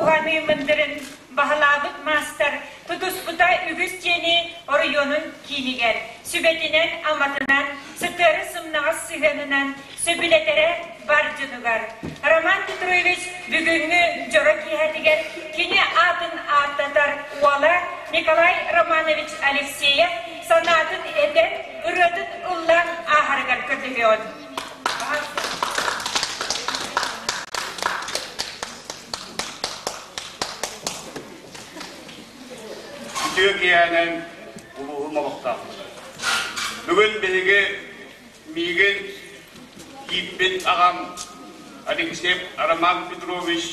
уһаныы мындырын баһылаабыт маастар тутуспута үгүс дьиэни оройуонун киинигэр сүбэтинэн-аматынан, сытыары сымнаҕас сыһыанынан сөбүлэтэрэ бар дьонугар. Роман Петрович бүгүҥҥү дьоро киэһэтигэр кини аатын ааттатар уола Николай Романович Алексеев санаатын этэн, ырыатын ыллаан ааһарыгар көрдөһүөҕүн. Үтүө киэһэнэн улууһум олохтоохторо. Бүгүн биһиги миигин ииппит аҕам Алексеев Роман Петрович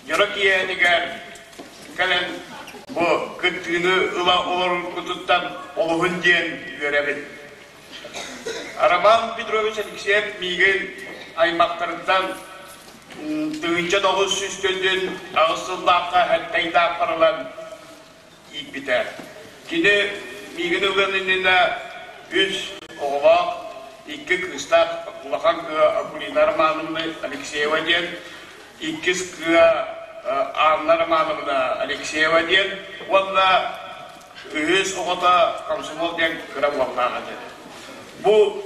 дьоро киэһэнигэр кэлэн бу кыттыыны ыла олороргутуттан олуһун диэн үөрэбин. Роман Петрович Алексеев миигин аймахтарыттан 1998 сыллаахха Хэттайдаахпар ылан ииппитэ. Кини миигин ылыан иннинэ үс оҕолоох, икки кыыстаах улахан кыыһа Акулина Романовна Алексеева диэн, иккис кыыһа Анна Романовна Алексеева диэн уонна үһүс оҕото комсомол диэн кыра уоллаах этэ. Бу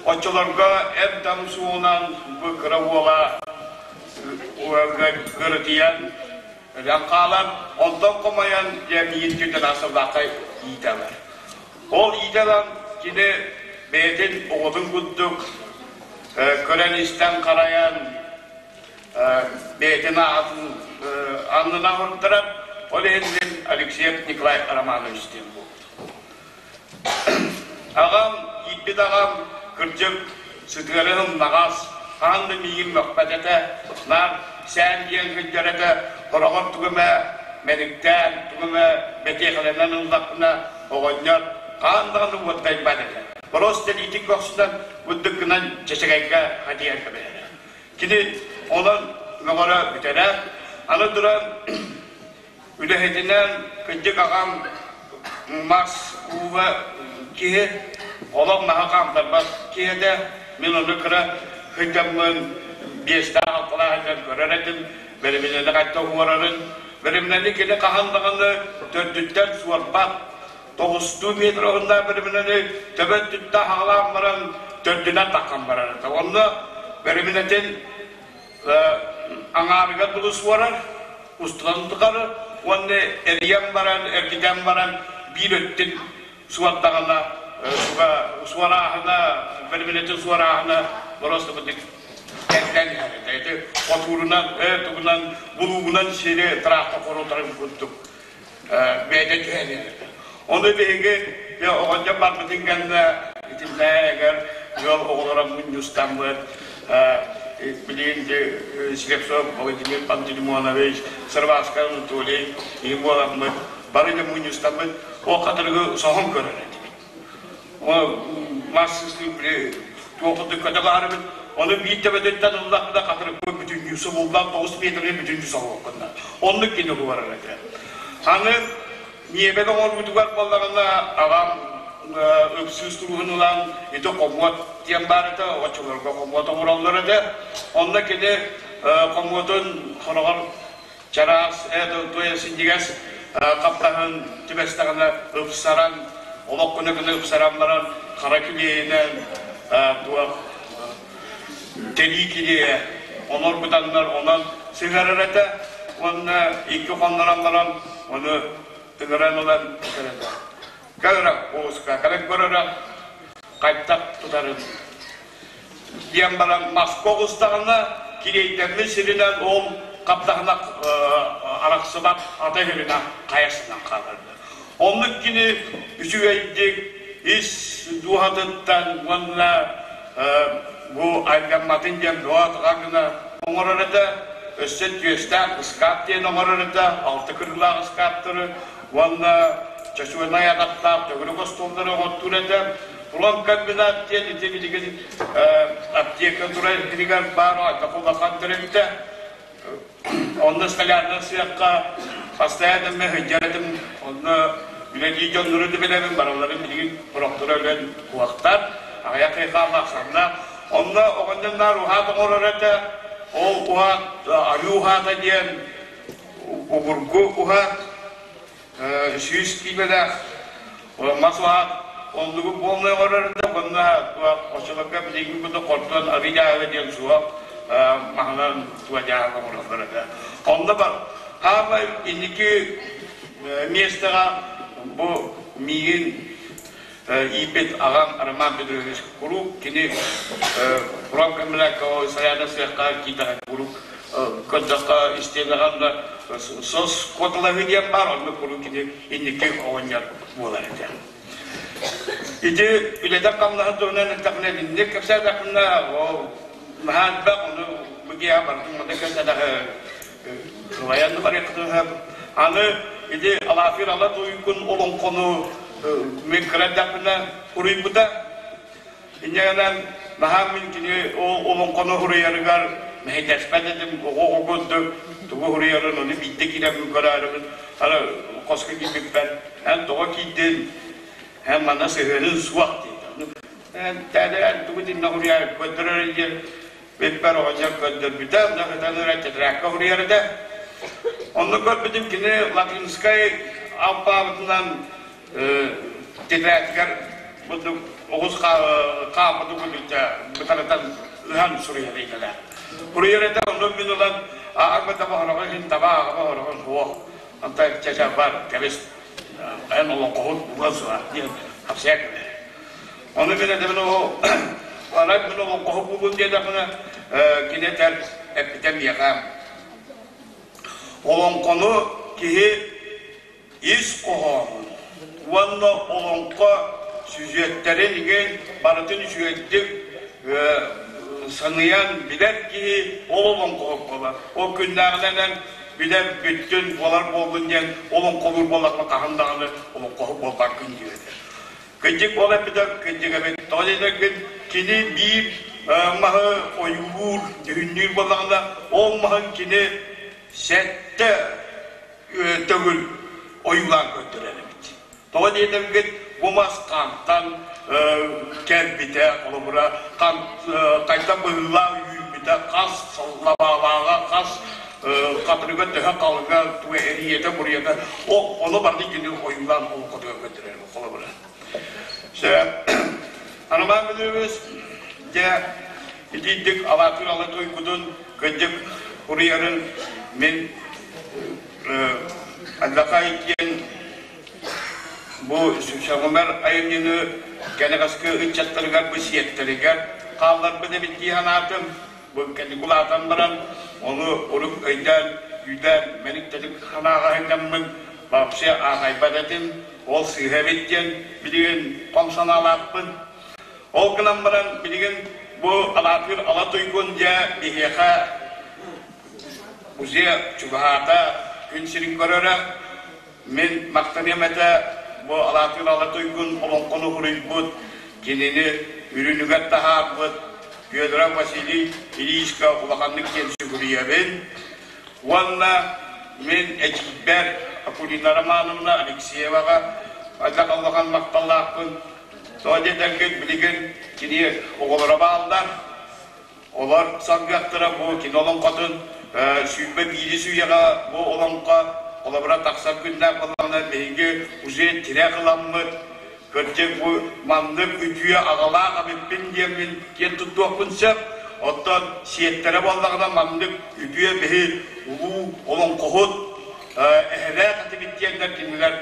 оччолорго эр-дам суоҕунан бу кыра уола кырытыйан өлөн хаалан, онтон хомойон дьэ миин күтэн сыллаахха иитэ ылар. Ол иитэ ылан кини бэйэтин оҕотун курдук көрөн-истэн харайан бэйэтин аатын аннынан уруттарар. Ол иһин мин Алексеев Николай Романович диэн буолбутум. Аҕам, ииппит аҕам, кырдьык, сытыары ымнаҕас, хаһан да миигин мөхпөт этэ, наар сээн диэн сылдьар этэ, хороҕор тугу эмэ мэниктээн, тугу эмэ бэтиэхэлэнэн ыллахпына, оҕонньор хаһан даҕаны уоттайбат этэ. Просто илиитин көхсүнэн курдук гынан чэчэгэйгэ хатыйан кэбиһэрэ. Кини онон мөҕөрө бүтэрэ. Аны туран Үлэһитинэн кырдьык аҕам мас ууга киһи, олох маһы хаамтарбат киһи этэ. Мин ону кыра сылдьаммын биэстээх-алталаах сылдьан көрөр этим, бэриминэни хайдах уорарын. Бэриминэни кини хаһан даҕаны төрдүттэн суорбат, тоҕустуу метр уһуннаах бэриминэни төбө өттүттэн хаҕалаан баран төрдүнэн таххан барар этэ. Онно бэриминэтин аҥаарыгар дылы суорар, устунан тухары уонна эрийэн баран, эргитэн баран биир өттүн суордаҕына, суорааһына, бэрибинэтин суорааһына просто бытык кэрдэн иһэр этэ. Ити хотуурунан, тугунан, булуугунан сири тракта хорутарын курдук бэйэтэ түһэн иһэр. Ону биһиги оҕонньор барбытын кэннэ итиннээгэр ыал оҕолоро мунньустаммыт билигин Слепцов Владимир Пантелеймонович, Сырваска Анатолий иһин буоламмыт бары дьэ мунньустаммыт ол хатырыгы соһон көрөр этибит. Мас били туох курдук көтө баарыбыт. Ону биир төбөтүттэн ыллахпына хатырыкпын бүтүннүү субуллан 9 метры бүтүннүү соһуоххунна. Оннук кини уһугарар этэ. Аны миэбэл оҥорбутугар буоллаҕына аҕам ыпсыыс туруһун ылан ити хомуот диэн баар этэ, оччолорго хомуот оҥороллор этэ. Онно кини хомуотун хороҕор чараас туойа синньигэс хаптаһын түбэстэҕинэ ыпсаран, олох гына гына ыпсаран баран хара килиэйинэн туох тэлии килиэйэ онорбутаннар онон сыһыарар этэ уонна икки хоннорон баран ону ыҥыран ылан этэр этэ. Кэлэрэ оҕуска кэлэн көрөрө хайдах тутарын диэн баран маска оҕустаҕына килиэйдэммит сиринэн ол хаптаһына арахсыбат ата иһиринэ хайасынан хааларда. Оннук кини үчүгэйдик ис дууһатыттан уонна бу аймамматын диэн дуоһатыга гына оҥорор этэ. Өссө түөстээх ыскаап диэн оҥорор этэ, алта кырыылаах ыскааптары уонна чочуонай атахтаах төгүрүк остуоллары оҥортуур этэ. Промкомбинат диэн ити билигин аптека турар иһигэр баар атах улахан тэрилтэ. Онно столярнай сыахха постоянно сылдьар этим. Онно үлэлии дьоннору да билэбин, барыларын билигин сорохторо өлөн куохтар, аҕыйах ый хааллахсанна. Онно оҕонньор наар уһаат оҥорор этэ. Ол уһаат, арыы уһаата диэн. Обургу уһаат 100 киилэлээх мас уһаат оннугу буолмай оҥорор да уонна оччолорго билиҥҥи курдук хортон арыы дьааһыга диэн суох маһынан туа дьааһыга оҥороллор этэ. Онно бар хаамай инники миэстэҕэ бу миигин ииппит аҕам Роман Петрович куруук кини промкомбинакка сайаана сыахха киирдэҕэ куруук көрдөххө истиэнэҕэ онно сос куоталаһыы диэн баар онно куруук кини инники оҕонньор буолар этэ. Ити үлэтэ хамнаһын туһунан эттэхпинэ итинник кэпсээтэхпинэ ол наһаа элбэх ону бу киэһэ барытын манна кэпсээтэхэ сылайан да барыаххытын Аны ити Алафир Ала Туйгун олоҥхону мин кыра эрдэхпинэ уруйбута. Инньэ гынан наһаа мин кини ол олоҥхону уруйарыгар мэһэйдэспэт этим, оҕо-оҕо курдук тугу уруйарын ону биирдэ киирэммин көрөөрүбүн, аны хоско киирбиппэр эн тоҕо киирдин, эн манна сыһыанын суох диэтэ. Эн тээлээн тугу итиннэ уруйаар көрдөрөр диэн Биппэр оҕонньор көрдөрбүтэ, онно ытан ыран тетрадка суруйар этэ. Онно көрбүтүм кини латинскай алпаабытынан тетрадьгар бурдук оҕус хааппытын курдук бытарытан ыһан суруйар идэлээх. Суруйар этэ, онно мин ылан ааҕа таба иһин таба ааҕа хороҕун суох. Онтон чача бар, кэбис, эн олоҥхоһут булан суох диэн хапсыйа кэлэр. Ону мин этэбин ол арай мин олоҥхоһут буолуом диэтэхпинэ кини этэр эппитэ миэхэ олоҥхону киһи ис хоһоонун уонна олоҥхо сүдьүөттэрин иҥин барытын үчүгэйдик саныйан билэр киһи ол олоҥхоһут буолар. Ол күннээҕинэн билэр бүттүн буолар буоллун диэн олоҥхолуур буоллахпына хаһан даҕаны олоҥхоһут буолбаккын диир этэ. Кырдьык ол эппитэ кырдьык эбит. Тоҕо диэтэргин кини биир маһы ойуулуур, дьүһүннүүр буоллаҕына, ол маһын кини сэттэ төгүл ойуулаан көрдөрөр эбит. Тоҕо диэтэргин бу мас хантан кэлбитэ, холобура, хайдах быһыылаах үүммүтэ, хас лабаалааҕа, хас хатырыга төһө халыҥа, эрийэтэ, буруйата, ону барытын кини ойуулаан олоҥхотугар көрдөрөр холобура. Роман Петрович, дьэ, итиитик алаатыр ала туйгутун кырдьык суруйарын мин Алдакай диэн бу сөҕүмэр айымньыны кэнэҕэски ыччаттарыгар бу сиэттэригэр хаалларбыт эбит дии санаатым. Бу кэнники улаатан баран, ону урук өйдөөн, үүдээн, мэник-тэник санааҕа сылдьаммын вообще аахайбат этим. Ол сыыһа эбит диэн билигин хом санаалаахпын. Ол гынан баран билигин бу Алаатыыр Ала Туйгун дьэ биһиэхэ музей чугаһаата, күн сирин көрөрө. Мин махтаныам этэ бу Алаатыыр Ала Туйгун олоҥхону суруйбут, кинини үрүнүгэр таһаарбыт Федоров Василий Ильичка улаханнык диэн сүгүрүйэбин. Уонна мин эдьиийбэр Акулина Романовна Алексееваҕа элбэх улахан махталлаахпын. Тоҕо диэтэргит билигин кини оҕолоро бааллар. Олор салгыахтара бу кино олоҥхотун 21-с үйэҕэ бу олоҥхо холобура тахсар күннээх буоллаҕына биһиги уже тирэх ыламмыт кырдьык бу маннык үтүө аҕалаах эбиппин диэммин киэн туттуохпун сөп. Оттон сиэттэрэ буоллаҕына маннык үтүө биһи улуу олоҥхоһут эһэлээх этибит диэннэр кинилэр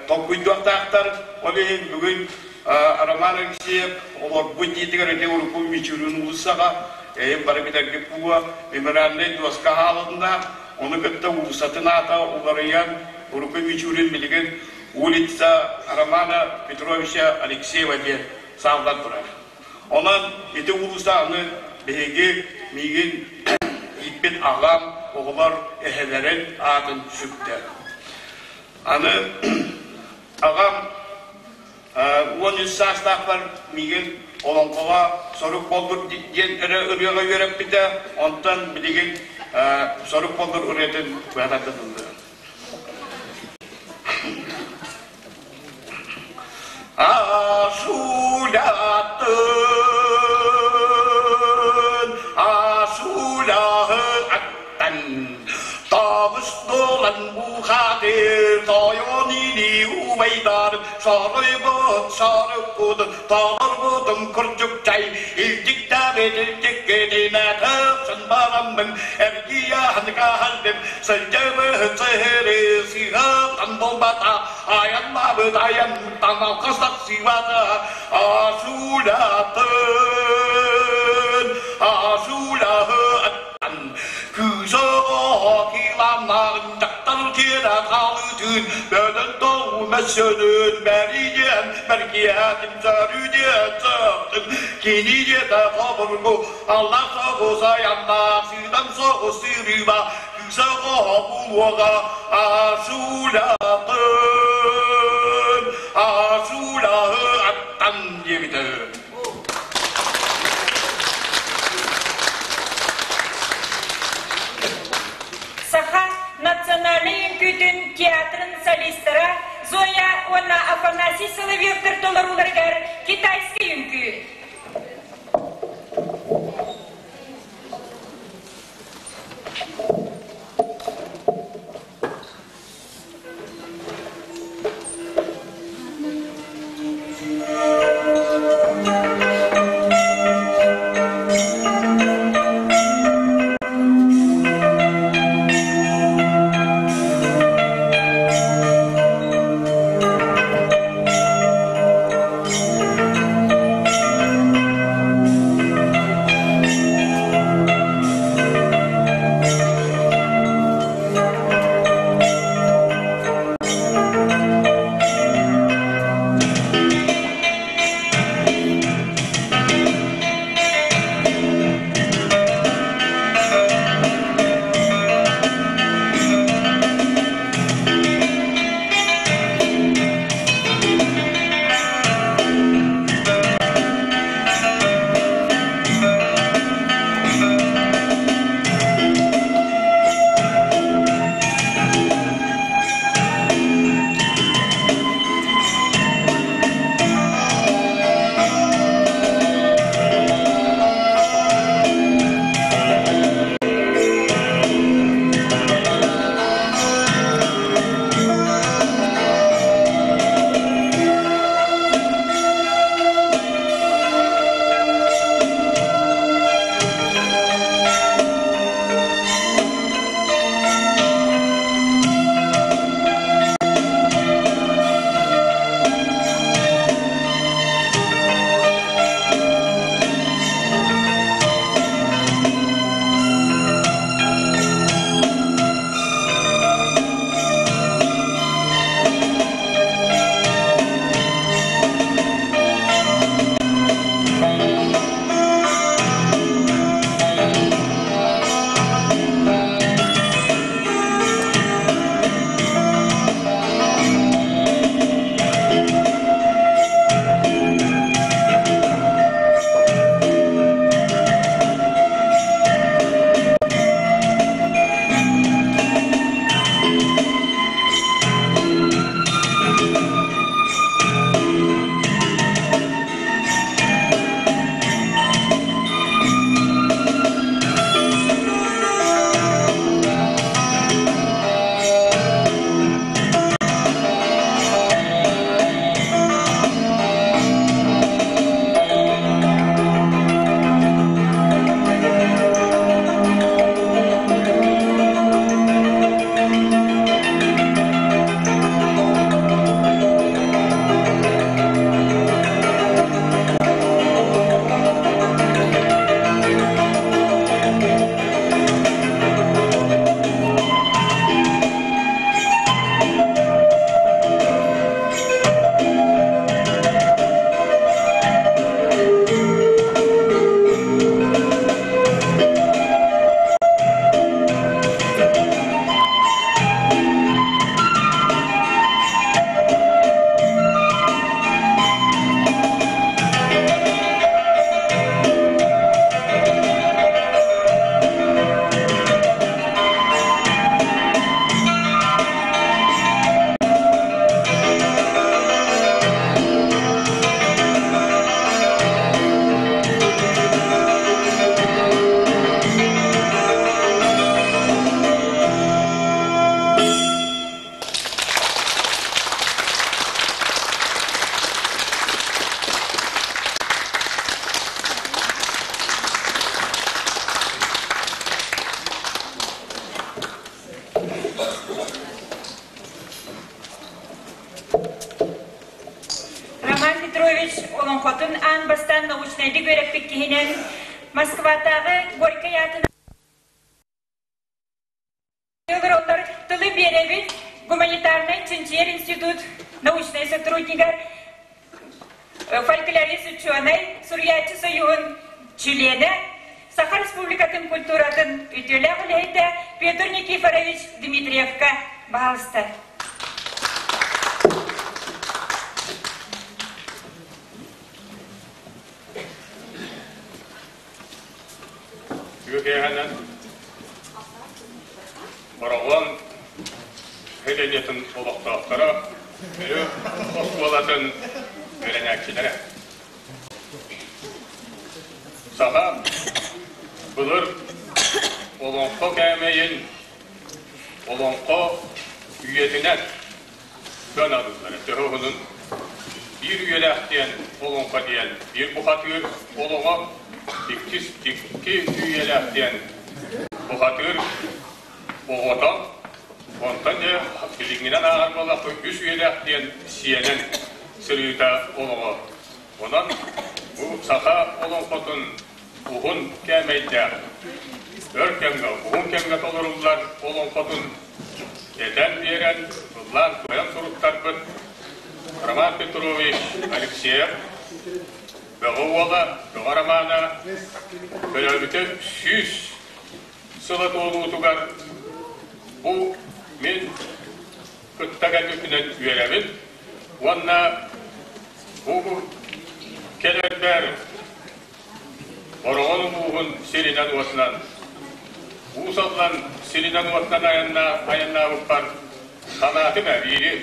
толкуйдуохтаахтар. Ол иһин бүгүн Роман Алексеев олорбут дьиэтигэр ити урукку Мичурин уулуссаҕа эйин бары билэргит буолуо мемориальнай дуоска хаалынна. Ону кытта уулуссатын аата уларыйан урукку Мичурин билигин улица Романа Петровича Алексеева диэн сааллан турар. Онон ити уулусса аны биһиги миигин ииппит аҕам, оҕолор эһэлэрин аатын сүктэ. Аны аҕам 13 саастаахпар миигин олоҥхоҕо сорук боллур диэн эрэ ырыаҕа үөрэппитэ, онтон билигин сорук боллур ырыатын быһа ыллыам. Асулатын, асулаһы аттан, табыс Убайдарым сарайбыт сарыппытын Таларбытым кырдьык чай Илдьиктээбит илдьиккитинэ Тахсан бараммын Эргийэһэн каһаллым Сылдьыбыт сыһыры Сыһыттан буолбата Айаннабыт айантан Алҕас тахсыбата Асулатын Асулатын Кыыс оҕо кыламнаҕын дьахтар тиэрэ хаалыытын бөдөн тоҕу мөссөнүн бэрийиэн бэркиһээтим сөрүдүөн сөхтүм кини диэтэ хобургу аллах соҕус айаннаах сыыдам соҕус сырыыба кыыс оҕо булуоҕа асулатын асулаһы аттан диэбитэ. Саха национальнай үҥкүүтүн театрын солистара Зоя уонна Афанасий Соловьевтар толорууларыгар китайскай үҥкүү. научнайдык үөрэппит киһинэн Москватааҕы Горькай аатынан олороллор тылы биэрэбит гуманитарнай чинчийэр институт научнай сотруднигар фольклорист учуонай, суруйааччы союһун чилиэнэ, Саха Республикатын культуратын үтүөлээх үлэһитэ Петр Никифорович Дмитриевка баһаалыста. Үөһээнэн Бороҕон нэһилиэнньэтин олохтоохторо, Мүрү оскуолатын үөрэнээччилэрэ. Саха былыр олоҥхо кээмэйин олоҥхо үйэтинэн сыаналыыллара. Төһө уһунун биир үйэлээх диэн олоҥхо диэн биир бухатыыр олоҕо, иккис икки үйэлээх диэн бухатыыр оҕото, онтон дьэ билиҥҥинэн ааҕар буоллахха үс үйэлээх диэн сиэнэн сырыыта олоҕо. Онон бу саха олоҥхотун уһун кээмэйдээх, өр кэмҥэ, уһун кэмҥэ толоруллар олоҥхотун этэн биэрэн, ыллаан-туойан суруттарбыт Роман Петрович Алексеев Бөҕө уола, Бөҕө Романа төрөөбүтэ 100 сыла туолуутугар бу мин кытта кэлбиппинэн үөрэбин уонна бу кэлэрбэр Бороҕон улууһун сиринэн-уотунан, Уус Алдан сиринэн-уотунан айаннаабыппар санаатым эбиири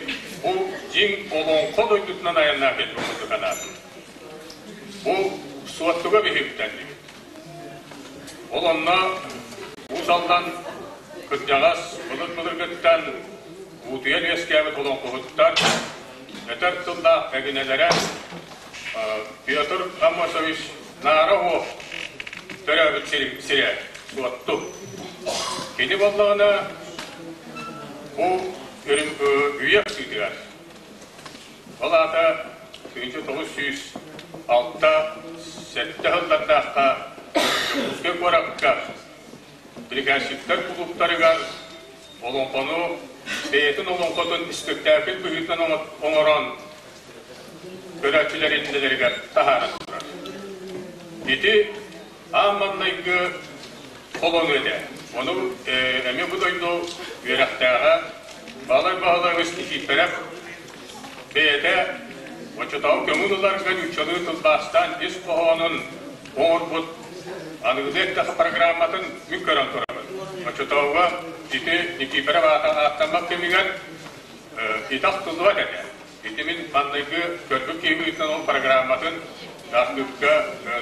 бу дьиҥ олоҥхо дойдутунан айаннаах кэлбит курдук санаатым. Бу Суоттуга биһиктэннибит. Ол онно Уус Алдан кырдьаҕас былыр-былыргыттан уутуйан үөскээбит олоҥхоһуттар өтөр тыллаах бэгинэлэрэ Петр Аммосович Наара Уох төрөөбүт сирэ Суотту. Кини буоллаҕына бу үйэ сыытыгар, ол аата 1906-7 сыллардаахха Дьокуускай куоракка приказчиктар кулууптарыгар олоҥхону бэйэтин олоҥхотун испэктээкил быһыытынан оҥорон көрөөччүлэр иннилэригэр таһааран турар. Ити аан маҥнайгы холону этэ. Ону эмиэ бу дойду үөрэхтээҕэ Баһылай Баһылайабыс Никифоров бэйэтэ оччотооҕу көҥүл ыларга нууччалыы тылбаастаан ис хоһоонун оҥорбут аныгылыы эттэххэ программатын мин көрөн турабын. Оччотооҕуга ити Никифоров аата ааттаммат кэмигэр итах тыллыбат этэ. Ити мин маҥнайгы көрбүт киһи быһыытынан ол программатын архыыпка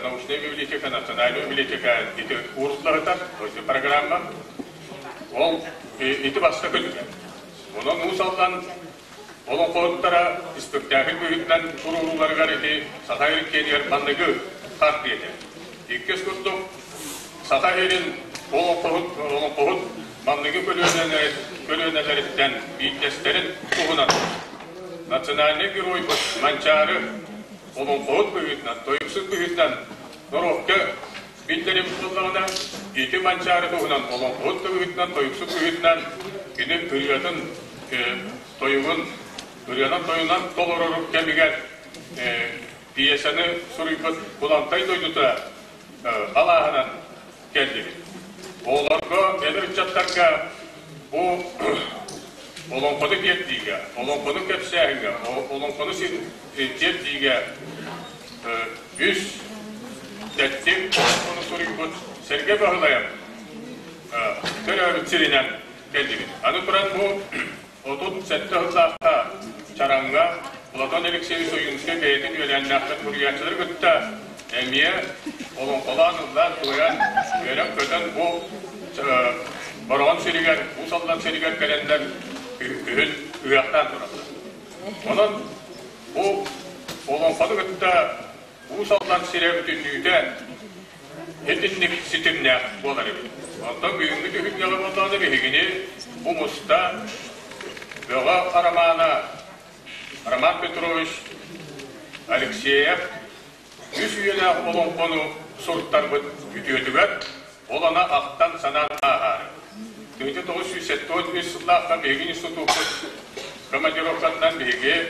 научная библиотека, национальная библиотека ити курсларытар, ити программа. Ол ити бастакы түгэн. Онон Уус Алдан олоҥхоһуттара испэктээкил быһыытынан туруорууларыгар ити Саха Эркиэнигэр манныгы хардыы этэ. Иккис курдук Саха сирин олоҥхоһут олоҥхоһут манныгы көлүөнэлэриттэн биирдэстэрин туһунан национальнай геройбут Манчаары олоҥхоһут быһыытынан, тойуксут быһыытынан норуокка биллэрин буоллаҕына, ити Манчаары туһунан олоҥхоһут да быһыытынан, тойуксут быһыытынан кини ырыатын, тойугун ырыанан-тойунан толорор кэмигэр пьесаны суруйбут Кулантай дойдута алааһынан кэллибит. Оҕолорго, эдэр ыччаттарга бу олоҥхону тиэрдиигэ, олоҥхону кэпсээһиҥҥэ, олоҥхону тиэрдиигэ үс тэттик олоҥхону суруйбут Сэргэ Баһылайап төрөөбүт сиринэн кэллибит. Аны туран бу 37 сыллаахха Чараҥҥа Платон Алексеевич Ойуунскай бэйэтин үөлээннээхтэр суруйааччылары кытта эмиэ олоҥхолоон, ыллаан-туойан, үөрэн-көтөн бу Бороҕон сиригэр, Уус Алдан сиригэр кэлэннэр күһүн ыһыахтаан тураллар. Онон бу олоҥхону кытта Уус Алдан сирэ бүтүннүүтэ итинник ситимнээх буолар эбит. Онтон бүгүҥҥү түһүлгэҕэ буоллаҕына биһигини бу муста Бөҕө Романа Роман Петрович Алексеев. Үс үйэлээх олоҥхону суруттарбыт үтүөтүгэр ол ана ахтан-санаан ааһаары. 1973 сыллаахха биһиги институппут командировкатынан биһиги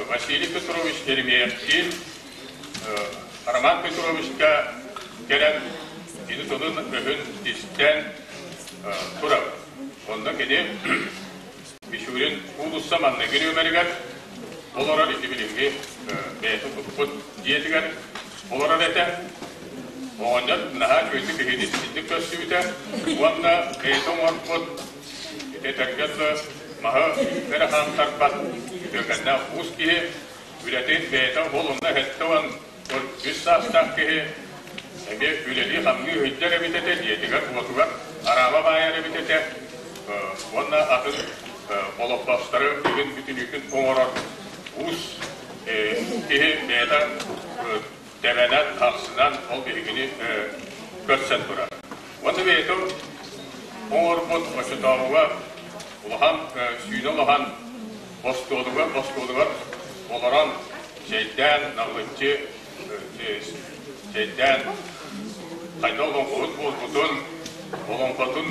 Василий Петрович Еремеевтиин Роман Петровичка кэлэн кини тылын-өһүн истэн турабыт. Онно кини Мичурин уулусса манныгы нүөмэригэр олорор ити билиҥҥи бэйэтэ туппут дьиэтигэр олорор этэ. Оҕонньор наһаа үчүгэйдик биһигини итинник көрсүбүтэ уонна бэйэтэ оҥорбут ити этэргэ дылы маһы эрэ хаамтарбат үтүөкэннээх уус киһи үлэтин бэйэтэ ол онно 73 саастаах киһи эмиэ үлэлии-хамныы сылдьар эбит этэ, дьиэтигэр-уотугар араама баайар эбит этэ уонна атын олоппостору бүгүн бүтүнүүтүн оҥорор уус киһи бэйэтэ тэбэнэн, хахсынан ол биһигини көрсөн турар. Уонна бэйэтэ оҥорбут оччотооҕуга улахан сүүнэ улахан остуолугар остуолугар олорон чэйдээн, наҕылыччы чэйдээн, хайда олоҥхоһут буолбутун, олоҥхотун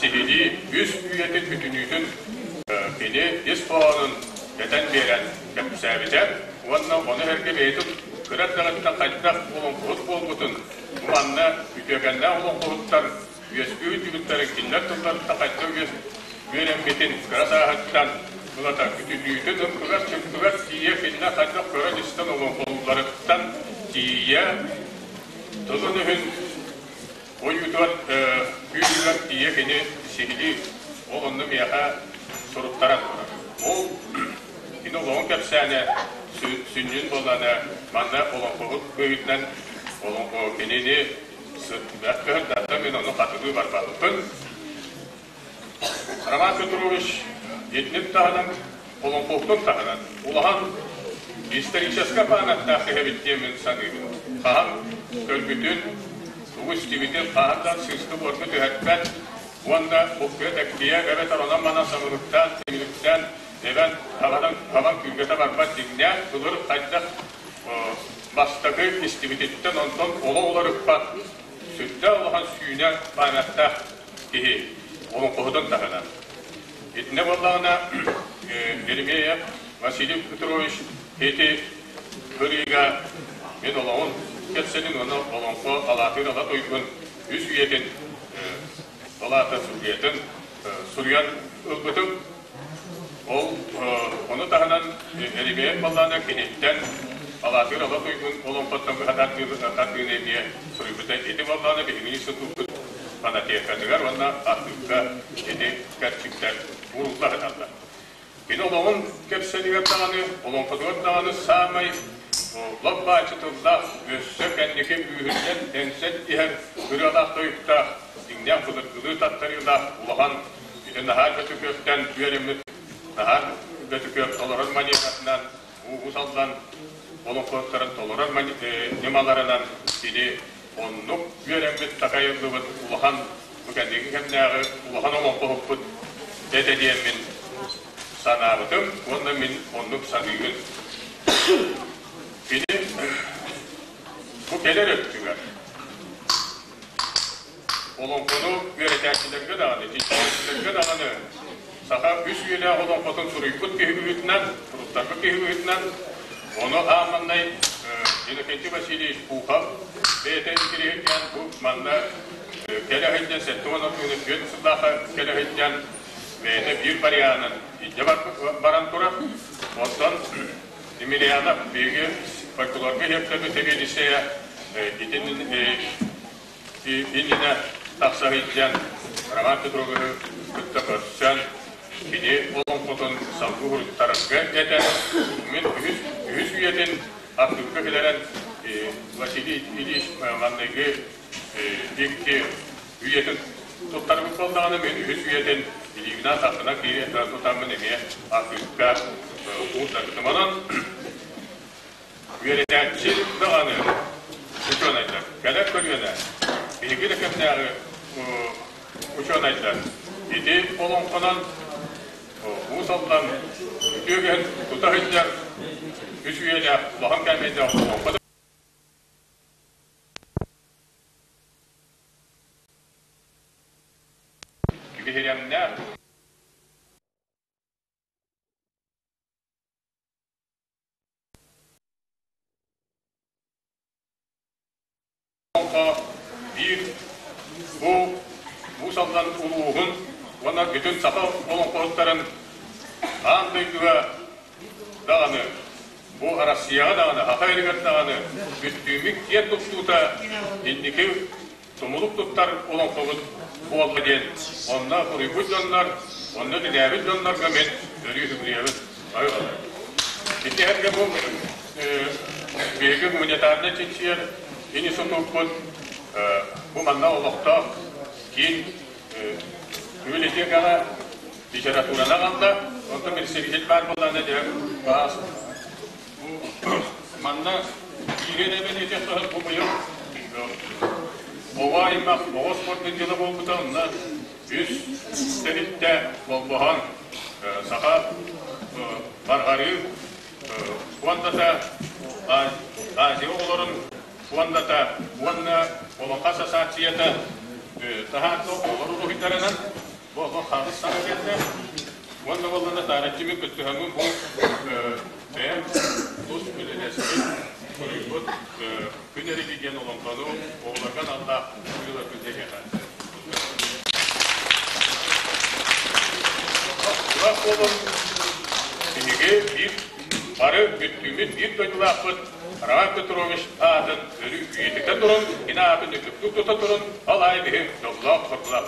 сиһилии үс үйэтин бүтүнүүтүн кини ис хоһоонун этэн биэрэн кэпсээбитэ уонна ону сэргэ бэйэтин кыра эрдэҕиттэн хайдах олоҥхоһут буолбутун, бу манна үтүөкэннээх олоҥхоһуттар үөскүү түбүктэрин кинилэр тылларыттан хайдах үөрэммитин кыра сааһыттан ылата бүтүннүүтүн ымпыгар-чымпыгар тиийэ кинилэр хайдах көрөн-истэн олоҥхолуулларыттан тиийэ тылын-өһүн ойуутугар күүһүгэр тиийэ кини сиһилии ол онно миэхэ суруктаран турар. Ол кини олоҕун кэпсээнэ сүнньүн буоллаҕына манна олоҥхоһут быһыытынан олоҥхо кинини Сырдатта мин ону хатылыы барбаппын. Роман Петрович итинник таһынан, олоҥхоттон таһынан улахан историческай памяттаах киһи диэн мин саныыбын. Хаһан көрбүтүн, тугу истибитин хаһан да сыыска-буорга түһэрбэт уонна буккуйа тэктийэ эбэтэр онон-манан самылыктаан, тимиликтээн эбэн хабан күүргэтэ барбат дьиҥнээх былыр хайдах Бастакы истибититтэн онтон олох уларыппат, сүрдээх улахан сүүнэ памяттаах киһи олоҥхоһутун таһынан. Итиннэ буоллаҕына Еремеев Василий Петрович ити ырыыга мин олоҕун кэпсэнин уонна олоҥхо алаатыыр ала туйгун үс үйэтин алаата суруйатын суруйан ылбытым. Ол ону таһынан Эрибэйэк баллаана киниттэн Алаатыыр Ала Туйгун олоҥхоттон быһа тардыыны эмиэ суруйбута. Ити баллаана биһиги институппут фонотекатыгар уонна архыыпка ити кэрчиктэр уурулла сыталлар. Кини олоҕун кэпсэлигэр даҕаны, олоҥхотугар даҕаны саамай лоп-бааччы тыллаах, өссө кэнники күүһүрдэн эҥсэн иһэр ырыалаах-тойуктаах, дьиҥнээх былыргылыы таттарыылаах улахан Ити наһаа Бөтүкүөптэн үөрэммит, наһаа Бөтүкүөп толорор манератынан, уус алдан олоҥхоһуттарын толорор ньымаларынан кини оннук үөрэммит, такайыллыбыт улахан бу кэнники кэмнээҕи улахан олоҥхоһуппут этэ диэммин санаабытым уонна мин оннук саныыбын. Кини бу кэлэр өттүгэр Олоҥхону үөрэтээччилэргэ даҕаны, чинчийээччилэргэ даҕаны саха үс үйэлээх олоҥхотун суруйбут киһи быһыытынан, суруттарбыт киһи быһыытынан, ону аан маҥнай Иннокентий Васильевич Пухов бэйэтэ интириэһиргээн бу манна кэлэ сылдьан 74 сыллаахха кэлэ сылдьан бэйэтэ биир варианын илдьэ баран турар. Оттон Емельянов биһиги фольклорга иһэптэрбит сэбиэдиссэйэ итин Иннинэ тахса сылдьан Роман Петровиһы кытта көрсөн, кини олоҥхотун салгыы уруттарарга этэн, мин үһүс, үһүс үйэтин архыыпка киллэрэн Василий Ильич маҥнайгы икки үйэтин туттарбыт буоллаҕына, мин үһүс үйэтин илиибинэн сахсынан киирэн тутаммын эмиэ архыыпка уурдарбытым. Онон Үөрэтээччи даҕаны учуонайдар, кэлэр көлүөнэ биһиги да кэмнээҕи учуонайдар ити олоҥхонон Уус Алдан үтүө үгэһин тута сылдьар. үс үйэлээх улахан кээмэйдээх олоҥхо биһирэмнээх Олоҥхо биир бу Уус Алдан улууһун уонна бүтүн саха олоҥхоһуттарын аан дойдуга даҕаны, бу Россияҕа даҕаны, Саха сиригэр даҕаны бүттүүмүк киэн туттуута инники тумулук туттар олоҥхобут буолла диэн онно суруйбут дьоннор, онно үлэлээбит дьоннорго мин өрүү сүгүрүйэбин. Ити эргэ бу биһиги гуманитарнай чинчийэр институппут бу манна олохтоох киин библиотекаҕа литератураны аҕалла, онтон представитель баар буоллаҕына дьэ баас бу манна киирэн эбэн этиэххэ бу быйыл оҕо аймах оҕо спордун дьыла буолбута онно үс тэрилтэ холбоһон саха барҕарыы фондата Азия оҕолорун фондата уонна Олоҥхо ассоциацията таһаарда оҕолор уруһуйдарынан бу олох хаалыс саҥа кэллэ уонна буоллана таарыччымын кыттыһаммын бу бэйэм тус үлэлэспит суруйбут күн эрили диэн олоҥхону оҕолорго аналлаах ырыаларбын тэһиэхэ Туох буолун биһиги биир бары бүттүүммүт биир дойдулаахпыт Роман Петрович аатын өрүү үйэтитэ турун, кини аатын үрдүктүк тута турун, ол аайы биһи дьоллоох соргулаах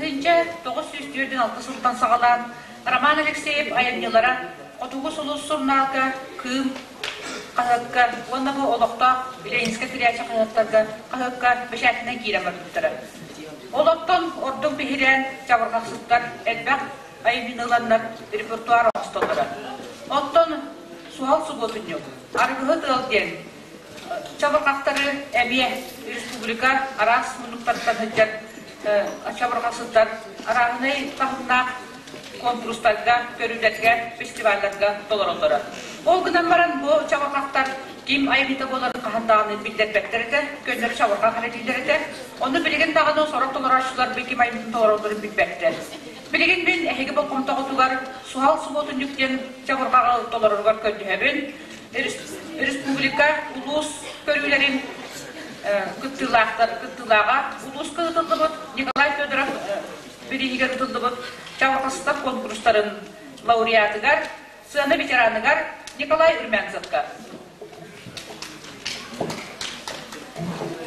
1946 сылтан саҕалаан Роман Алексеев айымньылара Хотугу сулус сурунаалга Кыым хаһыакка уонна бу олохтоох Ленинскэй тирээччи хаһыаттарга хаһыакка бэчээтинэн киирэн барбыттара. Олортон ордук биһирээн чабырҕахсыттар элбэх айымньыны ыланнар репертуар оҥостоллоро. Оттон суһал субуотунньук, арыгыһыт ыал диэн чабырҕахтары эмиэ республика араас муннуктарыттан сылдьар чабырҕахсыттар арааһынай таһымнаах куонкурустарга, көрүүлэргэ, фестивалларга толороллоро. Ол гынан баран бу чабырҕахтар ким айымньыта буоларын хаһан даҕаны биллэрбэттэр этэ, көннөрү чабырҕах эрэ дииллэр этэ. Ону билигин даҕаны сорох толорооччулар бу ким айымньытын толороллорун билбэттэр. Билигин мин эһиги болҕомтоҕутугар суһал субуотунньук диэн чабырҕаҕы толороругар көрдөһөбүн. Республика улуус көрүүлэрин кыттыылаахтар кыттыылааҕа улууска ыытыллыбыт Николай Федоров бирииһигэр ытыллыбыт Чабырҕастар конкурстарын лауреатыгар, сыана ветераныгар Николай Румянцевка.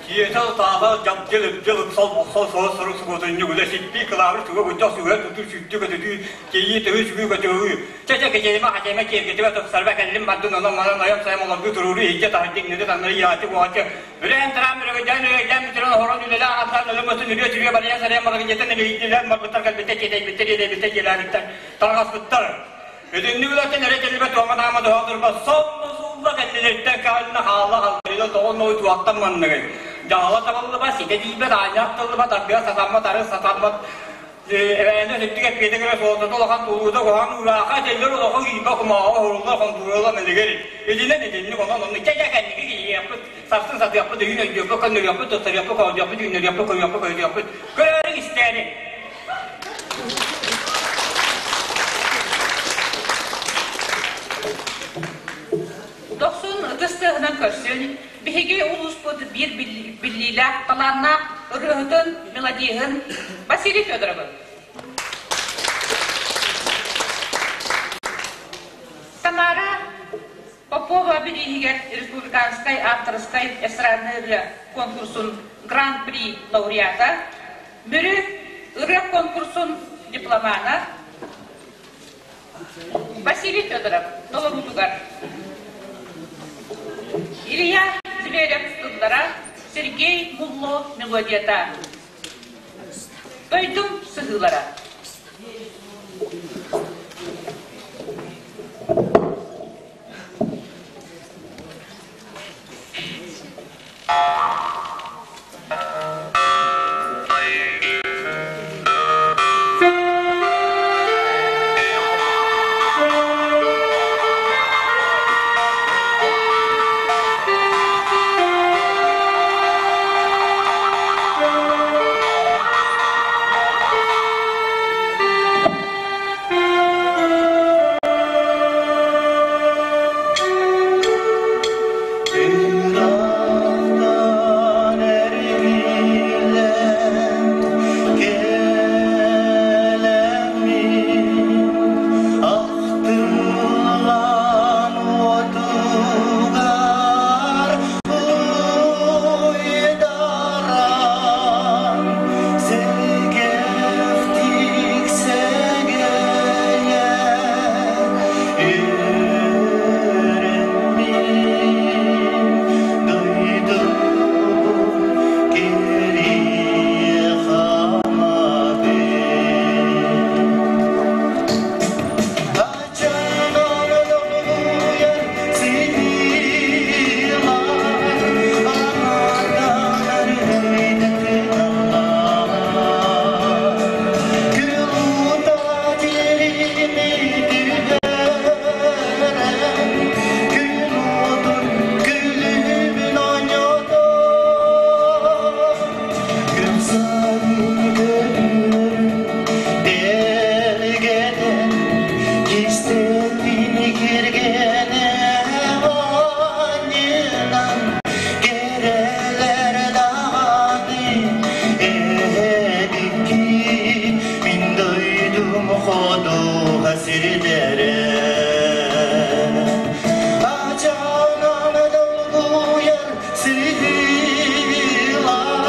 Киэсэл сааһа дьабдьыл ыбдьыл ыксал бохсол суол сурук субуотунньук үлэ сиппии кылаабыр туга гунчах сүгэ тутуу сүттү көтүтүү тиийии тыһыы сүгүү көтөҕүү чэ чэ кэчэйимэ хачайма киэргэтибэ тупсарба кэллим бардын онон манан ойом сайым олордуу турууру иһдьэ таһырдьа иҥнэри таҥнары иэҕэччи куоҕаччы Үрээн тараан өрөгөйдөөн өрөгөйдөөн бүтэрэн оһорон үлэлээн аҕалсан өлөн бөтүн үрүө түрүө барыйан сарыйан барыгынньытын эмиһийдилэр барбыттар кэлбиттэр тиэтэйбиттэр иэдэйбиттэр дьиэлээбиттэр тарҕаспыттар Үтүннүк үлэттэн эрэ кэлбэт туома таама туһа турба сонно суулла кэннилэриттэн каалына хаалла халларыйда тоҕо ной туохтан манныгый дьаһала табыллыбат ситэ тиийбэт аанньа ахтыллыбат ардыга сатаммат ары сатаммат Эбээнэ өттүк эппиэтэ кэлэ суолтата улахан тулуута куһаҕан уураахха этэллэр улахан ыйба кумааҕы оһоруллар хонтуруола мэлигэр итинэн итинник онон онно чэ чэ кэнники киһиэхпит сарсын сатыахпыт өйүн өйдүөхпүт көннөрүөхпүт туттарыахпыт хоодуохпут үүннэриэхпит көрүөхпүт көрүөхпүт көрөөрү истээри Дохсун ытыс тыаһынан көрсүн, биһиги улууспут биир биллиилээх, талааннаах ырыаһытын, мелодиһын Василий Федоровы. Тамара Попова бирииһигэр республиканскай авторскай эстраднай ырыа конкурсун Гран-при лауреата, Мүрү ырыа конкурсун дипломана Василий Федоров толоруутугар Илья Зверев тыллара, Сергей Мулло мелодията Дойдум сыһыылара. Киһиргэнэ анньынан кэрэлэр даҕаны эбикки мин дойдум ходуһа сирдэрэ. Ачаанан долгуйар сыһыылар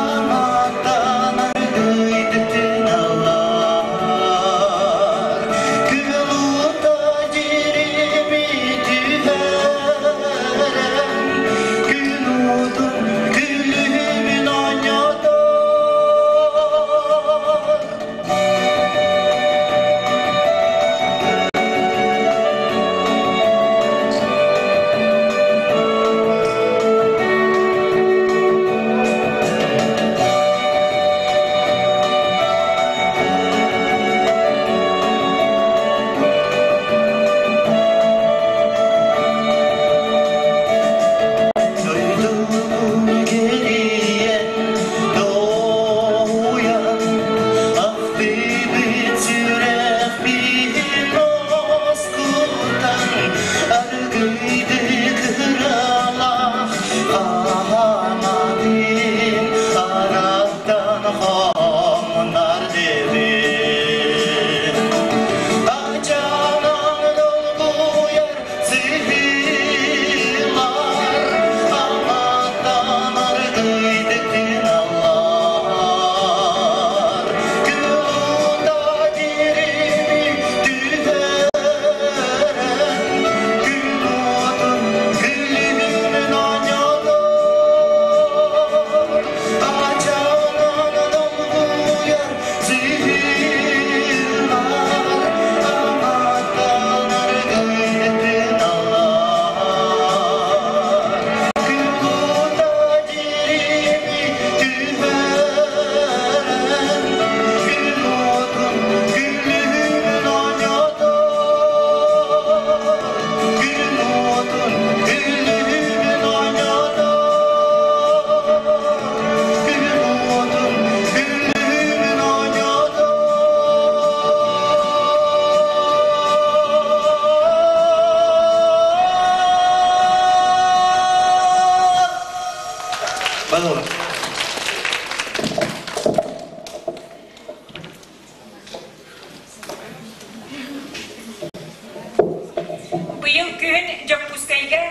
анаттан аргыйдытыналар. Күлута дьирими түһэрэн, күн уотун күлүмүн оонньотор. Дойдум кэрийэн доһуйан, ахтыбыт сүрэхпин оскутан, аргыйдык ыралаах хааматын араттан хомунар дебин. Ачанан долгуйар сыһыылар, аматтан аргыйдык аллар. Күлута дирими түһэрэн, күн уотун күлүмүн оонньотор. Ачанан долгуйар сыһыылар, аматтан аргыйдык аллар. Күлута дирими түһэрэн, күн уотун күлүмүн оонньотор. Күн уотун күлүмүн оонньотор. Күн уотун күлүмүн оонньотор. Пожалуйста. Быйыл күһүн Дьокуускайга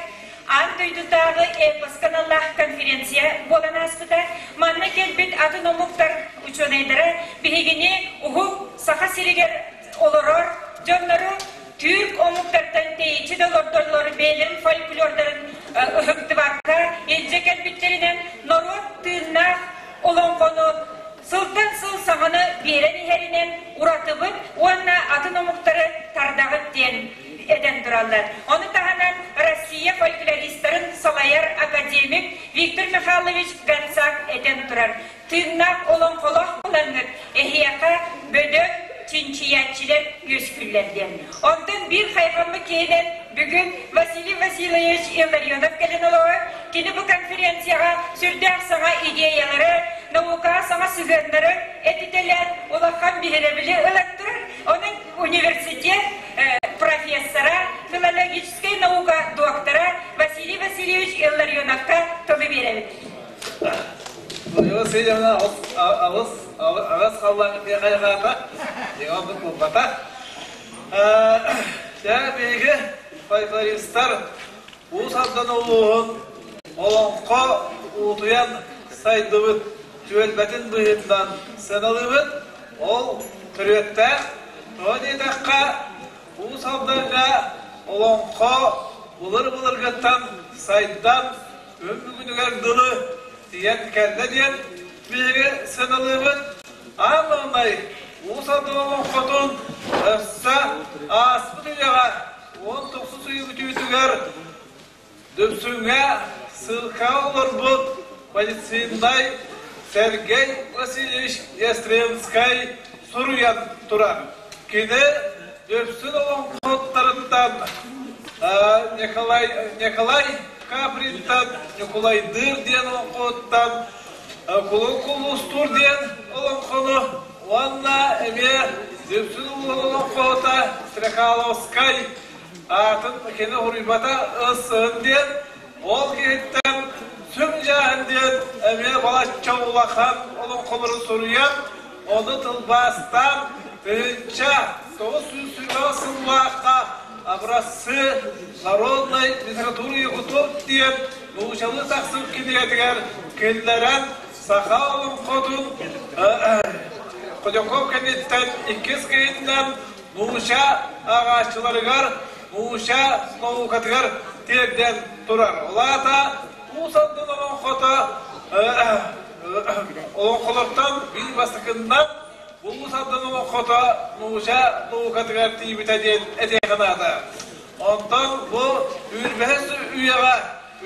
аан дойдутааҕы эпоска аналлаах конференция буолан ааспыта. Манна кэлбит атын омуктар учуонайдара биһигини уһук Саха сиригэр олорор дьоннору түүрк омуктартан тэйиччи да олордоллор бэйэлэрин фольклордарын ыһыктыбакка илдьэ кэлбиттэринэн норуот тыыннаах олоҥхону сылтан сыл саҥаны биэрэн иһэринэн уратыбыт уонна атын омуктары тардаҕыт диэн этэн тураллар. Ону таһынан Россия фольклористарын салайар академик Виктор Михайлович Гонцак этэн турар. Тыыннаах олоҥхолоох буолаҥҥыт эһиэхэ бөдөҥ чинчийээччилэр үөскүүллэр диэн. Онтон биир хайҕаммыт киһинэн бүгүн Василий Васильевич Илларионов кэлэн олорор. Кини бу конференцияҕа сүрдээх саҥа идеялары, наукаҕа саҥа сыһыаннары этитэлээн улахан биһирэбили ылан турар. Онон университет профессора, филологическай наука доктора Василий Васильевич Илларионовка тылы биэрэбит. Владимир Васильевна алыс аҕыс халлаан хайҕаата, дьиҥэ буолбата. Дьэ, биһиги фольклористар Уус Алдан улууһун олоҥхо уутуйан сайдыбыт түөлбэтин быһыытынан сыаналыыбыт. Ол төрүөттээх. Тоҕо диэтэххэ, Уус Алдаҥҥа олоҥхо былыр-былыргыттан сайдан күн бүгүнүгэр дылы тиийэн кэллэ диэн биһиги сыаналыыбыт. Аан маҥнай Уус Алдан олоҥхотун өссө ааспыт үйэҕэ 19 ый бүтүүтүгэр Дүпсүҥҥэ ссылкаҕа олорбут полицейнай Сергей Васильевич Ястребскай суруйан турар. Кини Дүпсүн олоҥхоттарыттан Николай, Николай Капринтан Ньукулайдыыр диэн олоҥхоттан Кулун Кулустуур диэн олоҥхону уонна эмиэ Дүпсүн улууһун олоҥхоһута Стрекаловскай. Аатын кини уруйбата ыссын диэн, ол киһиттэн Сүҥ Дьааһын диэн эмиэ балачча улахан олоҥхолору суруйан, ону тылбаастаан 1920 сыллаахха «Образцы народной литературы якутов» диэн нуучалыы тахсыбыт кинигэтигэр киллэрэн саха олоҥхотун Ходяков кэнниттэн иккис киһитинэн нууча ааҕааччыларыгар, нууча наукатыгар тиэрдэн турар. Ол аата Уус Алдан олоҥхото олоҥхолортон биир бастакыннан Уус Алдан олоҥхото нууча наукатыгар тиийбитэ диэн этиэххэ наада. Онтон бу үүрбэһис үйэҕэ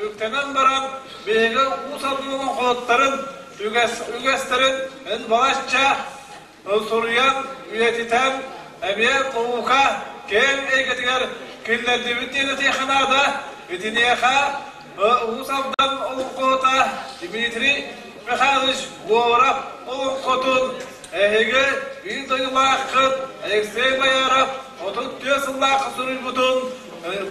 үктэнэн баран биһиги Уус Алдан олоҥхоһуттарын үгэстэрин балачча суруйан, үйэтитэн, эмиэ наука киэҥ эйгэтигэр киллэрдибит диэн этиэххэ наада. Итиниэхэ Уус Алдан олоҥхоһута Дмитрий Михайлович Говоров олоҥхотун эһиги биир дойдулааххыт Алексей Бояров 34 сыллаахха суруйбутун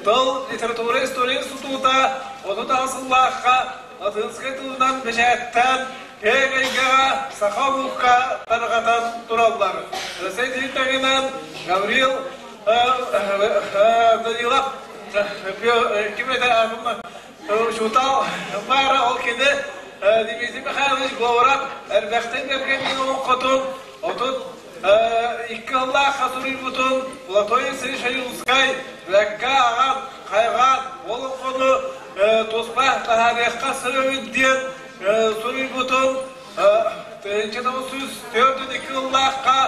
тыл, литература, история института 38 сыллаахха латынскай тылынан бэчээттээн Киэҥ эйгэҕэ саха омукка тарҕатан тураллар. Сэтии тэҥинэн Гаврил Данилов ким этэ учуутал баара ол кини Дмитрий Михайлович Говоров элбэхтик кэргэнниин олоҥхотун 32 сыллаахха суруйбутун Платон Алексеевич Ойуунскай бэккэ аҕан хайҕаан олоҥхону туспа таһаарыахха сөбүн диэн суруйбутун 1942 сыллаахха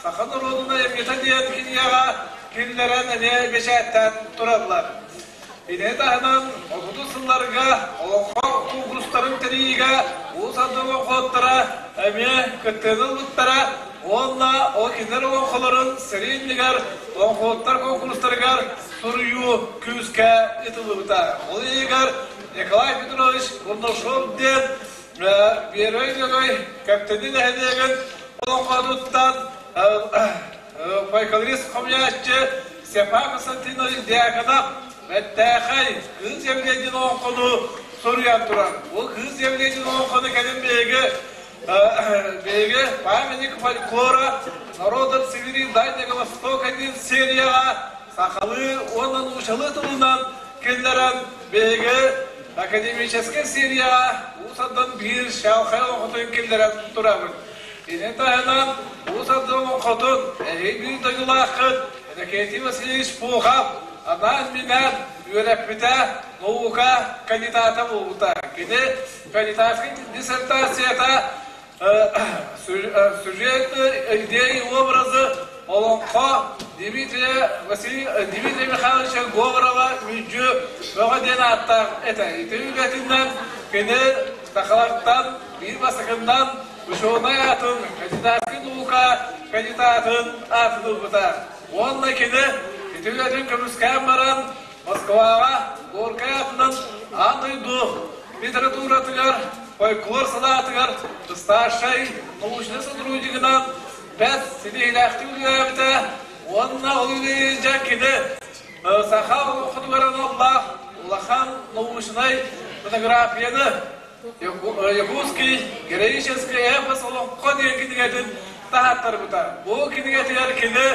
Саха норуодунай айымньыта диэн кинигэҕэ киллэрэн эмиэ бэчээттээн тураллар. Итини таһынан отутус сылларга олоҥхо куонкурустарын тэрийиигэ Уус Алдан олоҥхоһуттара эмиэ кыттыыны ылбыттара уонна ол кинилэр олоҥхолорун сэрии иннигэр олоҥхоһуттар куонкурустарыгар суруйуу күүскэ ыытыллыбыта. Ол иһигэр Николай Петрович Бурнашов диэн Первый Лөгөй Кэптэни нэһилиэгин олоҥхотуттан фольклорист хомуйааччы Степан Константинович Дьяконов бэртээхэй Кыыс Евгений олоҥхону суруйан турар. Бу Кыыс Евгений олоҥхону кэлин биһиги биһиги памятник фольклора народов Сибири Дальнего Востока диэн серияҕа сахалыы уонна нуучалыы тылынан киллэрэн биһиги академическай серияҕа Уус Алдан биир чаҕылхай олоҥхотун киллэрэн турабыт. Ини таһынан Уус Алдан олоҥхотун эһиги биир дойдулааххыт Иннокентий Васильевич Пухов анаан-минээн үөрэппитэ, наука кандидата буолбута. Кини кандидатскай диссертацията сюжеты, идеи, образы олоҥхо Дмитрия Василий Дмитрия Михайловича Говорова Мүдьү Бөҕө диэн ааттаах этэ. Ити үлэтинэн кини сахалартан биир бастакыннан учуонай аатын, кандидатскай наука кандидатын аатын ылбыта. Уонна кини ити үлэтин көмүскээн баран Москваҕа Горькай аатынан аан дойду литературатыгар, фольклор салаатыгар старшай научнай сотруднигынан бэрт ситиһиилээхтик үлэлээбитэ уонна ол үлэлиирдьэ кини саха олоҥхотугар аналлаах улахан научнай фотографияны Якутский героический эпос олоҥхо диэн кинигэтин таһааттарбыта. Бу кинигэтигэр кини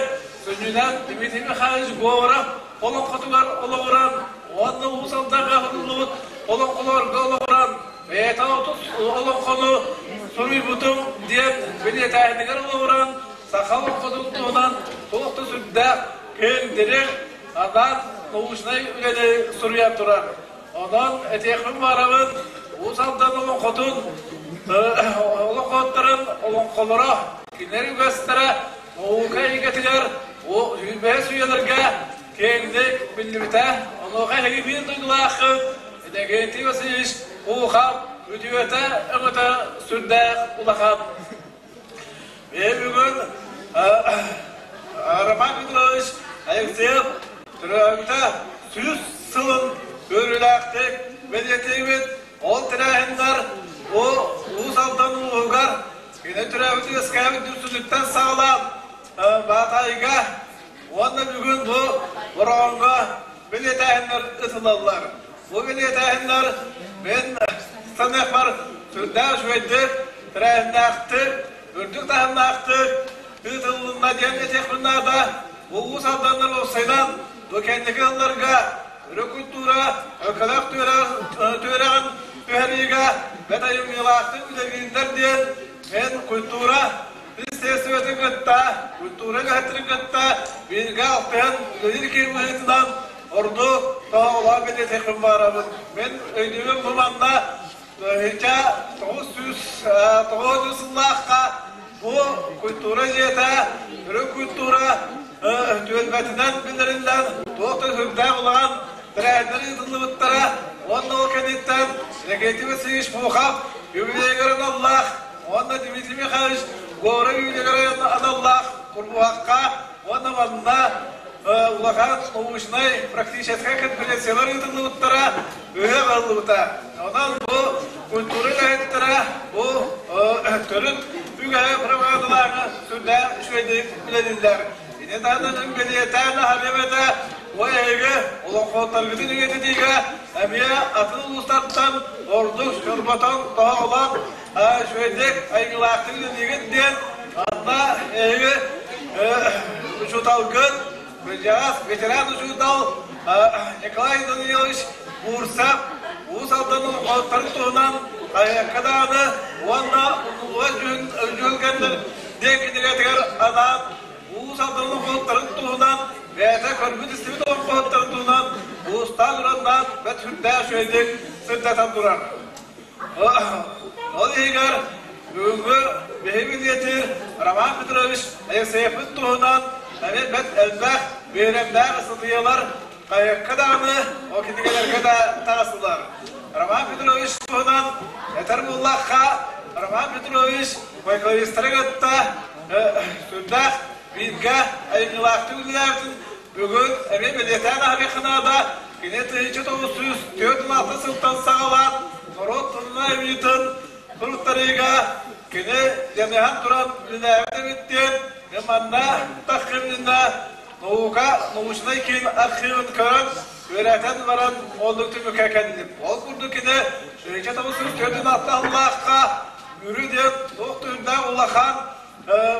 сүнньүнэн Дмитрий Михайлович Говоров олоҥхотугар олоҕуран уонна Уус Алдаҥҥа хатыллыбыт олоҥхолорго олоҕуран бэйэтэ олоҥхону суруйбутум диэн бэлиэтээһинигэр олоҕуран саха олоҥхотун туһунан туох да сүрдээх киэҥ дириҥ анаан научнай үлэни суруйан турар. Онон этиэхпин баҕарабын, Уус Алдан олоҥхотун олоҥхоттарын олоҥхолоро, кинилэр үгэстэрэ наука эйгэтигэр сүүрбэһис үйэлэргэ киэҥник биллибитэ. Онуоха эһиги биир дойдулааххыт Иннокентий Васильевич Ухов үтүөтэ өҥөтө сүрдээх улахан. Мен бүгүн Роман Петрович Алексеев төрөөбүтэ 100 сылын үөрүүлээхтик бэлиэтиибит. Ол тэрээһиннэр бу Уус Алдан улууһугар кини төрөөбүт үөскээбит Дүпсүнүттэн саҕалаан Баатаайга уонна бүгүн бу Бороҕоҥҥо. бэлиэтээһиннэр ытылаллар. Бу бэлиэтээһиннэр мин саныахпар сүрдээх үчүгэйдик, тэрээһиннээхтик, үрдүк таһымнаахтык ыытыллынна диэн этиэхпин наада. Бу Уус Алданнар уопсайынан бу кэнники ылларга өрө культура өлкөлөөх түөрэҕин түһэриигэ бэрт айымньылаахтык үлэлииллэр диэн мен культура министиэристибэтин кытта, культура үлэһиттэрин кытта бииргэ алтыһан үлэлиир киһи быһыытынан ордук тоһоҕолоон бэлиэтиэхпин баҕарабын. Мин өйдүүбүн бу манна 990 сыллаахха бу культура дьиэтэ өрүт культура түөлбэтинэн биллэриллэн туох да сүрдээх улахан тэрээһиннэр ыытыллыбыттара уонна ол кэнниттэн Иннокентий Васильевич Пухов юбилейыгар аналлаах уонна Дмитрий Михайлович Говоров юбилейыгар аналлаах Курбуһахха уонна манна улахан научнай практическай конференциялар ыытыллыбыттара, ыһыах ыһыллыбыта. Онон бу культура үлэһиттэрэ бу төрүт үгэһи пропагандалааһыҥҥа сүрдээх үчүгэйдик үлэлииллэр. Ини таһынан бэлиэтээн аһарыам этэ, бу эһиги олоҥхоһуттаргытын үйэтитиигэ эмиэ атын улуустартан ордук чорботон тоһоҕолоон үчүгэйдик айгылаахтык үлэлиигит диэн манна эһиги учууталгыт кырдьаҕас ветеран учуутал Николай Данилович Бурцев Уус Алдан олоҥхоһуттарын туһунан хаһыакка даҕаны уонна умнуллубат дьүһүлгэннэр диэн кинигэтигэр анаан Уус Алдан олоҥхоһуттарын туһунан бэйэтэ көрбүт-истибит олоҥхоһуттарын туһунан уустаан-ураннаан бэрт сүрдээх үчүгэйдик сырдатан турар. Ол иһигэр бүгүҥҥү биһиги диэтир Роман Петрович Алексеевпыт туһунан эмиэ бэрт элбэх биһирэмнээх ыстатыйалар хайыакка даҕаны, ол кинигэлэргэ да таҕыстылар. Роман Петрович туһунан этэр буоллахха, Роман Петрович фольклористары кытта сүрдээх бииргэ айымньылаахтык үлэлээбитин Бүгүн эмиэ бэлиэтээн аһарыахха наада, кини 1946 сылтан саҕалаан норуот тылынан айымньытын суруттарыыга кини дьаныһан туран үлэлээбит эбит диэн мин манна таххымнына наука научнай киин архивын көрөн үөрэтэн баран оннук түмүккэ кэллим. Ол курдук кини 1946 сыллаахха Мүрү диэн туох да улахан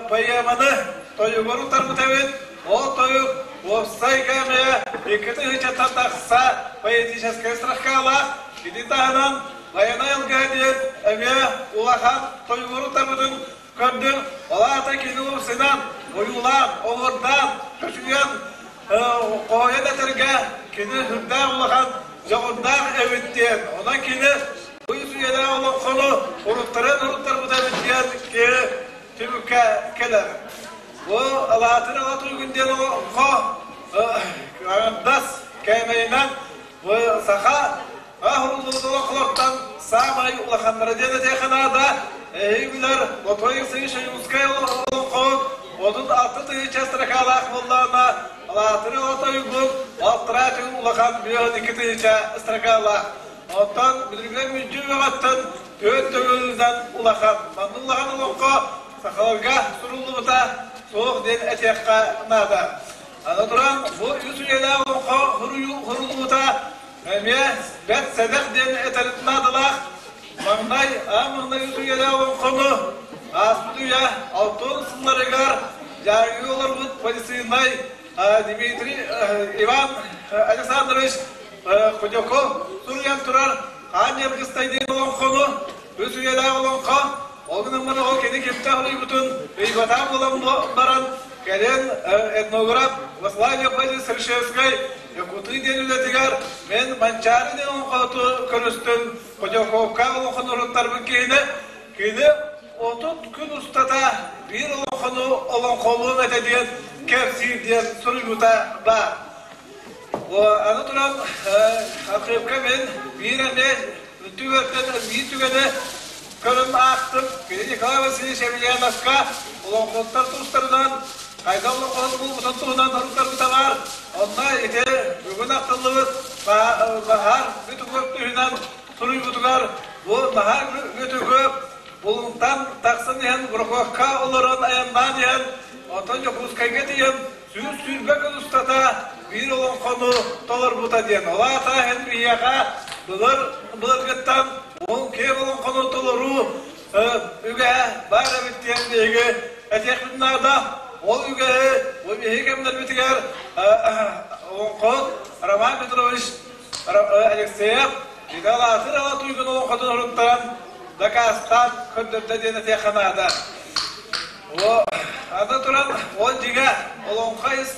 поэманы тойугар утарбыт эбит. Ол тойук уопсай кэмэ 2000 тахса поэтическай строкалаах. Ити таһынан Байанай Алгыһа диэн эмиэ улахан тойугар утарбытын көрдүм. Ол аата кини уопсайынан ойуулаан, оҥордаан, чочуйан, хоһуйан этэргэ кини сүрдээх улахан дьоҕурдаах эбит диэн. Онон кини Бу үйэлээх олоҥхону уруттарын уруттарбыта эбит диэн киһи түмүккэ кэлэр. Бу Алаатын Ала Туйгун диэн олоҥхо аҥардас кээмэйинэн бу саха аһыллыбыт олоҥхолортон саамай улаханнара диэн этиэххэ наада. Эһиги билэр Лотой Алексеевич Ойуунскай олоҥхоһут 36 тыһыынча строкалаах буоллаҕына, Алаатын Ала Туйгун алтараа түгүн улахан 52 тыһыынча строкалаах. Оттон билигин мүлдьү үөҕэттэн түөрт төгүлүнэн улахан. Манна улахан олоххо сахаларга суруллубута суох диэн этиэххэ наада. Аны туран, бу үс үйэлээх олоҥхо суруллубута эмиэ бэрт сэдэх диэн этэр наадалаах. Маҥнай аан маҥнай үс үйэлээх олоҥхону ааспыт үйэ алтын сылларыгар Дьааҥыга олорбут полицейнай Дмитрий Иван Александрович Худяков суруйан турар Хаан Ньыргыстай диэн олоҥхону, үс үйэлээх олоҥхо, ол гынан баран ол кини кимтэн суруйбутун ыйбатах буолан баран, кэлин этнограф Васлав Леопольдович Сарышевскай Якутыы диэн үлэтигэр мин Манчаары диэн олоҥхону көрүстүм, Худяковка олоҥхону уруттарбыт киһини, кини 30 күн устата биир олоҥхону олоҥхолуом этэ диэн кэпсиир диэн суруйбута баар. Аны туран, архыыпка мин биир эмиэ түгэттэн биир түгэни көрөн аахтым. Кини Николай Васильевич Емельяновка олоҥхоттар тустарынан хайдах олоҥхоһут буолбутун туһунан суруктарбыта баар. Онно ити бүгүн ахтыллыбыт Наһаар Бүтүкүөп түһүнэн суруйбутугар бу Наһаар Бүтүкүөп Булунтан тахсан иһэн Буракуокка олорон айаннаан иһэн, оттон Дьокуускайга тиийэн 120 күн устата биир олоҥхону толорбута диэн. Ол аата эн биһиэхэ былыр былыргыттан уһун киэҥ олоҥхону толоруу үгэһэ баар эбит диэн биһиги этиэхпит наада. Ол үгэһи бу биһиги кэмнэрбитигэр олоҥхоһут Роман Петрович Алексеев Николаатын ала туйгун олоҥхотун уруттаран дакаастаан көрдөрдө диэн этиэххэ наада. О, аны туран, ол дьиҥэ олоҥхо ис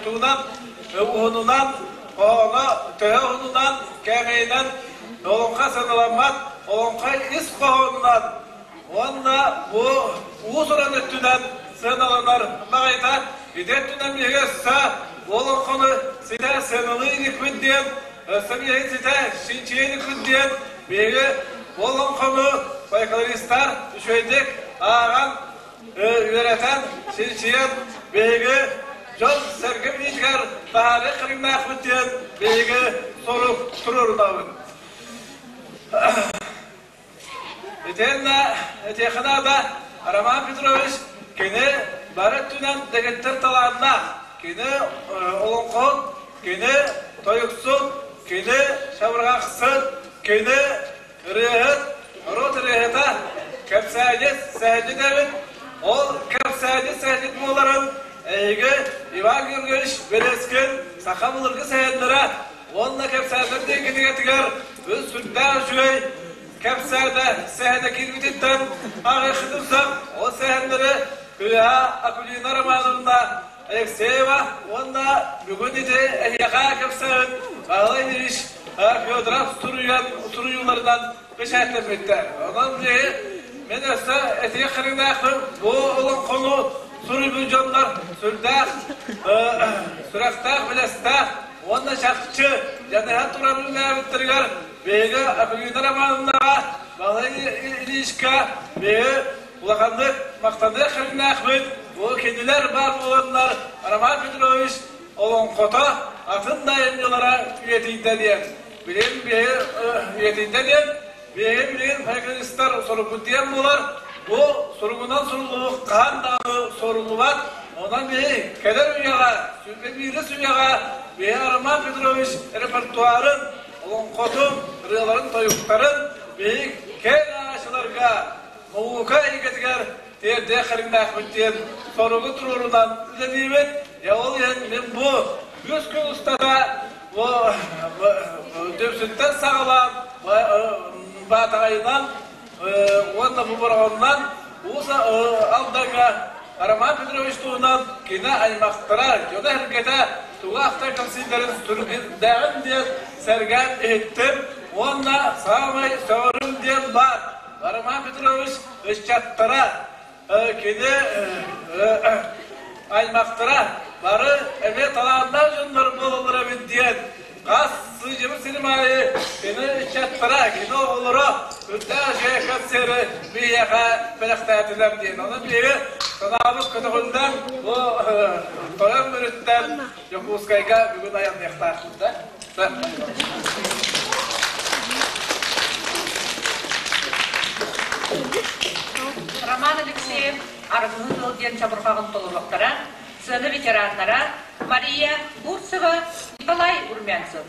туунан, уһунунан, хоһооно төһө уһунунан, кээмэйинэн олоҥхо сыаналаммат, олоҥхо ис хоһоонунан уонна бу уус-уран өттүнэн сыаналанар баҕайыта ити өттүнэн биһиги өссө бу олоҥхону ситэ сыаналыы иликпит диэн, өссө биһиги ситэ чинчийэ иликпит диэн биһиги бу олоҥхону фольклористар үчүгэйдик ааҕан, үөрэтэн, чинчийэн биһиги дьон-сэргэ билиитигэр таһаарыы көрүҥнээхпит диэн биһиги сорук туруорунабыт. Итиэннэ этиэххэ наада, Роман Петрович кини бары өттүнэн дэгиттэр талааннаах, кини олоҥхоһут, кини тойуксут, кини чабырҕахсыт, кини ырыаһыт, норуот ырыаһыта, кэпсээнньит, сэһэнньит эбит. Ол кэпсээнньит, сэһэнньит буоларын эһиги Иван Георгиевич Березкин саха былыргы сэһэннэрэ уонна кэпсээннэр диэн кинигэтигэр үс сүрдээх үчүгэй кэпсээнэ сэһэнэ киирбититтэн аҕыйахытымсах ол сэһэннэри Кыыһа Акулина Романовна Алексеева уонна бүгүн ити эһиэхэ кэпсээн Павел Ильич Федоров суруйан суруйууларынан бэчээттэммиттэр. Онон биһи мин өссө этиэх кэриҥнээхпин бу олоҥхону суруйбут дьоннор сүрдээх сүрэхтээх, билэстээх уонна чахчы дьаныһан туран үлэлээбиттэригэр биһиги Акулина Романовнаҕа, Павел Ильичка биһи улаханнык махтаныах кэриҥнээхпит. Бу кинилэр баар буоланнар Роман Петрович олоҥхото атын да айымньылара үйэтийдэ диэн. Билигин биһи үйэтийдэ диэн, биһиги билигин фольклористар сорукпут диэн буолар. Бу суругунан суруллубут хаһан даҕаны суоруллубат. Онон биһи кэлэр үйэҕэ, сүүрбэ үйэҕэ биһи Роман Петрович репертуарын, олоҥхотун, ырыаларын, тойуктарын биһи кэҥ ааҕааччыларга наука эйгэтигэр тиэрдиэх кэриҥнээхпит диэн соругу туруорунан үлэлиибит. Дьэ ол иһин мин бу үс күн устата бу Дүпсүнтэн саҕалаан Баатаҕайынан уонна бу Бороҕонунан Уус Алдаҥҥа Роман Петрович туһунан кини аймахтара, дьоно-сэргэтэ тугу ахтар кэпсииллэрин сүрдээҕин диэн сэргээн иһиттим уонна саамай сөҕөрүм диэн баар Роман Петрович ыччаттара, кини аймахтара бары эмиэ талааннаах дьоннор буолаллар эбит диэн хас сылдьыбыт сирим аайы кини ыччаттара, кини оҕолоро үрдээх үчүгэй концеры биһиэхэ бэлэхтээтилэр диэн. Онон биһиги санаабыт көтөҕүллэн бу тойон мүрүттэн Дьокуускайга бүгүн айанныахтаахпыт да. Роман Алексеев Аргыһы тыл диэн чабырҕаҕын толоруохтара, сыана ветераннара Мария Бурцева, Николай Румянцев.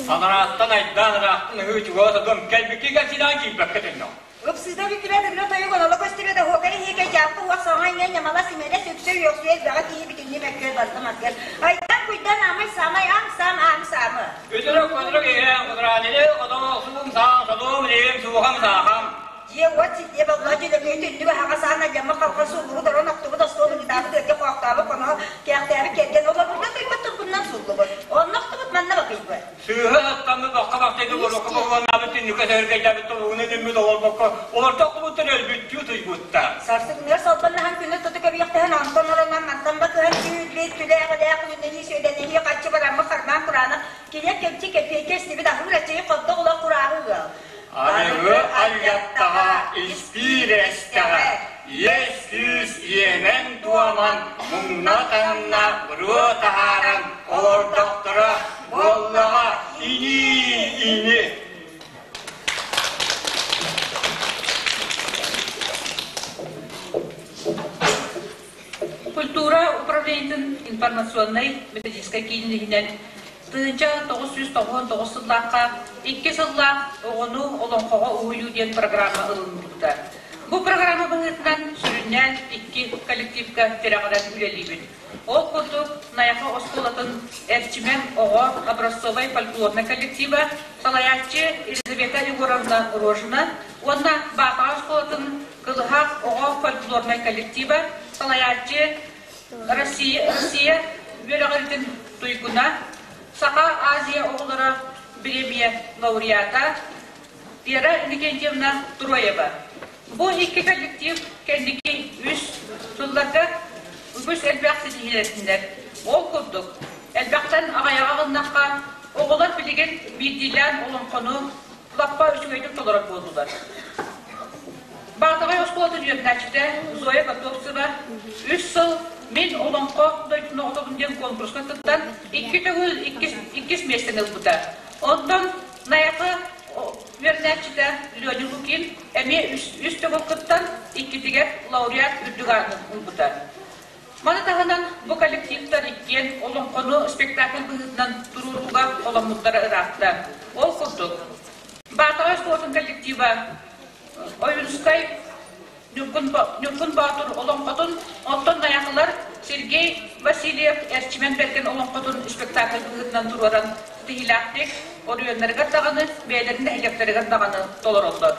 Анарааттан айдаан ыраахтан ыһыы чугас одон кэлбикки кэлсидаан киирбэккэ төннөҕ. Ыпсыыта бүттүбэт ырыа тойук оноло көстүбэт оһуокай иһиэкэй дьааппы уох саҥа иҥэ ньамала симэлэ сүксэ үөхсүө элбэҕэ киһи бүтүннүү мөккүөр барыта мазгар айдан куйдан аамай саамай аам саам аам саамы Үтүрүк көтүрүк иһээн кутураанили хотоо суум саам содуум илиим суухам саахам Дьиэ-уот сирдиэ боллоо дьөлөкөй түннүк аһаҕас аан алдьаммыт халҕан сууллубут орон охтубут остуол ыгытаабыт ыарга хоохтообут хоноһо кээхтээбит кэргэн олорбута тыйбыт турбунан суллубут онно охтубут манна бакыйбыт Сыыһа аттаммыт боххо бахтайды олорбокко боһуоннаабыт түннүккэ сэһэргэйдээбит тобугун үнүммүт олорбокко олордох кубуттар өлбүттүү утуйбуттар. Сарсыҥҥы салбаннаһан күнү туту көбүөхтэһэн онтон оронон мантан бакыһан түүл-бит түлээҕилээх үннэһии сүөдэннэһии хаччы бараммыт хармаан кураанах килиэп кэмчи кэпиэккэ истибит аһыыр аччыгый хордох улах курааһы ыал. Арыгы айыаттаҕа испиир эстэҕэ иэс-күүс иэмэн-туоман муҥна-таҥна буруо таһааран олордохторо буоллаҕа инии-ини. Культура управлениетын информационнай методическай киинин иһинэн 1999 сыллаахха икки сыллаах оҕону олоҥхоҕо уһуйуу диэн программа ылыныллыбыта. Бу программа быһыытынан сүрүннээн икки коллективка тирэҕирэн үлэлиибит. Ол курдук Найахы оскуолатын Эрчимэн оҕо образцовай фольклорнай коллектива, салайааччы Елизавета Егоровна Рожина уонна Баатаҕай оскуолатын Кылыһах оҕо фольклорнай коллектива, салайааччы Россия, Россия үөрэҕиритин туйгуна, Саха Азия оҕолоро бириэмийэ лауреата Вера Иннокентьевна Троева. Бу икки коллектив кэнники үс сылларга үгүс элбэх ситиһиилэрдиннэр. Ол курдук, элбэхтэн аҕыйаҕа гыннахха, оҕолор билигин биирдиилээн олоҥхону лаппа үчүгэйдик толорор буоллулар. Баатаҕай оскуолатын үөрэнээччитэ Зоя Готовцева үс сыл Мин олоҥхо дойдутун оҕотобун диэн конкурска кыттан икки төгүл иккис, иккис миэстэни ылбыта. Онтон Найахы үөрэнээччитэ Леня Лукин эмиэ үс, үс төгүл кыттан иккитигэр лауреат үрдүк аатын ылбыта. Маны таһынан бу коллективтар иккиэн олоҥхону спектакль быһыытынан туруорууга холоммуттара ыраатта. Ол курдук, Баатаҕай оскуолатын коллектива Ойуунускай Ньургун, Ньургун Боотур олоҥхотун, оттон Найахылар Сергей Васильев Эрчимэн Бэргэн олоҥхотун спектакль быһыытынан туруоран ситиһиилээхтик оройуоннарыгар даҕаны, бэйэлэрин нэһилиэктэригэр даҕаны толороллор.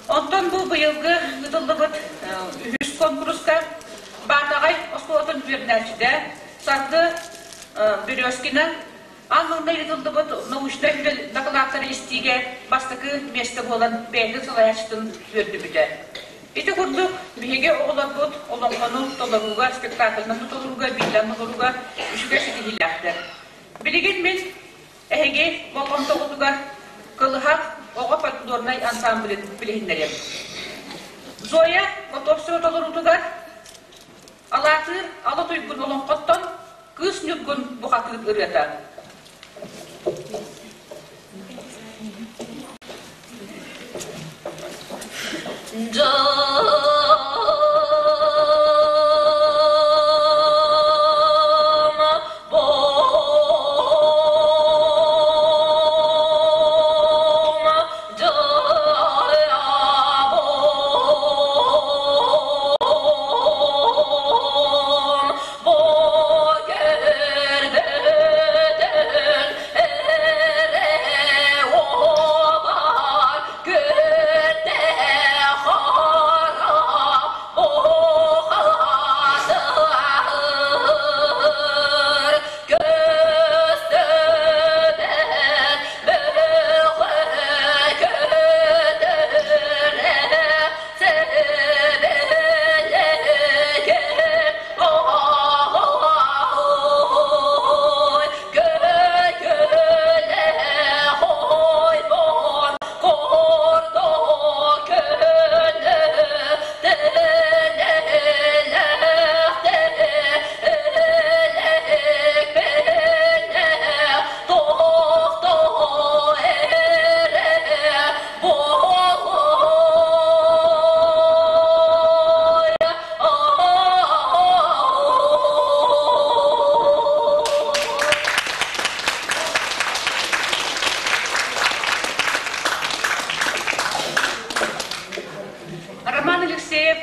Онтон бу быйылгы ыытыллыбыт үһүс куонкуруска Баатаҕай оскуолатын үөрэнээччитэ Саргы Березкина Аан маҥнай ыытыллыбыт научнай үлэ дакылааттары истиигэ бастакы миэстэ буолан бэйэтин салайааччытын үөрдүбүтэ. Ити курдук биһиги оҕолорбут олоҥхону толорууга, спектакльны толорууга, биирдээн толорууга үчүгэй ситиһиилээхтэр. Билигин мин эһиги болҕомтоҕутугар Кылыһах оҕо фольклорнай ансамблын билиһиннэриэм. Зоя Готовцева толоруутугар Алаатыыр Ала Туйгун олоҥхоттон Кыыс Ньургун бухатыыр ырыата. Роман Алексеев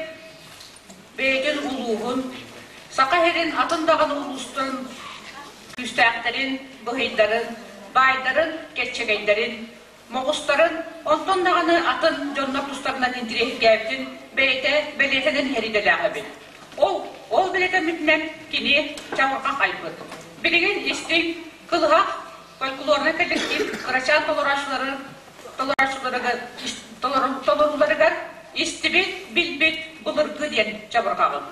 бэйэтин улууһун, Саха сирин атын даҕаны улуустарын күүстээхтэрин, быһыйдарын, баайдарын, кэччэгэйдэрин Моҕустарын, онтон даҕаны атын дьоннор тустарынан интириэһиргээбитин бэйэтэ бэлиэтэнэн иһэр идэлээх эбит. Ол, ол бэлиэтэммитинэн кини чабырҕах айбыт. Билигин истиҥ, кылыһах фольклорнай коллектив кырачаан толорооччулары толорооччуларыгар толорууларыгар истибит, билбит былыргы диэн чабырҕаҕын.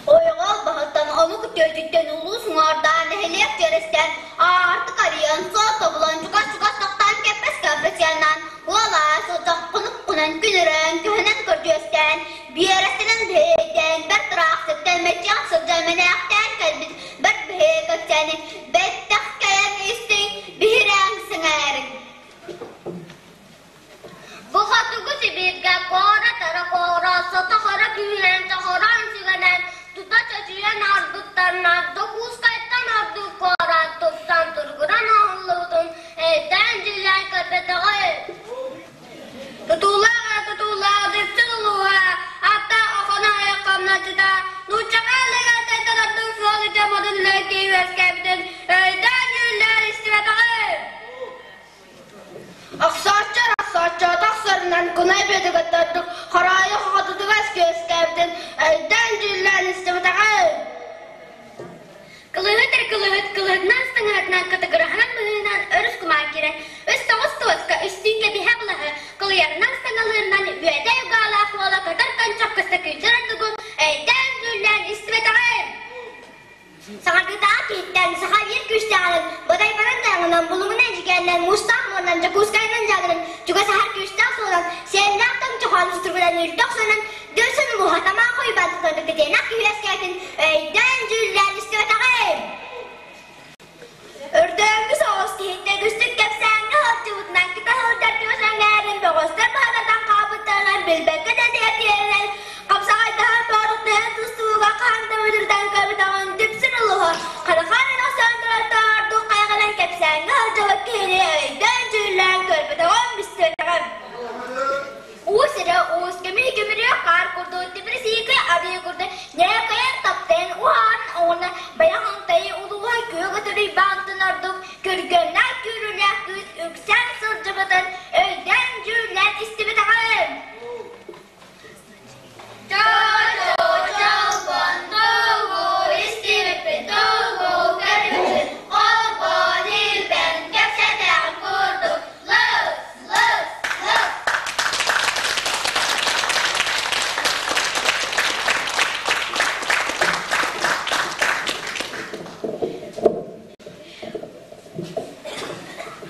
Ойоҕол баһыттан омук төрдүттэн улуус уҥуордаан нэһилиэк дьиэрэстээн аартык арыйан, суол тобулан, чугас-чугас тохтоон кэппэс кэппэчээннээн уолаан. туһунан күн-өрөөн, күһүнэн көрдүөстээн, биэрэстэнэн бэһиэйдээн, бэрт ыраах сиртэн мэччиҕэ сылдьан мэнээхтээн кэлбит бэрт бэһиэй кэпсээни бэттэх кэлэн истиҥ, биһирээҥ сэҥээриҥ. Бу хотугу Сибииргэ куорат эрэ куорат сото-хоро күүһүнэн чохороон сүгэнэн тута чочуйан аарбыттарынан Дьокуускайтан ордук куорат тупсан туругуран оҥоһуллубутун өйдөөн-дьүүллээн көрбөтөҕө. Тутуулаах эрэ тутуулаах Дүпсүн улууһа атта Охоно айах хамначчыта нууччаҕа ылыгартан ордук суол үтэ модун үлэ киһи үөскээбитин өйдөөн-дьүүллээн истибэтэҕэ. Охсооччу охсооччоотох сорунан кунай бүөтүгэттэрдик хороойу хотутугас күөскээбитин өйдөөн-дьүүллээн истибэтэҕэ. Кылыһыт эрэ кылыһыт, кылыһытынан сыҥаһытынан, кытыгыраһынан быһыынан өрүс кумаар киирэн, үс тоҕус туоска, үстүүн кэбиһэ былаһы, кылыйарынан саҥалыырынан үөдэй угаалаах уола көтөр көнчөх көстөкүүчэр ордугу өйдөөн-дьүүллээн истибэтэҕэ. Саҥардыытааҕы киһиттэн саха биир күүстээҕинэн, Бодайбанан тайаҕынан, Булуҥунан Эдьигээнинэн, Муустаах муоранан, Дьокуускайынан Дьааҥынан, чугасаһар күүстээх суолунан, Сиэннээх тоҥ чохоон устургунан үрдэх суонан, Дүрсүн улууһа Тамаах Уйбаан тутарбыт кытиэнэх киһи үөскээтин өйдөөн-дьүүллээн истибэтэҕим. Өрдөөҥҥү соҕус киһиттэн үгүстүк кэпсээҥҥэ сылдьыбытынан кыта сылдьар түөс эҥээрин бөҕөстөр баһататан хаалбыттарынан билбэккэ да тиэртиэринэн хапсаҕайдаһан бооруктаһан тустууга хаһан да мүлүрүтэн көрбөтөҕүн дүпсүн улуһу Харахаан охсоонноротто ордук хайҕанан кэпсээҥҥэ сылдьыбыт киһини өйдөөн-дьүүллээн көрбөтөҕүм истибэтэҕим. Уус эрэ уус, көмүс көмүрүө хаар курдук, тимир сиикэй арыы курдук, ньээкэйэн таптайан уһаарын оҕуна Байаҕантай улууһа күөх өтөрүй баантын ордук күргүөмнээх күүрүүлээх кыыс үксээн сылдьыбытын өйдөөн-дьүүллээн истибэтэҕим.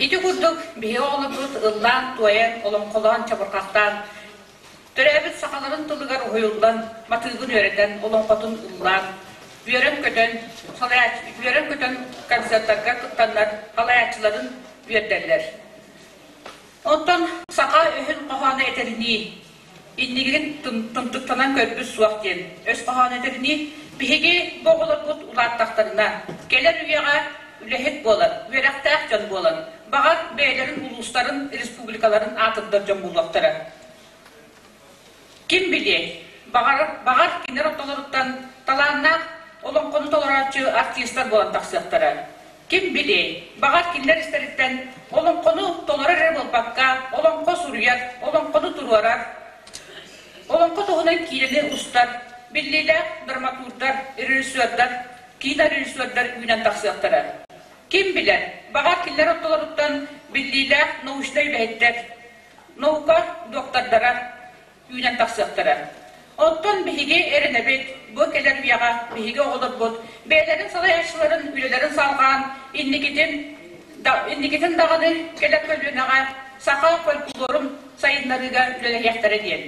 Ити курдук биһиги оҕолорбут ыллаан-туойан, олоҥхолоон, чабырҕахтаан Төрөөбүт сахаларын тылыгар уһуйуллан, матыыбын үөрэтэн, олоҥхотун ыллаан, үөрэн-көтөн, үөрэн-көтөн концертарга кыттаннар салайааччыларын үөрдэллэр. Оттон саха өһүн хоһооно этэринии, иннигин тымтыктанан көрбүт суох диэн өс хоһооно этэринии, биһиги бу оҕолорбут улааттахтарына, кэлэр үйэҕэ үлэһит буолан, үөрэхтээх дьон буолан, баҕар бэйэлэрин улуустарын, республикаларын аатырдар дьон буолуохтара. Ким билиэй, баҕар, баҕар кинилэр ортолоруттан талааннаах олоҥхону толорооччу артистар буолан тахсыахтара. Ким билиэй, баҕар кинилэр истэриттэн олоҥхону толорор эрэ буолбакка, олоҥхо суруйар, олоҥхону туруорар, олоҥхо туһунан киинэни устар биллиилээх драматурдар, режиссердар, кинорежиссердар үүнэн тахсыахтара. Ким билэр, баҕар кинилэр ортолоруттан биллиилээх научнай үлэһиттэр, наука доктордара үүнэн тахсыахтара. Оттон биһиги эрэнэбит, бу кэлэр үйэҕэ биһиги оҕолорбут бэйэлэрин салайааччыларын үлэлэрин салҕаан инникитин, да, инникитин даҕаны кэлэр көлүөнэҕэ саха фольклорун сайыннарыыга үлэлэһиэхтэрэ диэн.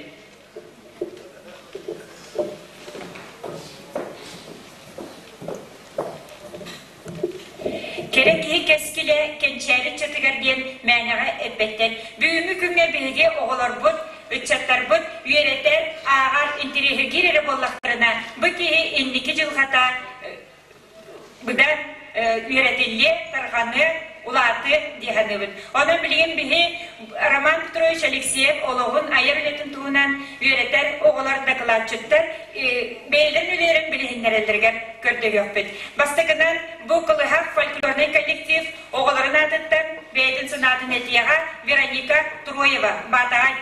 Кэрэ киһи кэскилэ кэнчээри ыччатыгар диэн мээнэҕэ эппэттэр. Бүгүҥҥү күҥҥэ биһиги оҕолорбут, ыччаттарбыт үөрэтэр, ааҕар, интэриэһиргиир эрэ буоллахтарына, бу киһи инники дьылҕата быдан үөрэтиллиэ, тарҕаныа, улаатыа дии саныыбын. Онон билигин биһи Роман Петрович Алексеев олоҕун, айар үлэтин туһунан үөрэтэр оҕолор, дакылаатчыттар бэйэлэрин үлэлэрин билиһиннэрэллэригэр көрдөһүөхпүт. Бастакынан бу Кылыһах фольклорнай коллектив оҕолорун аатыттан бэйэтин санаатын этиэҕэ Вероника Троева, Баатаҕай.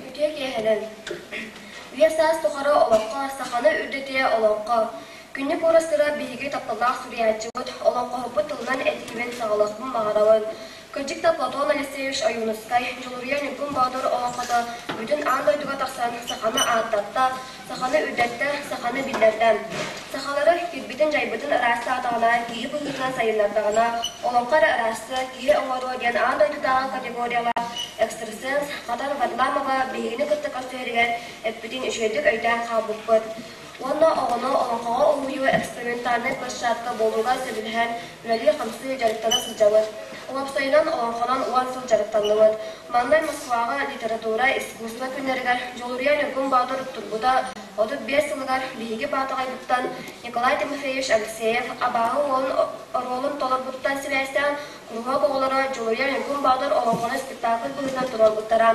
Үтүө киэһэнэн! Үйэ саас тухары олоххо, саханы үрдэтиэ олоҥхо. Күннүк уурастыра биһиги тапталлаах суруйааччыбыт, олоҥхоһуппут тылынан этиибин саҕалыахпын баҕарабын. Кырдьык да Платон Алексеевич Ойуунускай Дьулуруйа Ньургун Боотур олоҥхото бүтүн аан дойдуга тахсан саханы ааттатта, саханы үрдэттэ, саханы биллэрдэ. Сахалары кирбитин-дьайбытын ыраастаатаҕына, киһи быһыытынан сайыннардаҕына, олоҥхо эрэ ыраастыа, киһи оҥоруо диэн аан дойдутааҕы категориялаах экстрасенс Хатан Варламова биһигини кытта көрсүһэригэр эппитин үчүгэйдик өйдөөн хаалбыппыт. Уонна оҕону олоҥхоҕо уһуйуу экспериментальнай площадка буолууга сөбүлэһэн үлэлии-хамсыы дьарыктана сылдьабыт. Уопсайынан олоҥхонон 10 сыл дьарыктанныбыт. Манна Москваҕа литература, искусство күннэригэр Дьулуруйа Ньургун Боотур турбута 35 сылыгар биһиги Баатаҕайбыттан Николай Тимофеевич Алексеев абааһы уолун оруолун толорбутуттан сибээстээн куруһуок оҕолоро Дьулуруйа Ньургун Боотур олоҥхону спектакль быһыытынан туруорбуттара.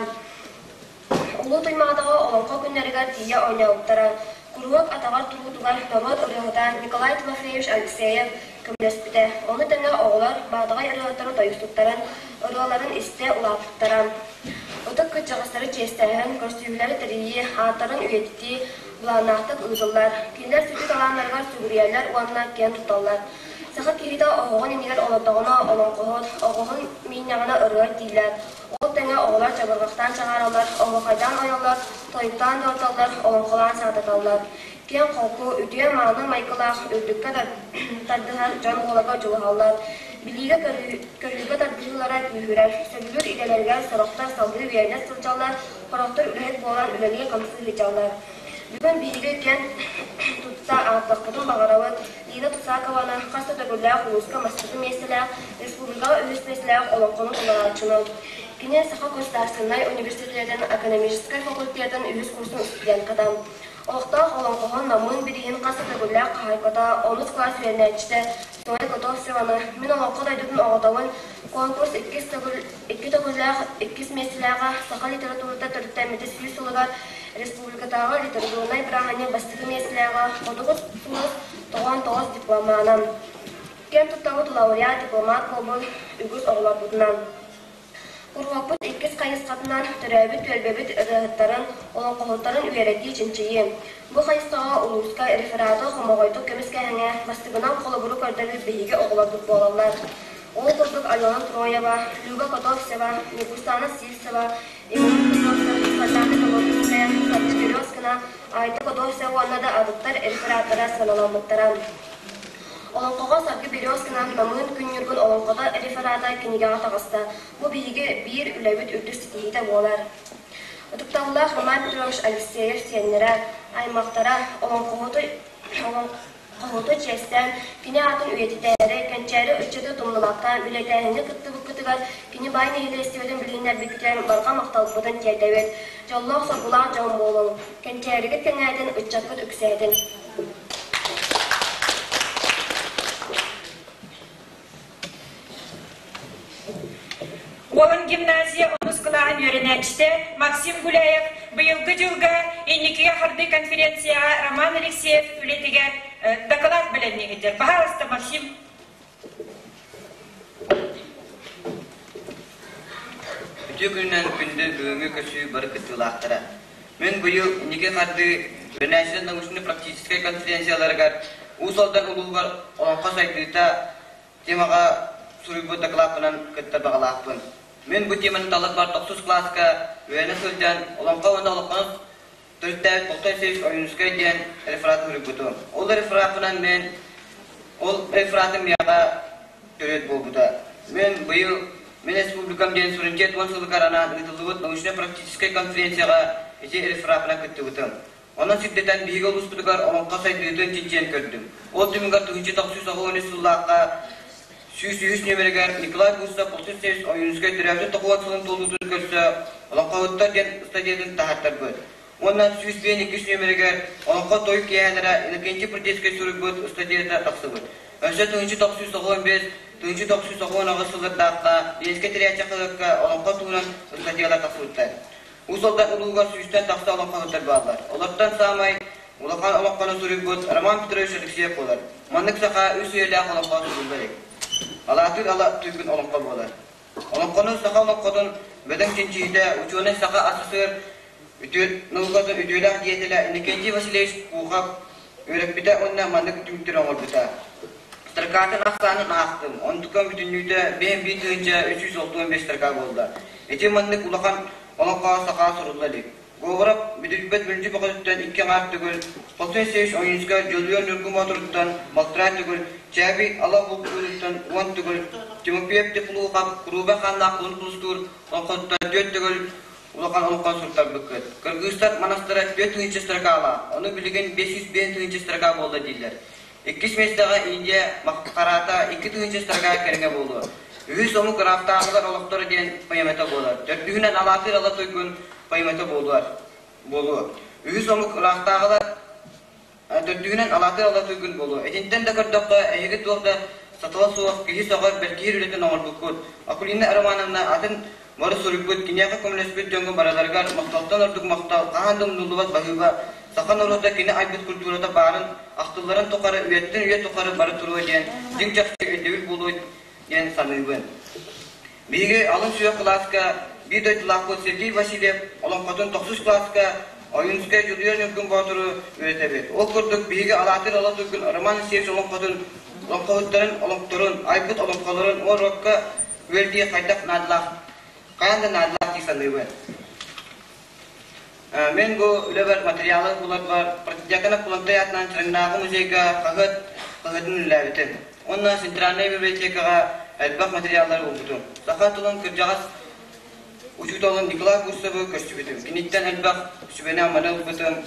Улуу Туймаадаҕа олоҥхо күннэригэр тиийэ оонньообуттара. Куруһуок атаҕар туруутугар норуот ырыаһыта Николай Тимофеевич Алексеев көмөлөспүтэ. Ону тэҥэ оҕолор Баатаҕай ырыаһыттарын тойуксуттарын ырыаларын истэ улааппыттара. Ытык кырдьаҕастары чиэстээһин, көрсүһүүлэри тэрийии, ааттарын үйэтитии былааннаахтык ыытыллар. Кинилэр сүдү талааннарыгар сүгүрүйэллэр уонна киэн тутталлар. Саха киһитэ оһоҕун иннигэр олордоҕуна олоҥхоһут, оҕуһун мииннэҕинэ ырыа дииллэр. Ол тэҥэ оҕолор чабырҕахтаан чаҕаараллар, оһуохайдаан ойоллор, тойуктаан дуордаллар, олоҥхолоон саататаллар. Киэҥ-холку, үтүө-мааны майгылаах, үрдүккэ тардыһар дьон уолага дьулуһаллар. Билиигэ көрүүгэ тардыһыылара күүһүрэр. Сөбүлүүр идэлэригэр сорохтор салгыы үөрэнэ сылдьаллар, сорохтор үлэһит буолан үлэлии-хамсыы сылдьаллар. Бүгүн биһиги киэн тутта ааттахпытын баҕарабыт Лина Тусакованы хас да төгүллээх улууска бастакы миэстэлээх, республикаҕа үһүс миэстэлээх олоҥхону толорооччуну. Кини Саха государственнай университетын экономическай факультетын үһүс курсун студентката. Олохтоох олоҥхоһун Намыын бирииһин хас да төгүллээх хаһаайката, онус кылаас үөрэнээччитэ Зоя Готовцеваны «Мин олоҥхо дойдутун оҕотобун» конкурс иккис төгүл икки төгүллээх иккис миэстэлээҕэ саха литературата төрүттэммитэ сүүс сылыгар республикатааҕы литературнай бырааһынньык бастакы миэстэлээҕэ Хотугу сулус 99 дипломанан киэн туттабыт лауреат дипломат буолбут үгүс оҕолорбутунан. Куруһуокпут иккис хайысхатынан төрөөбүт түөлбэбит ырыаһыттарын, олоҥхоһуттарын үөрэтии чинчийии. Бу хайысхаҕа улууска рефераты хомоҕойдук көмүскээһиҥҥэ бастыгынан холобуру көрдөрбүт биһиги оҕолорбут буолаллар. Ол курдук Алена Троева, Люба Котовцева, Ньургустаана Сивцева, Иван Петровцев, Сардаана Колодинская, Саргы Березкина, Айта Котовцева уонна да атыттар рефераттара сыаналаммыттара. Олоҥхоҕо Саргы Березкина Намыын күн ньургун олоҥхото реферата кинигэҕэ таҕыста. Бу биһиги биир үлэбит үрдүк ситиһиитэ буолар. Ытыктабыллаах Роман Петрович Алексеев сиэннэрэ, аймахтара олоҥхоһуту олоҥхоһуту чиэстээн, кини аатын үйэтитээри, кэнчээри ыччаты тумнубакка үлэлээһиҥҥэ кыттыбыккытыгар, кини баай нэһилиэстибэтин билиһиннэрбиккитигэр барҕа махталбытын тиэрдэбит. Дьоллоох-соргулаах дьон буолуҥ, кэнчээригит кэҥээтин, ыччаккыт үксээтин! Уолун гимназия онус кылааһын үөрэнээччитэ Максим Гуляев быйылгы дьылга инникигэ хардыы конференцияҕа Роман Алексеев үлэтигэр дакылаат бэлэмниигитэр. Пожалуйста, Максим. Үтүө күнүнэн күндү бүгүҥҥү көрсүү бары кыттыылаахтара. Мин быйыл инники хардыы үөрэнээччилэр научно-практическай конференцияларыгар Уус Алдан улууһугар олоҥхо сайдыыта темаҕа суруйбут дакылааппынан кытта баҕалаахпын. Мин бу теманы таларбар тохсус кылааска үөрэнэ сылдьан олоҥхо уонна олоҥхону төрүттээбит Толстой Алексеевич Ойуунускай диэн реферат суруйбутум. Ол рефераппынан мен ол рефератым миэхэ төрүөт буолбута. Мен быйыл Мин республикам диэн суверенитет уон сылыгар анаан ыытыллыбыт научно-практическай конференцияҕа ити реферапынан кыттыбытым. Онон сирдэтэн биһиги улууспутугар олоҥхо сайдыытын чинчийэн көрдүм. Ол түмүгэр 1993 сыллаахха 103 нүөмэригэр Николай Бурцев 38 Ойуунускай төрөөбүт тоҕуон сылын туолуутун көрсө Олоҥхоһуттар диэн ыстатыйатын таһааттарбыт. Уонна 152 нүөмэригэр Олоҥхо той киэһэлэрэ Иннокентий Прудецкай суруйбут ыстатыйата тахсыбыт. Өссө 1995 1998 сыллардаахха Ленскэй тэрийээччи хаһыакка олоҥхо туһунан ыстатыйалар тахсыбыттар. Уус Алдан улууһугар сүүстэн тахса олоҥхоһуттар бааллар. Олортон саамай улахан олоҥхону суруйбут Роман Петрович Алексеев буолар. Маннык саха үс үйэлээх олоҥхо сурулла илик. Алаатыыр ала түлгүн олоҥхо буолар. Олоҥхону саха олоҥхотун бөдөҥ чинчийиитэ учуонай саха СССР үтүө наукатын үтүөлээх деятелэ Иннокентий Васильевич Пухов үөрэппитэ уонна маннык түмүктэри оҥорбута. Строкатын ахсаанын аахтым, онтукам бүтүннүүтэ 51 365 строка буолла. Ити маннык улахан олоҥхо саха сурулла илик. Говоров бүдүрүйбэт бүлдьү бөҕөтүттэн икки аҥаар төгүл, Хотун Алексеевич Ойуунускай Дьулуйар Ньургу Моотуруттан балтараа төгүл, Чээбий Ала Булкуунуттан уон төгүл, Тимофеев Теплоухов Куруубай хааннаах кулун кулустуур олоҥхотуттан түөрт төгүл улахан олоҥхо суруттарбыккыт. Кыргыыстар манастара 4000 строкалаах, ону билигин 505 строка буолла дииллэр. Иккис миэстэҕэ Индия Махараата 2000 строка кэриҥэ буолуо. Үһүс омук ыраахтааҕылар олохторо диэн поэмата буолар. Төрдүһүнэн Алаатыыр Ала Туйгун поэмата буолуо. буолуо. Үһүс омук ыраахтааҕылар төрдүһүнэн Алаатыыр Ала Туйгун буолуо. Итинтэн да көрдөххө, эһиги туох да сатала суох, киһи сөҕөр, бэркиһиир үлэтин оҥорбуккут. Акулина Романовна атын бары суруйбут, киниэхэ көмөлөспүт дьоҥҥо барыларыгар махталтан ордук махтал, хаһан да умнуллубат баһыыба, саха норуота кини айбыт культурата баарын, ахтылларын тухары үйэттэн үйэ тухары бары туруо диэн дьиҥ чахчы өйдөбүл буолуо диэн саныыбын. Биһиги алын сүһүөх кылааска биир дойдулаахпыт Сергей Васильев олоҥхотун тохсус кылааска Ойуунускай Дьулуйар Ньургун Боотуру үөрэтэбит. Ол курдук биһиги Алаатыр Ала Туйгун Роман Алексеевич олоҥхотун олоҥхоһуттарын олоҥхторун, айбыт олоҥхолорун уруокка үөрдии хайдах наадалаах, хайаан да наадалаах дии саныыбын. Мин бу үлэбэр материалы буларбар Протодьяконов Кулантай аатынан Чараҥнааҕы музейга хаһыат хаһыатын үлэлээбитим. Уонна Центральнай библиотекаҕа элбэх материаллары булбутум. Саха тылын кырдьаҕас учууталын Николай Бурцевы көрсүбүтүм. Киниттэн элбэх сүбэни-аманы ылбытым.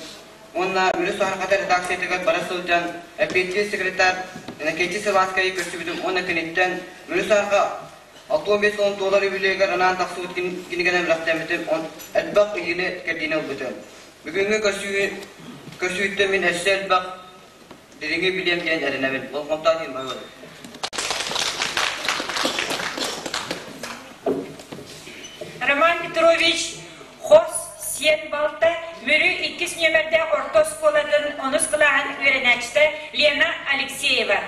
Уонна Мүрү Саһархата редакциятыгар бара сылдьан эппиэттиир секретарь Иннокентий Саваскайы көрсүбүтүм уонна киниттэн Мүрү Саһарха 65 сылын туолар үбүлүөйүгэр анаан тахсыбыт кинигэнэн бэлэхтэммитим, элбэх ыйыыны-кэрдиини ылбытым. Бүгүҥҥү көрсүүттэн мин өссө элбэх дириҥи билиэм диэн эрэнэбин. Болҕомтоох иһин баһылык. Роман Петрович хос сиэн балта Мүрү иккис нүөмэрдээх орто оскуолатын онус кылааһын үөрэнээччитэ Лена Алексеева.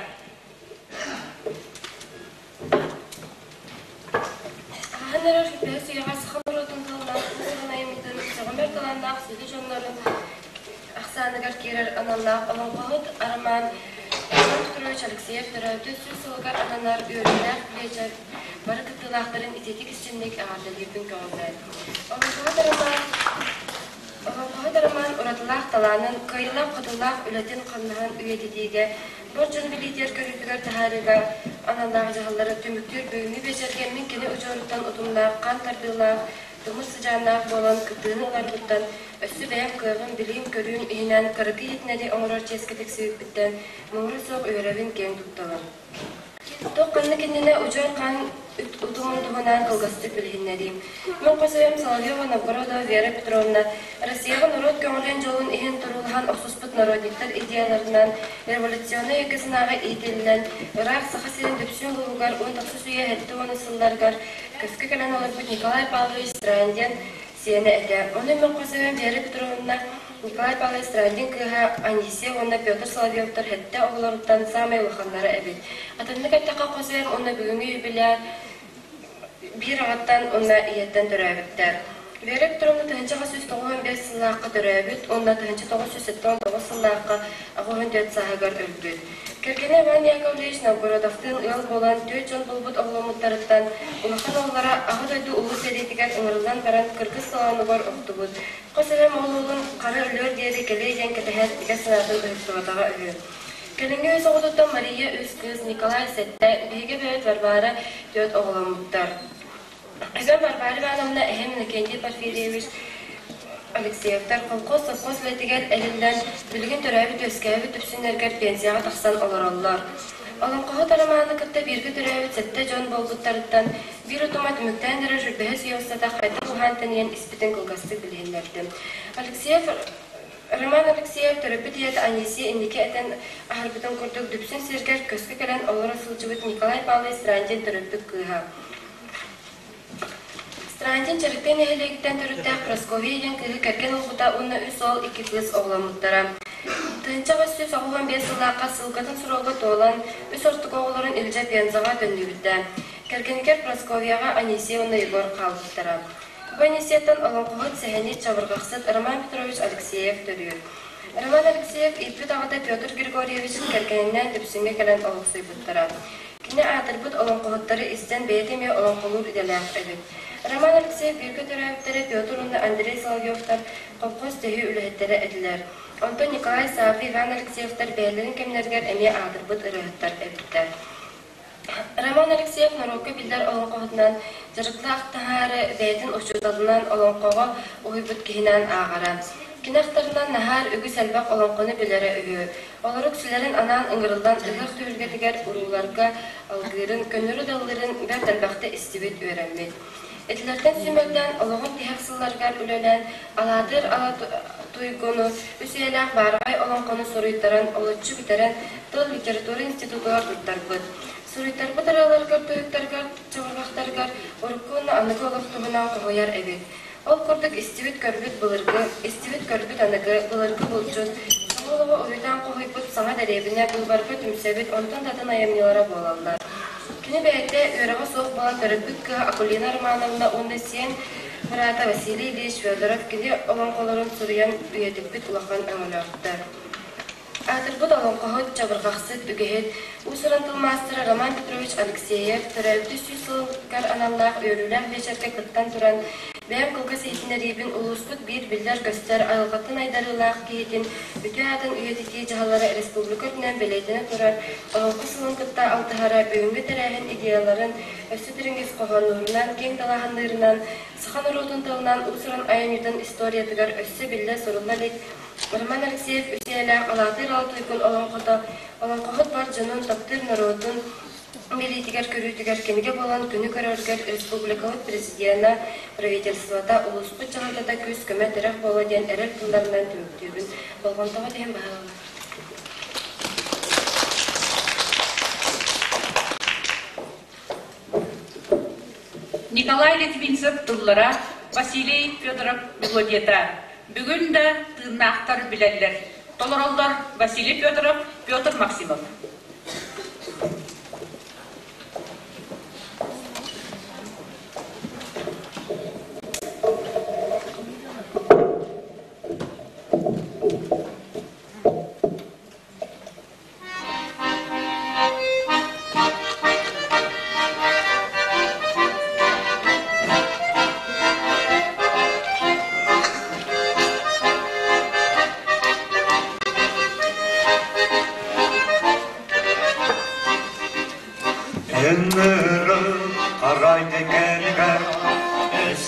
Хаһан эрэр бэһис үйэҕэ саха норуотун тылынан уус-уран айымньытын сөҕүмэр талааннаах сүдү дьоннорун ахсааныгар киирэр аналлаах олоҥхоһут Арамаан Иван Петрович Алексеев төрөөбүтэ сүүс сылыгар ананар үөрүүлээх биэчэр бары кыттыылаахтарын итиитик-истинник эҕэрдэлиирбин көҕүлээн. Олоҥхоһут Арамаан Олоҥхоһут Арамаан уратылаах талаанын, кыайыылаах-хотуулаах үлэтин-хамнаһын үйэтитиигэ Бар дьон билиитигэр көрүүтүгэр таһаарыыга аналлаах дьаһаллары түмүктүүр бүгүҥҥү биэчэргэ мин кини удьуоруттан утумнаах, хаан тардыылаах, тумус сыдьааннаах буолан кыттыыны ыларбыттан, өссө бэйэм кыаҕым, билиим-көрүүм иһинэн кыракый иһитинэри оҥорор чиэскэ тиксибиппиттэн муҥура суох үөрэбин, киэҥ туттабын. Туох ханнык иннинэ удьуор хаан утумун туһунан кылгастык билиһиннэриим. Мин хос эбэм Соловьева Новгородова Вера Петровна Россияҕа норуот көҥүлүн дьолун иһин туруулаһан охсуспут народниктар идеяларынан революционнай өйгө санааҕа иитиллэн, ыраах Саха сирин Дүпсүн улууһугар 19 үйэ 70 сылларыгар көскө кэлэн олорбут Николай Павлович Страндин сиэнэ этэ. Ону мин хос эбэм Вера Петровна Николай Павлович Страндин кыыһа Анисия уонна Петр Соловьевтар сэттэ оҕолоруттан саамай улаханнара эбит. Атыннык эттэххэ хос эбэм уонна бүгүҥҥү юбиляр биир аҕаттан уонна ийэттэн төрөөбүттэр. Вера Петровна 1995 сыллаахха төрөөбүт уонна 1979 сыллаахха 84 сааһыгар өлбүт. Кэргэнэ Иван Яковлевич Новгородовтыын ыал буолан түөрт дьон булбут оҕоломмуттарыттан улахан уоллара Аҕа дойду Улуу сэриитигэр ыҥырыллан баран кыргыз салонугар охтубут. Хос эбэм ол уолун хара өлүөр диэри кэлиэ диэн кэтэһэр бигэ санаатын ыһыктыбатаҕа үһү. Кэлиҥҥи үс оҕотуттан Мария үс кыыс, Николай сэттэ, биһиги эбэбит Варвара түөрт оҕоломмуттар. Эбэм Варвара Ивановна эһэм Иннокентий Порфирьевич Алексеевтар колхоз, совхоз үлэтигэр эриллэн, билигин төрөөбүт-үөскээбит үксүннэригэр пенсияҕа тахсан олороллор. Олоҥхоһут Арамааны кытта бииргэ төрөөбүт сэттэ дьон буолбуттарыттан биир утума түмүктээн эрэр сүүрбэһис үйэ устата хайдах уһаан-тэнийэн испитин кылгастык билиһиннэрдим. Алексеев Роман Алексеев төрөппүт ийэтэ Анисия инники этэн аһарбытын курдук Дүпсүн сиригэр көскө кэлэн олоро сылдьыбыт Николай Павлович Страндин төрөппүт кыыһа. Страндин Чэриктэй нэһилиэгиттэн төрүттээх Прасковья диэн кыыһы кэргэн ылбыта уонна үс уол, икки кыыс оҕоломмуттара. 1895 сыллаахха ссылкатын срога туолан, үс ортоку оҕолорун илдьэ Пензаҕа төннүбүтэ. Кэргэнигэр Прасковьяҕа Анисия уонна Егор хаалбыттара. Бу Анисияттан олоҥхоһут, сэһэнньит, чабырҕахсыт Роман Петрович Алексеев төрүүр. Роман Алексеев ииппит аҕата Петр Григорьевич кэргэнинээн Дүпсүҥҥэ кэлэн олохсуйбуттара. Кини аатырбыт олоҥхоһуттары истэн бэйэтэ эмиэ олоҥхолуур идэлээх эбит. Роман Алексеев бииргэ төрөөбүттэрэ Петр уонна Андрей Соловьевтар колхоз төһүү үлэһиттэрэ этилэр. Онтон Николай Савва Иван Алексеевтар бэйэлэрин кэмнэригэр эмиэ аатырбыт ырыаһыттар эбиттэр. Роман Алексеев норуокка биллэр олоҥхоһутунан дьарыктаах таһаары бэйэтин учууталынан олоҥхоҕо уһуйбут киһинэн ааҕара. Кини ахтарынан наһаар үгүс элбэх олоҥхону билэрэ үһү. Олору үксүлэрин анаан ыҥырыллан ыһыах түһүлгэтигэр урууларга алгыырын, көннөрү даллыырын бэрт элбэхтэ истибит, үөрэммит. Итилэртэн сүүмэрдээн олоҕун тиһэх сылларыгар үлэлээн Алаадыр Ала Туйгуну, үс үйэлээх баараҕай олоҥхону суруйтаран, олоччу бүтэрэн, тыл литература институтугар туттарбыт. Суруйтарбыт ырыаларыгар, тойуктарыгар, чабырҕахтарыгар урукку уонна аныгы олох туһунан хоһуйар эбит. Ол курдук истибит-көрбүт былыргы, истибит-көрбүт аныгы, былыргы булчут, саҥа олоҕу уруйдаан хоһуйбут саҥа дэриэбинэ быыбарга түмсэбит, онтон да атын айымньылара буолаллар. Кини бэйэтэ үөрэҕэ суох буолан төрөппүт кыыһа Акулина Романовна уонна сиэн быраата Василий Ильич Федоров кини олоҥхолорун суруйан үйэтиппит улахан өҥөлөөхтөр. Аатырбыт олоҥхоһут, чабырҕахсыт, үгэһит, уус-уран тыл маастара Роман Петрович Алексеев төрөөбүтэ сүүс сылыгар аналлаах үөрүүлээх биэчэргэ кыттан туран, бэйэм кылгас иһитиннэриибин улууспут биир биллэр-көстөр, айылҕаттан айдарыылаах киһитин үтүө аатын үйэтитии дьаһаллара республика үрдүнэн бэлиэтэнэ турар Олоҥхо сылын кытта алтыһара бүгүҥҥү тэрээһин идеяларын өссө дириҥ ис хоһооннуурунан, киэҥ далааһынныырынан, саха норуотун тылынан уус-уран айымньытын историятыгар өссө биллэ сурулла илик Роман Алексеев үс үйэлээх Алаатыыр Ала Туйгун олоҥхото олоҥхоһут бар дьонун, таптыыр норуотун билиитигэр-көрүүтүгэр кинигэ буолан күнү көрөргөр республикабыт президена, правительствота, улууспут дьаһалтата күүс-көмө, тирэх буолуо диэн эрэл тылларынан түмүктүүбүн. Болҕомтоҕут иһин баһаалыста. Николай Литвинцев тыллара, Василий Федоров мелодията. Бүгүн да тыыннаахтар билэллэр. Толороллор Василий Федоров, Петр Максимов. Ömrüm karaydı kerger,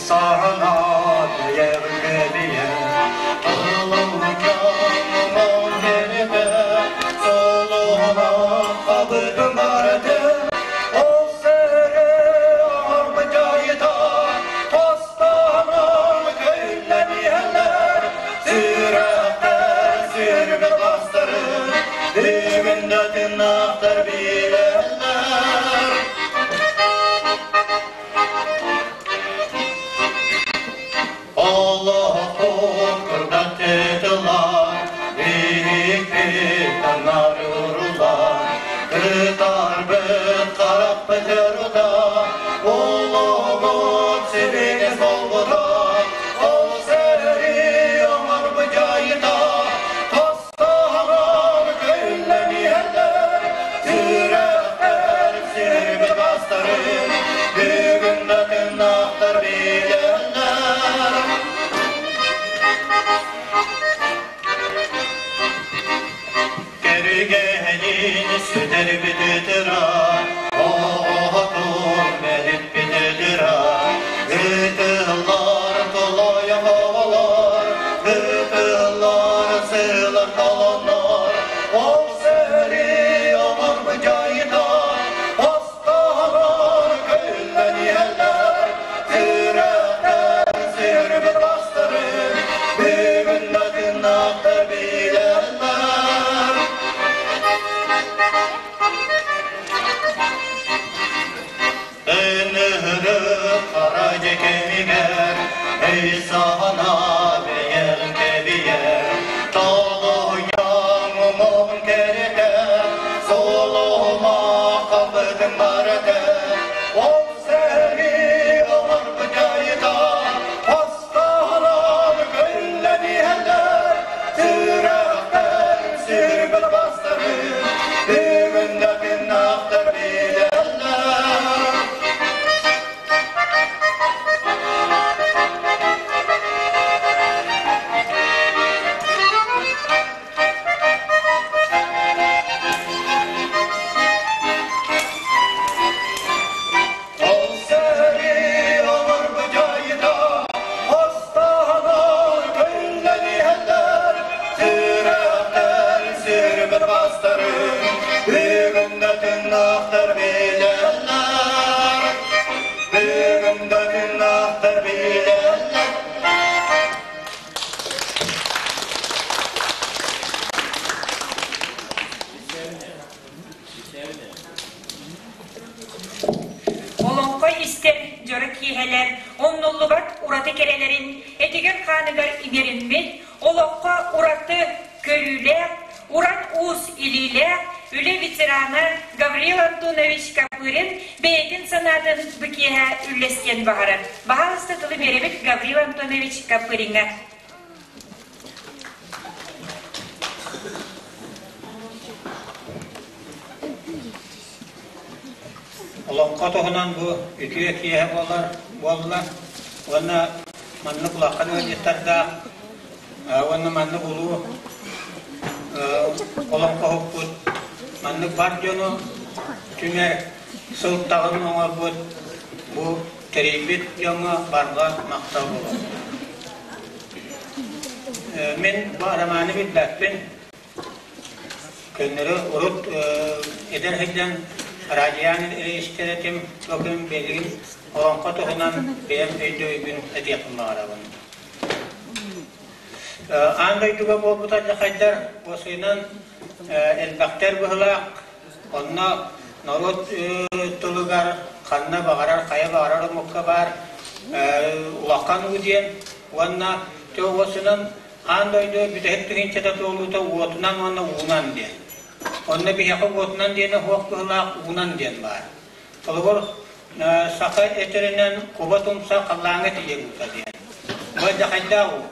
sana değer geriye. истэр дьоро киэһэлэр умнуллубат ураты кэрэлэрин этигэр-хааныгар иҥэриммит, олоххо ураты көрүүлээх, уран уус илиилээх үлэ ветерана Гаврил Антонович Копырин бэйэтин санаатын бу киэһэ үллэстиэн баҕарар. Баһаалыста тылы биэрэбит Гаврил Антонович Копыриҥҥа. Олоҥхо туһунан бу үтүө киэһэ буолар буолла уонна маннык улахан ыалдьыттардаах уонна маннык улуу олоҥхоһуппут маннык бар дьону түмэр сылтаҕын оҥорбут бу тэрийбит дьоҥҥо барҕа махтал буолуохтун. Мин бу арамааны билбэппин. Көннөрү урут эдэр сылдьан радионы эрэ истэр этим, бу күн билигин олоҥхо туһунан бэйэм өйдөбүлбүн этиэхпин баҕарабын. Аан дойдуга буолбут алдьархайдар уосуйунан элбэхтэр быһыылаах, онно норуот тылыгар ханна баҕарар, хайа баҕарар омукка баар улахан уу диэн уонна уосунан Аан дойду бүтэһик тыһыынчата туолуута уотунан уонна уунан диэн. Онно биһиэхэ уотунан диэни уһуох быһыылаах уунан диэн баар. Холобур, саха этэринэн куба тумса халлааҥҥа тиийэр уута диэн. Бу алдьархайдаах уу.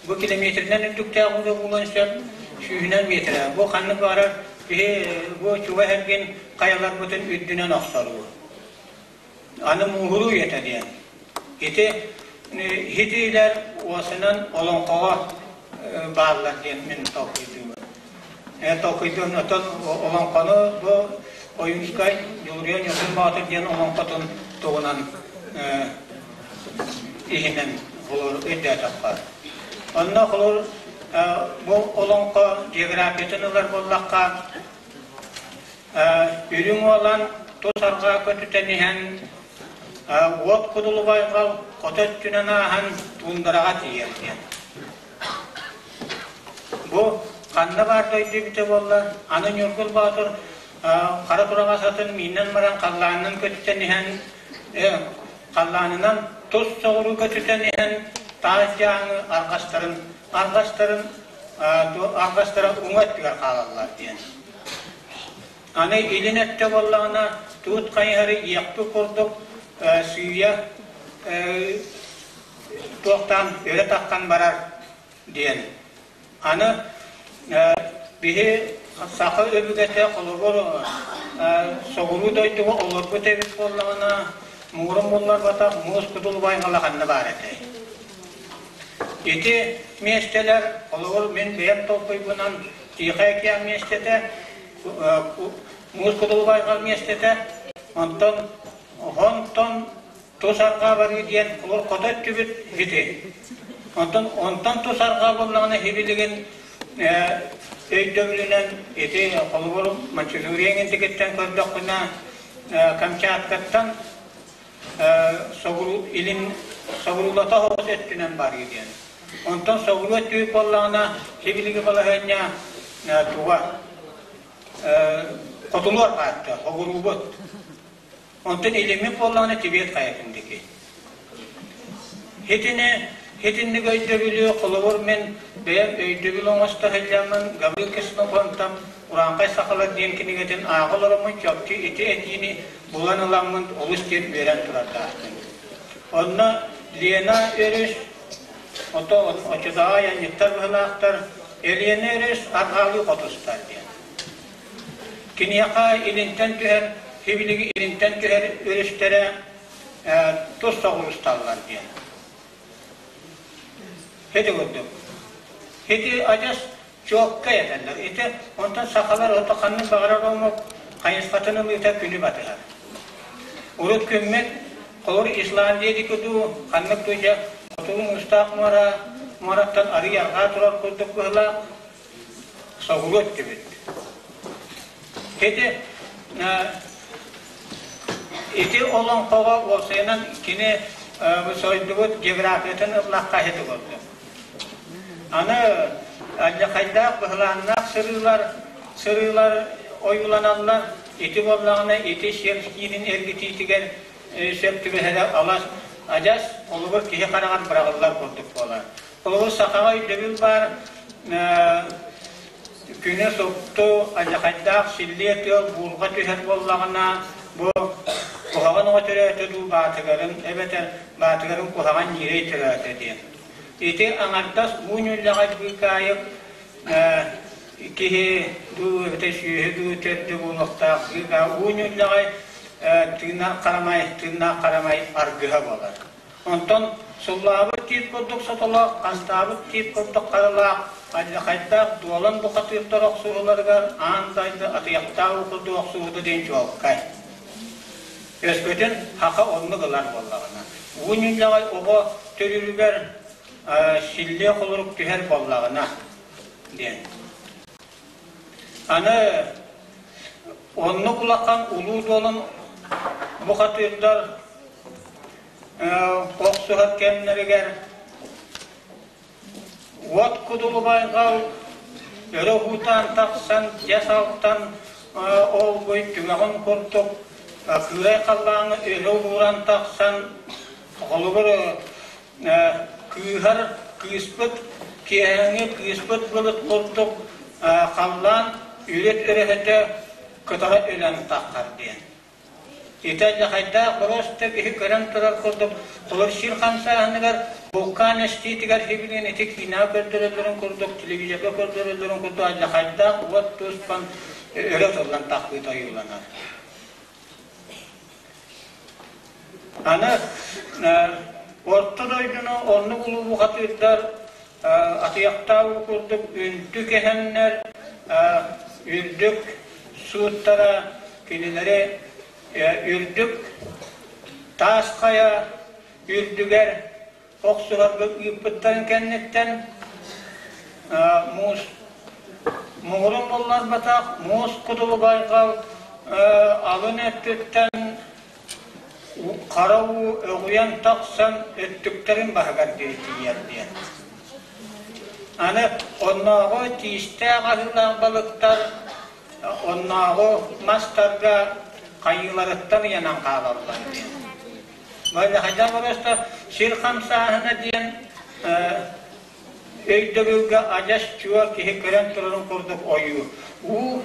Бу километринэн үрдүктээх уу да буолуон сөп, сүүһүнэн миэтэрэ. Бу ханнык баҕарар киһи бу чугас эргин хайаларбытын үрдүнэн охсор уу. Аны мууһуруу үйэтэ диэн. Ити хитиилэр уосунан олоҥхоҕо бааллар диэн мин толкуйдуубун. Толкуйдуун оттон олоҥхону бу Ойуунскай Дьулуруйан Ньургун Боотур диэн олоҥхотун туһунан иһинэн холобур өйдөөтөххө. Онно холобур бу олоҥхо географиятын ылар буоллахха Үрүҥ Уолан тус арҕаа көтүтэн иһэн, уот кудулубайҕал хото өттүнэн ааһан туундараҕа тиийэр диэн. Бу ханна баар дойду эбитэ буолла, аны Ньургун Боотур хара тураҕас атын миинэн баран халлаанынан көтүтэн иһэн, халлаанынан тус соҕуруу көтүтэн иһэн таас дьааҥы арҕастарын арҕастарын арҕастара уҥа өттүгэр хаалаллар диэн. Аны илин өттө буоллаҕына, туут хайыһары иэхпит курдук сыыйа туохтаан өрө таххан барар диэн. Аны биһи саха өбүгэтэ холобур соҕуруу дойдуга олорбут эбит буоллаҕына, муҥурун булларбатах муус кутулубай халаханна баар этэ. Ити миэстэлэр, холобур, мин бэйэм толкуйбунан Тихай океан миэстэтэ, Муус Кудулубайҕал миэстэтэ, онтон Хонтон тус арҕаа барыы диэн олор хото өттүбүт ити. Онтон онтон тус арҕаа буоллаҕына хибилигин өйдөбүлүнэн ити холобур Манчжурия эҥинтигиттэн көрдөххүнэ Камчаткаттан соҕуруу илин соҕуруулата оҕус өттүнэн барыы диэн. Онтон соҕуруу өттүгүт буоллаҕына сибилиги балаһыанньа туга хотулуор хаатта соҕуруубут. Онтон илиммит буоллаҕына Тибет хайатын диэки. Итини итинник өйдөбүлү холобур мин бэйэм өйдөбүл оҥосто сылдьаммын Гаврил Ксенофонтов Урааҥхай сахалар диэн кинигэтин ааҕа олороммун чопчу ити этиини булан ыламмын олус диэн үөрэн турардаахпын. Онно Лена өрүс, ото оччотооҕу айанньыттар быһылаахтар, Элиэнэ өрүс арҕаалыы хотустар диэн. Киниэхэ илинтэн түһэр, сибилиги илинтэн түһэр өрүстэрэ тус соҕурусталлар диэн. Ити курдук. Ити адьас чуолкай этэллэр. Ити онтон сахалар ото ханнык баҕарар омук хайысхатын ылыыта күнү батыһар. Урут күммүт холобур Исландия диэки дуу, ханнык дуу дьэ хотугу муустаах муора муораттан арый арҕаа турар курдук быһыылаах соҕуруу өттүбүт. Ити ити олоҥхоҕо уопсайынан кини сойдубут географиятын ыллахха иһити курдук. Аны алдьархайдаах быһылааннаах сырыылар сырыылар ойууланаллар. Ити буоллаҕына ити сир киинин эргитиитигэр сөп түбэһэрэ алас адьас холобур киһи хараҕар быраҕыллар курдук буолар. Холобур сахаҕа өйдөбүл баар күнү супту алдьархайдаах силлиэ тыал буурҕа түһэр буоллаҕына бу куһаҕан оҕо төрөөтө дуу баатыгарын эбэтэр баатыгарын куһаҕан ньирэй төрөөтө диэн. Ити аҥардас уу ньүллэҕэй быыкаайык киһи дуу эбэтэр сүөһү дуу төрдө буолуохтаах уу ньүллэҕэй тыыннаах харамай тыыннаах харамай аргыһа буолар. Онтон суллаабыт тиит курдук сотолоох, хастаабыт тиит курдук харалаах, алдьархайдаах дуолан бухатыырдар охсуһууларыгар аан дайды атыйахтаах уу курдук охсуһуута диэн чуолкай. Өскөтүн хаха оннук ылар буоллаҕына, уу ньүллэҕэй оҕо төрүүрүгэр силлиэ холорук түһэр буоллаҕына диэн. Аны оннук улахан улуу дуолан бухатыырдар охсуһар кэмнэригэр уот кудулу байҕал өрө уһуутаан тахсан дьэс алтан олгуй түгэҕин курдук кыырай халлааҥҥа өрө ууран тахсан холобур кыыһар кыыспыт киэһээҥҥи кыыспыт былыт курдук халлаан үрүт өрөһөтө кытара өлөн таххар диэн Ити алдьархайдаах боруоста киһи көрөн турар курдук холор сир хамсааһыныгар, вулкан эстиитигэр сибилигин ити киинэҕэ көрдөрөллөрүн курдук, телевизорга көрдөрөллөрүн курдук алдьархайдаах уот туспан өрө тыллан тахпыта ойууланар. Аны орто дойдуну оннук улуу бухатыырдар атыйахтаах курдук үнтү кэһэннэр үрдүк сууттара кинилэри үрдүк таас хайа үрдүгэр охсуһарга ыыппыттарын кэнниттэн муус муҥурун булларбатах муус кудулу байҕал алын өттүттэн Хара уу өҕүйэн тахсан өттүктэрин баһыгар диэри тиийэр диэн. Аны оннооҕу тиистээх аһыылаах балыктар оннооҕу мастарга хайыыларыттан ыйанан хаалаллар диэн. Хайдах просто сир хамсааһына диэн Өйдөбүлгэ адьас чуор киһи көрөн турарын курдук ойуу. Уу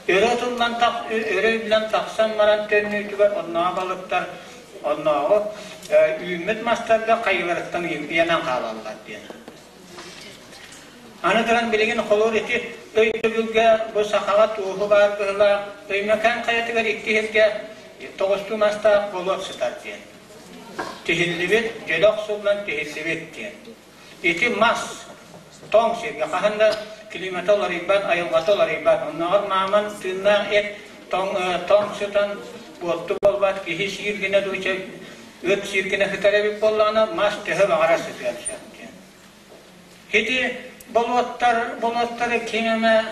өрө тыллан өрө үллэн тахсан баран төннүүтүгэр оннооҕу балыктар оннооҕу үүммүт мастарга хайыыларыттан ыйанан хаалаллар диэн. Аны туран билигин холуур ити өйдөбүлгэ бу сахаҕа туоһу баар быһыылаах Өймөкөөн хайатыгар икки сиргэ тоҕустуу мастаах болуот сытар диэн. Тиһиллибит, дьөлө охсуллан тиһиллибит диэн. Ити мас тоҥ сиргэ хаһан да климата уларыйбат, айылҕата уларыйбат. Оннооҕор мааман тыыннаах эт тоҥ, тоҥ сытан буотту буолбат, киһи сиир гына дуу, ыт сиир гына сытар эбит буоллаҕына, мас төһө баҕарар сытыан сөп диэн. Ити болуоттар, болуоттары ким эмэ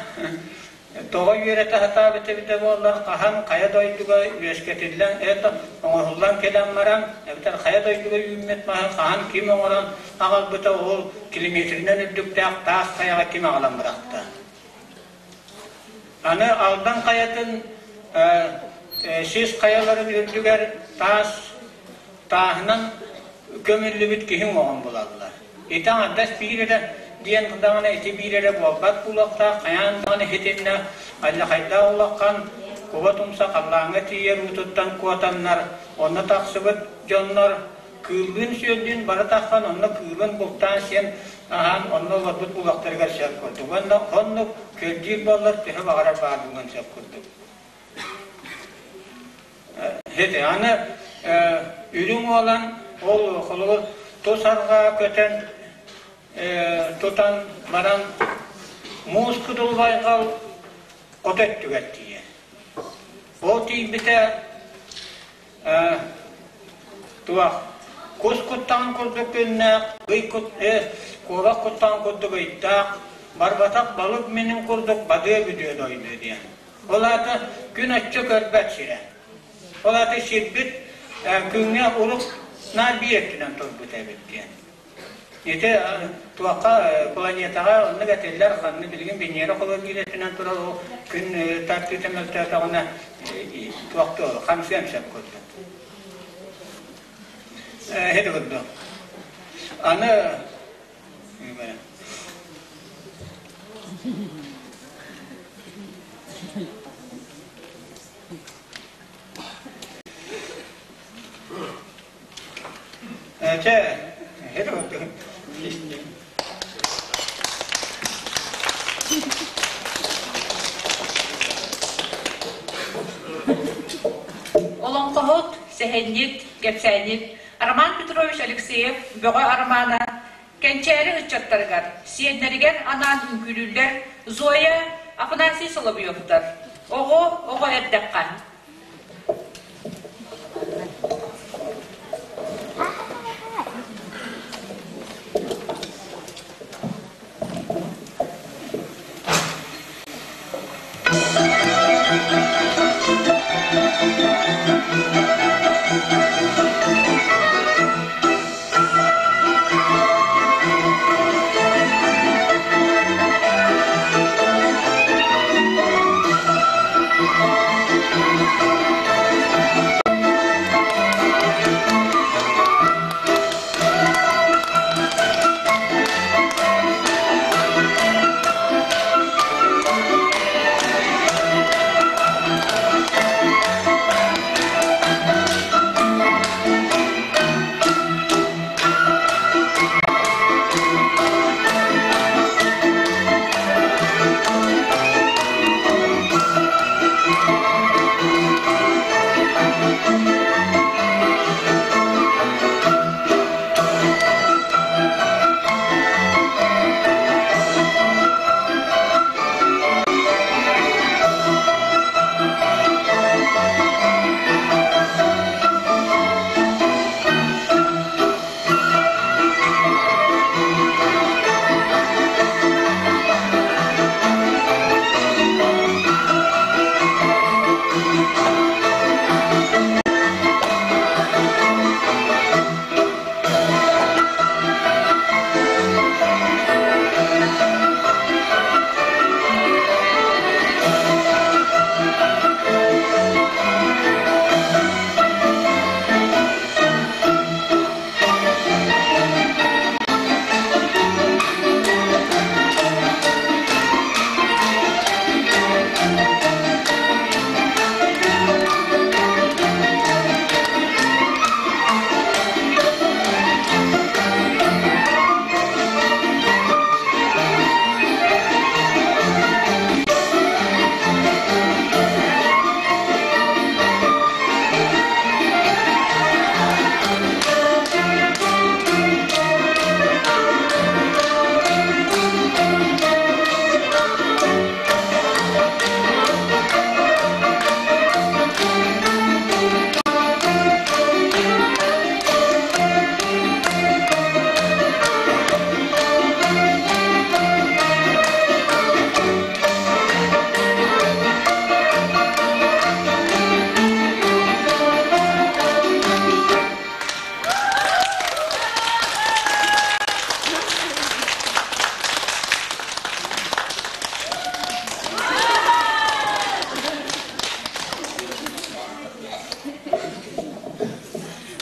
Тоҕо үөрэтэ сатаабыт эбитэ буоллар, хаһан хайа дойдуга үөскэтиллэн, это оҥоһуллан кэлэн баран, эбэтэр хайа дойдуга үүммүт маһы хаһан ким оҥорон аҕалбыта ол километринэн үрдүктээх таас хайаҕа ким аҕалан бырахта. Аны Алдан хайатын сис хайаларын үрдүгэр таас тааһынан көмүллүбүт киһи уҥуоҕун булаллар. Ити аҥардас биир эрэ диэн даҕаны ити биир эрэ буолбат буолуохтаах, хайаан даҕаны итиннэ алдьархайдаах улахан куба тумса халлааҥҥа тиийэр уутуттан куотаннар, онно тахсыбыт дьоннор кыыллыын-сүөллүүн бары таххан онно кыылын бултаан сиэн аһаан онно олорбут буолуохтарыгар сөп курдук. Уонна оннук көрдүүр буоллар төһө баҕарар баар буолуон сөп курдук. Ити аны үрүҥ уолан ол холобур тус арҕаа көтөн тутан баран муус кудул байҕал от өттүгэр тиийэр. Ол тиийбитэ туох кус куттаҕын курдук күннээх, ый кут куобах куттаҕын курдук ыйдаах, барбатах балык минин курдук бадыа бүдүө дойду диэн. Ол аата күн оччо көрбөт сирэ. Ол аата сирбит күҥҥэ урут наар биир өттүнэн турбут эбит диэн. Ити туохха планетаҕа оннук этиллэр, ханна билигин Венера холор биир өттүнэн турар ол күн тартыыта мөлтөөтөҕүнэ туох туох хамсыан сөп курдук. Һити курдук. Аны Чэ, һити курдук. Олоҥхоһут, сэһэнньит, кэпсээнньит Роман Петрович Алексеев Бөҕө Арамаана кэнчээри ыччаттарыгар, сиэннэригэр анаан үҥкүүлүүллэр Зоя, Афанасий Соловьевтар. Оҕо, оҕо эрдэххэ.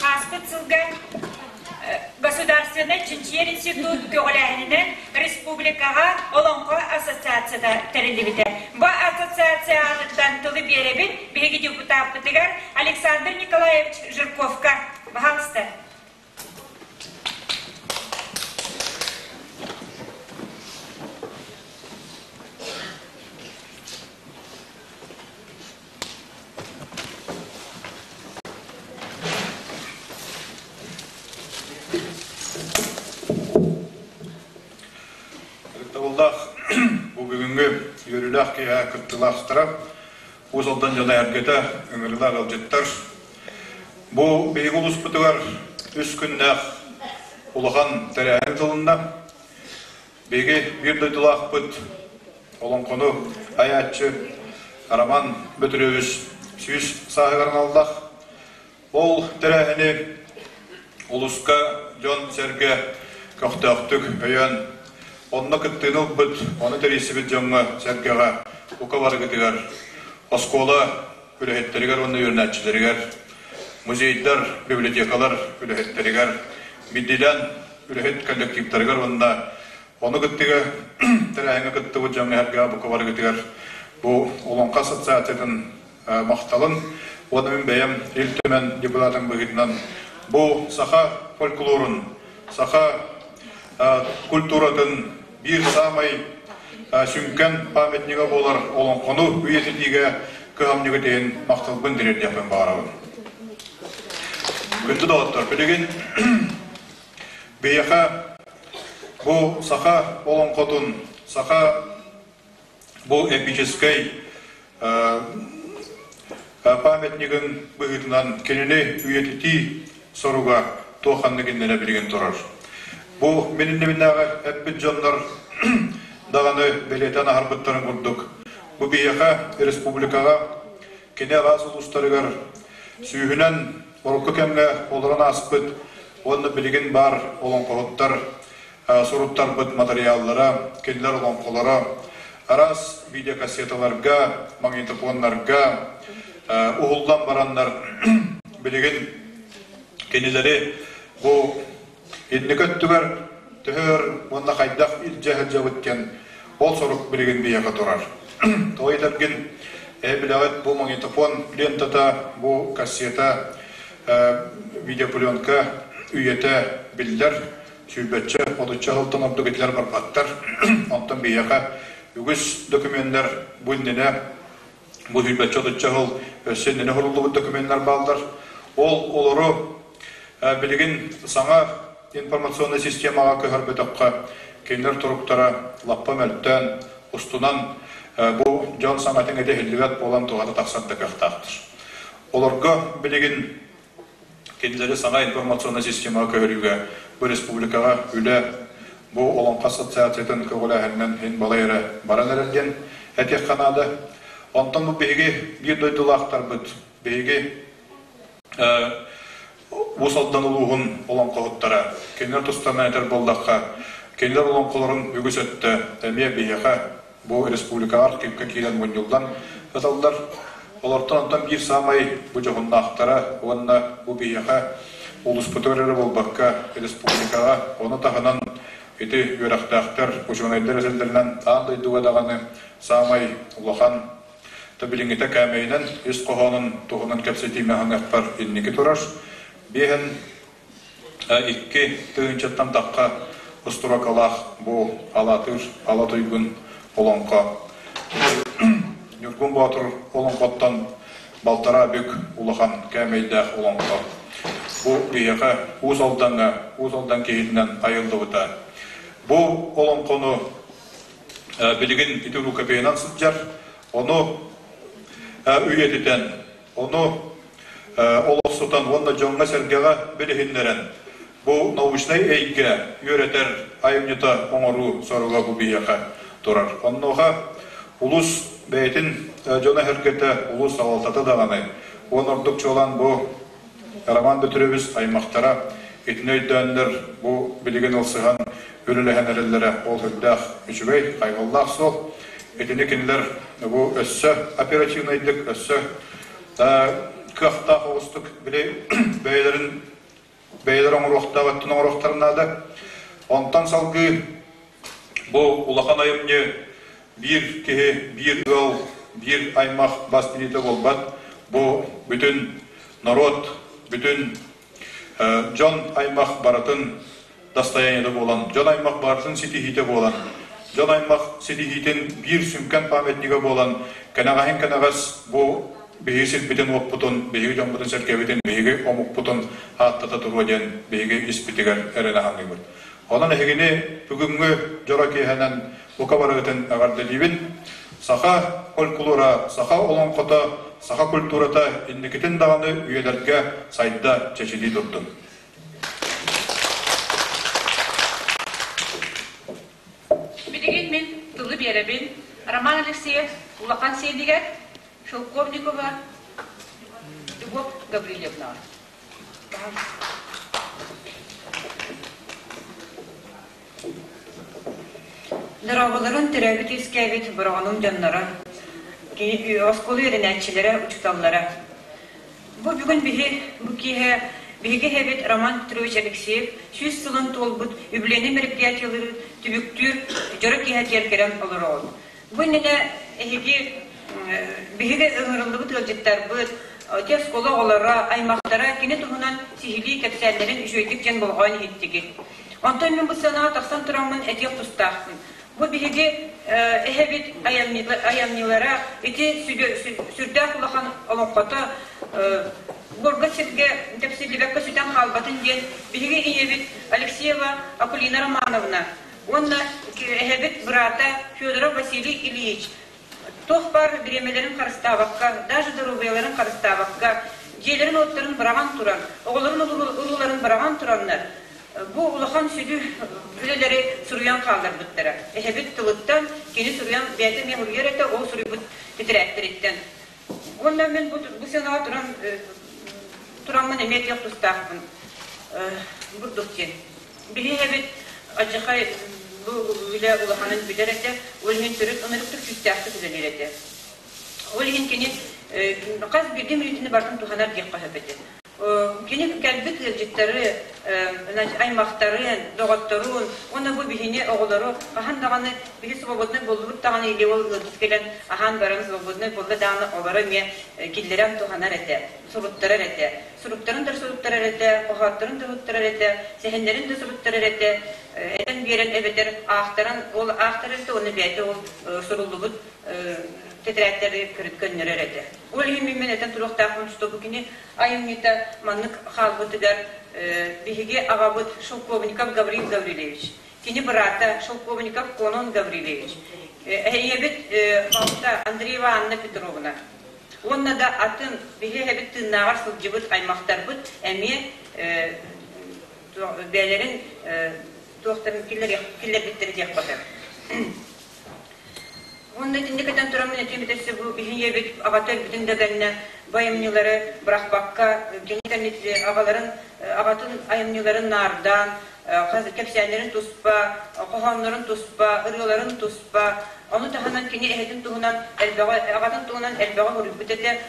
Ааспыт сылга Государственнай чинчийэр институт көҕүлээһининэн республикаҕа Олоҥхо ассоциацията тэриллибитэ. Бу ассоциация аатыттан тылы биэрэбит биһиги депутаппытыгар Александр Николаевич Жирковка. Пожалуйста. Ытыктабыллаах бу бүгүҥҥү үөрүүлээх киэһэ кыттыылаахтара, Уус Алдан дьоно эргэтэ, ыҥырыылаах ыалдьыттар. Бу биһиги улууспутугар үс күннээх улахан тэрээһин тылынна. Биһиги биир дойдулаахпыт олоҥхону айааччы Роман Бөтүрүөбүс 100 сааһыгар аналлаах. Ол тэрээһини улууска дьон-сэргэ көхтөөхтүк өйөөн, онно кыттыыны ылбыт, ону тэрийсибит дьоҥҥо-сэргэҕэ бука барыгытыгар, оскуола үлэһиттэригэр уонна үөрэнээччилэригэр. музейдар, библиотекалар үлэһиттэригэр, бидилэн үлэһит коллективтарыгар уонна ону кыттыга тэрээһиҥҥэ кыттыбыт дьоҥҥо эһэргэ бука барыгытыгар бу Олоҥхо ассоциациятын махталын уонна мин бэйэм Ил Түмэн депутатын быһыытынан бу саха фольклорун, саха культуратын биир саамай сүҥкэн памятнига буолар олоҥхону үйэтитиигэ кыһамньыгыт иһин махталбын тириэрдиэхпин баҕарабын. Күндү доҕоттор, билигин биһиэхэ бу саха олоҥхотун, саха бу эпическэй памятнигын быһыытынан кинини үйэтитии соруга туох ханнык иннинэ билигин турар. Бу мин иннибинээҕи эппит дьоннор даҕаны бэлиэтээн аһарбыттарын курдук, бу биһиэхэ республикаҕа кини араас улуустарыгар сүүһүнэн урукку кэмҥэ олорон ааспыт уонна билигин баар олоҥхоһуттар суруттарбыт матырыйааллара, кинилэр олоҥхолоро араас видеокассеталарга, магнитофоннарга уһуллан бараннар билигин кинилэри бу инники өттүгэр төһө өр уонна хайдах илдьэ сылдьабыт диэн ол сорук билигин биһиэхэ турар. Тоҕо этэргин билэҕит бу магнитофон лентата, бу кассета, видеопленка үйэтэ биллэр. Сүүрбэччэ, отучча сылтан ордук итилэр барбаттар. Онтон биһиэхэ үгүс докуменнар бу иннинэ, бу сүүрбэччэ, отучча сыл өссө иннинэ суруллубут докуменнар бааллар. Ол олору билигин саҥа информационнай системаҕа көһөрбөтөххө, кинилэр туруктара лаппа мөлтөөн, устунан бу дьон саҥатын этэ иһиллибэт буолан туһата тахсар да кыахтаахтар. Олорго билигин Кинилэри саҥа информационнай системаҕа көһөрүүгэ бу республикаҕа үлэ бу Олоҥхо ассоциациятын көҕүлээһининэн иһин балай эрэ баран эрэр диэн этиэххэ наада. Онтон бу биһиги биир дойдулаахтарбыт, биһиги Уус Алдан улууһун олоҥхоһуттара, кинилэр тустарынан этэр буоллахха, кинилэр олоҥхолорун үгүс өттө эмиэ биһиэхэ Бу республикаҕа архивка киирэн мунньуллан сыталлар. Олортон онтон биир саамай бу дьоһуннаахтара уонна бу биһиэхэ улууспутугар эрэ буолбакка республикаҕа ону таһынан ити үөрэхтээхтэр, учуонайдар этэллэринэн аан дойдуга даҕаны саамай улахан да билиҥҥитэ кээмэйинэн ис хоһоонун туһунан кэпсэтиими аһыныахпар инники турар. Биэһин 2000-тан тахха устуракалаах бу Алатыр Ала Туйгун олоҥхо. Ньургун Боотур олоҥхоттон балтараа бүк улахан кээмэйдээх олоҥхо. Бу биһиэхэ Уус Алдаҥҥа Уус Алдан киһитинэн айыллыбыта. Бу олоҥхону билигин ити рукопиһынан сылдьар. Ону үйэтитэн, ону олохсутан уонна дьоҥҥо-сэргэҕэ билиһиннэрэн, бу научнай эйгэ үөрэтэр айымньыта оҥоруу соруга бу биһиэхэ турар. Онуоха улус бэйэтин дьоно-сэргэтэ, улус салалтата даҕаны, уон ордук чуолаан бу Роман Бөтүрүөбүс аймахтара итини өйдөөннөр бу билигин ылсыһан үлэлэһэн эрэллэрэ ол үрдээх үчүгэй, хайҕаллаах суол. Итини кинилэр бу өссө оперативнайдык, өссө кыахтаах оҕустук били бэйэлэрин бэйэлэр оҥоруохтаах өттүн оҥоруохтарын наада. Онтон салгыы бу улахан айымньы биир киһи, биир ыал, биир аймах бас билиитэ буолбат. Бу бүтүн норуот, бүтүн дьон аймах барытын достояниета буолан, дьон аймах барытын ситиһиитэ буолан, дьон аймах ситиһиитин биир сүҥкэн памятнига буолан, кэнэҕэһин кэнэҕэс бу биһиги сирбитин-уоппутун, биһиги дьоммутун-сэргэбитин, биһиги омукпутун ааттата туруо диэн биһиги испитигэр эрэнэ саныыбыт. Онон эһигини бүгүҥҥү дьоро киэһэнэн бука барыгытын эҕэрдэлиибин. Саха фольклора, саха олоҥхото, саха культурата инникитин даҕаны үйэлэргэ сайда, чэчилии турдун. Билигин мин тылы биэрэбин Роман Алексеев улахан сиэнигэр Шелковникова Любовь Гаврильевнаҕа. Дорооболорун төрөөбүт үөскээбит Бороҕонум дьонноро, оскуола үөрэнээччилэрэ, учууталлара. Бу бүгүн биһи бу киэһэ биһиги эһэбит Роман Петрович Алексеев 100 сылын туолбут үбүлүөйнэй мероприятиелары түбүктүүр дьоро киэһэтигэр кэлэн олороҕут. Бу иннинэ эһиги биһиги ыҥырыллыбыт ыалдьыттарбыт, те оскуола оҕолоро, аймахтара кини туһунан сиһилии кэпсээннэрин үчүгэйдик диэн болҕойон иһиттигит. Онтон мин бу сыанаҕа тахсан тураммын этиэх тустаахпын. Бу биһиги эһэбит айымньылара ити сүрдээх улахан олоҥхото буорга сиргэ тэпсиллибэккэ сүтэн хаалбатын диэн биһиги ийэбит Алексеева Акулина Романовна уонна эһэбит быраата Федоров Василий Ильич туох баар бириэмэлэрин харыстаабакка, даже доруобуйаларын харыстаабакка, дьиэлэрин-уоттарын быраҕан туран, оҕолорун урууларын быраҕан тураннар, бу улахан сүдү үлэлэри суруйан хаалларбыттара. Эһэбит тылыттан, кини суруйан бэйэтэ эмиэ суруйар этэ, ол суруйбут тэтэрээктэриттэн. Уонна мин бу, бу сыанаҕа туран тураммын эмиэ этиэх тустаахпын. Бурдук диэн. Биһи эһэбит Адьахай бу үлэ улаханын билэр этэ, ол иһин төрүт ынырыктык күүстээхтик үлэлиир этэ. Ол иһин кини хас биирдии мүнүүтэни барытын туһанар диэххэ сөп этэ. Кини кэлбит ыалдьыттары, аймахтарын, доҕотторун уонна бу биһини оҕолору хаһан даҕаны биһи свободнай буоллубут даҕаны или ол ыалдьыт кэлэн аһаан баран свободнай буолла даҕаны олоро эмиэ киллэрэн туһанар этэ, суруттарар этэ. Суруктарын да суруттарар этэ, хоһоотторун да суруттарар этэ, сэһэннэрин да суруттарар этэ, этэн биэрэн эбэтэр аахтаран ол аахтарар этэ уонна бэйэтэ ол суруллубут тэтэрээттэри көннөрөр этэ. Ол иһин мин этэн туруохтаахпын, что бу кини айымньыта маннык хаалбытыгар биһиги аҕабыт Шелковников Гаврил Гаврильевич, кини быраата Шелковников Конон Гаврильевич, ийэбит балта Андреева Анна Петровна уонна да атын биһи эһэбит тыыннааҕар сылдьыбыт аймахтарбыт эмиэ бэйэлэрин туохтарын киллэрбиттэрэ диэххэ сөп. Уонна итинник этэн тураммын этиим этэрсэ бу биһи ийэбит аҕата өлбүтүн да кэннэ бу айымньылары бырахпакка кини кэнники аҕаларын аҕатын айымньыларын наардаан кэпсээннэрин туспа, хоһооннорун туспа, ырыаларын туспа, ону таһынан кини эһэтин туһунан элбэҕи аҕатын туһунан элбэҕи суруйбут этэ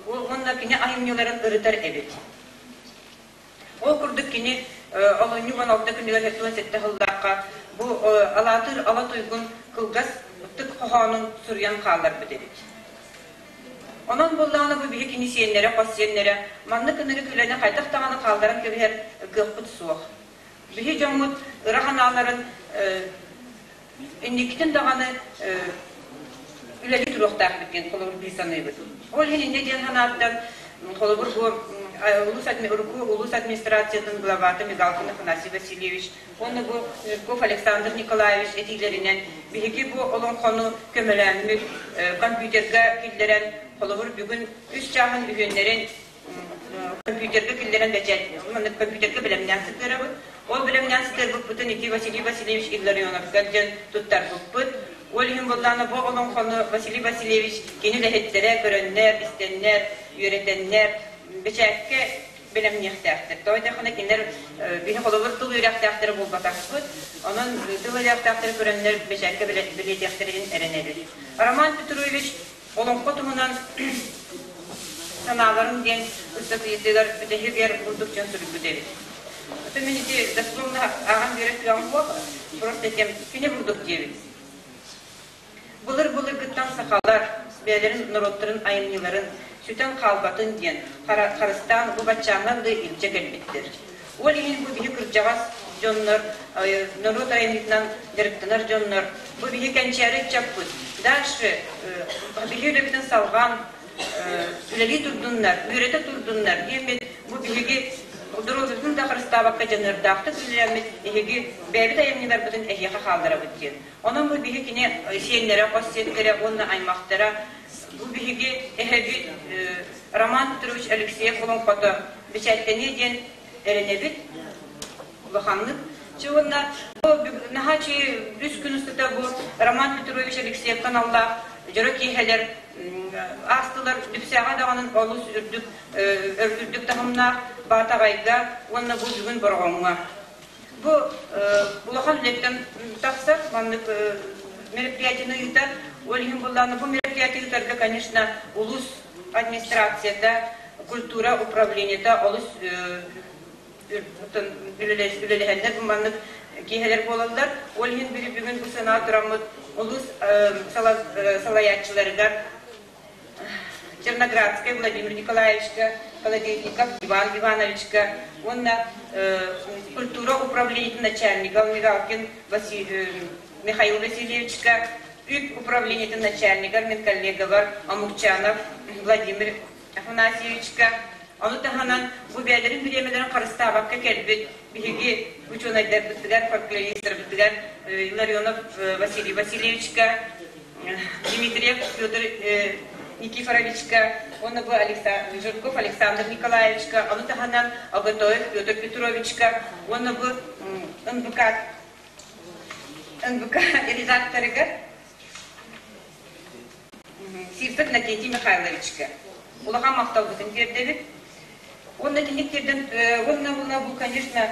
уонна кини айымньыларын ырытар эбит. Ол курдук кини олунньу 16 күнүгэр 77 сыллаахха бу Алаатыыр Ала Туйгун кылгас ытык хоһоонун суруйан хаалларбыт эбит. Онон буоллаҕына бу биһи кини сиэннэрэ, хос сиэннэрэ маннык ынырык үлэни хайдах даҕаны хаалларан кэбиһэр кыахпыт суох. Биһи дьоммут ыра санааларын инникитин даҕаны үлэлии туруохтаахпыт диэн холобур дии саныыбыт. Ол иһин инньэ диэн санааттан холобур бу улуус, урукку улуус администрациятын главата Мигалкин Афанасий Васильевич уонна бу Жирков Александр Николаевич этиилэринэн биһиги бу олоҥхону көмөлөөммүт компьютерга киллэрэн холобур бүгүн үс чааһын үһүөннэрин компьютерга киллэрэн бэчээт маннык компьютерга бэлэмнээн сытыарабыт. Ол бэлэмнээн сытыарбыппытын ити Василий Васильевич Илларионовка диэн туттарбыппыт. Ол иһин буоллаҕына бу олоҥхону Василий Васильевич кини үлэһиттэрэ көрөннөр, истэннэр, үөрэтэннэр бэчээккэ бэлэмниэхтээхтэр. Тоҕо диэтэххинэ кинилэр биһи холобур тыл үөрэхтээхтэрэ буолбатахпыт. Онон тыл үөрэхтээхтэрэ көрөннөр бэчээккэ бэлиэтиэхтэрин эрэнэбит. Роман Петрович Олоҥхо туһунан санааларым диэн ыстатыйатыгар бүтэһигэр курдук дьон суруйбут эбит. Ото мин ити дословно ааҕан биэрэр кыаҕым суох, просто этиэм, кини курдук диэбит. Былыр-былыргыттан сахалар бэйэлэрин норуоттарын айымньыларын сүтэн хаалбатын диэн харыстаан бу баччааҥҥа дылы илдьэ кэлбиттэр. Ол иһин бу биһи кырдьаҕас дьоннор, норуот айымньытынан дьарыктанар дьоннор, бу биһи кэнчээри ыччаппыт дальше биһи үлэбитин салҕаан үлэлии турдуннар, үөрэтэ турдуннар диэммит бу биһиги доруобуйабытын да харыстаабакка дьаныардаахтык үлэлээммит эһиги бэйэбит айымньыларбытын эһиэхэ хаалларабыт диэн. Онон бу биһи кини сиэннэрэ, хос сиэттэрэ уонна аймахтара бу биһиги эһэбит Роман Петрович Алексеев олоҥхото бэчээттэниэ диэн эрэнэбит улаханнык. Чэ уонна бу наһаа үчүгэй үс күн устата бу Роман Петрович Алексеевка аналлаах дьоро киэһэлэр аастылар. Дүпсээҕэ даҕаны олус үрдүк үрдүк таһымнаах Баатаҕайга уонна бу бүгүн Бороҕоҥҥо. Бу улахан үлэттэн тахсар маннык мероприятиены ыытар. Ол иһин буоллаҕына бу мероприятие ыытарга, конечно, улуус администрацията, культура управлениета олус үлэлэһэннэр бу маннык киэһэлэр буолаллар. Ол иһин бүгүн бу санаа тураммыт улуус салайааччыларыгар Черноградскай Владимир Николаевичка, Холодильников Иван Ивановичка уонна культура управлениетын начальнига Мигалкин Михаил Васильевичка, үп управлениетын начальнигар мин коллегабар Омукчанов Владимир Афанасьевичка, ону таһынан бу бэйэлэрин бириэмэлэрин харыстаабакка кэлбит биһиги учуонайдарбытыгар, фольклористарбытыгар Илларионов Василий Васильевичка, Дмитриев Петр Никифоровичка, уонна бу Жирков Александр Николаевичка, ону таһынан Оготоев Петр Петровичка, уонна бу НБК НБК редакторыгар Сивцев Иннокентий Михайловичка улахан махталбытын тиэрдэбит. Уонна итинник тиэрдэн уонна уонна бу, конечно,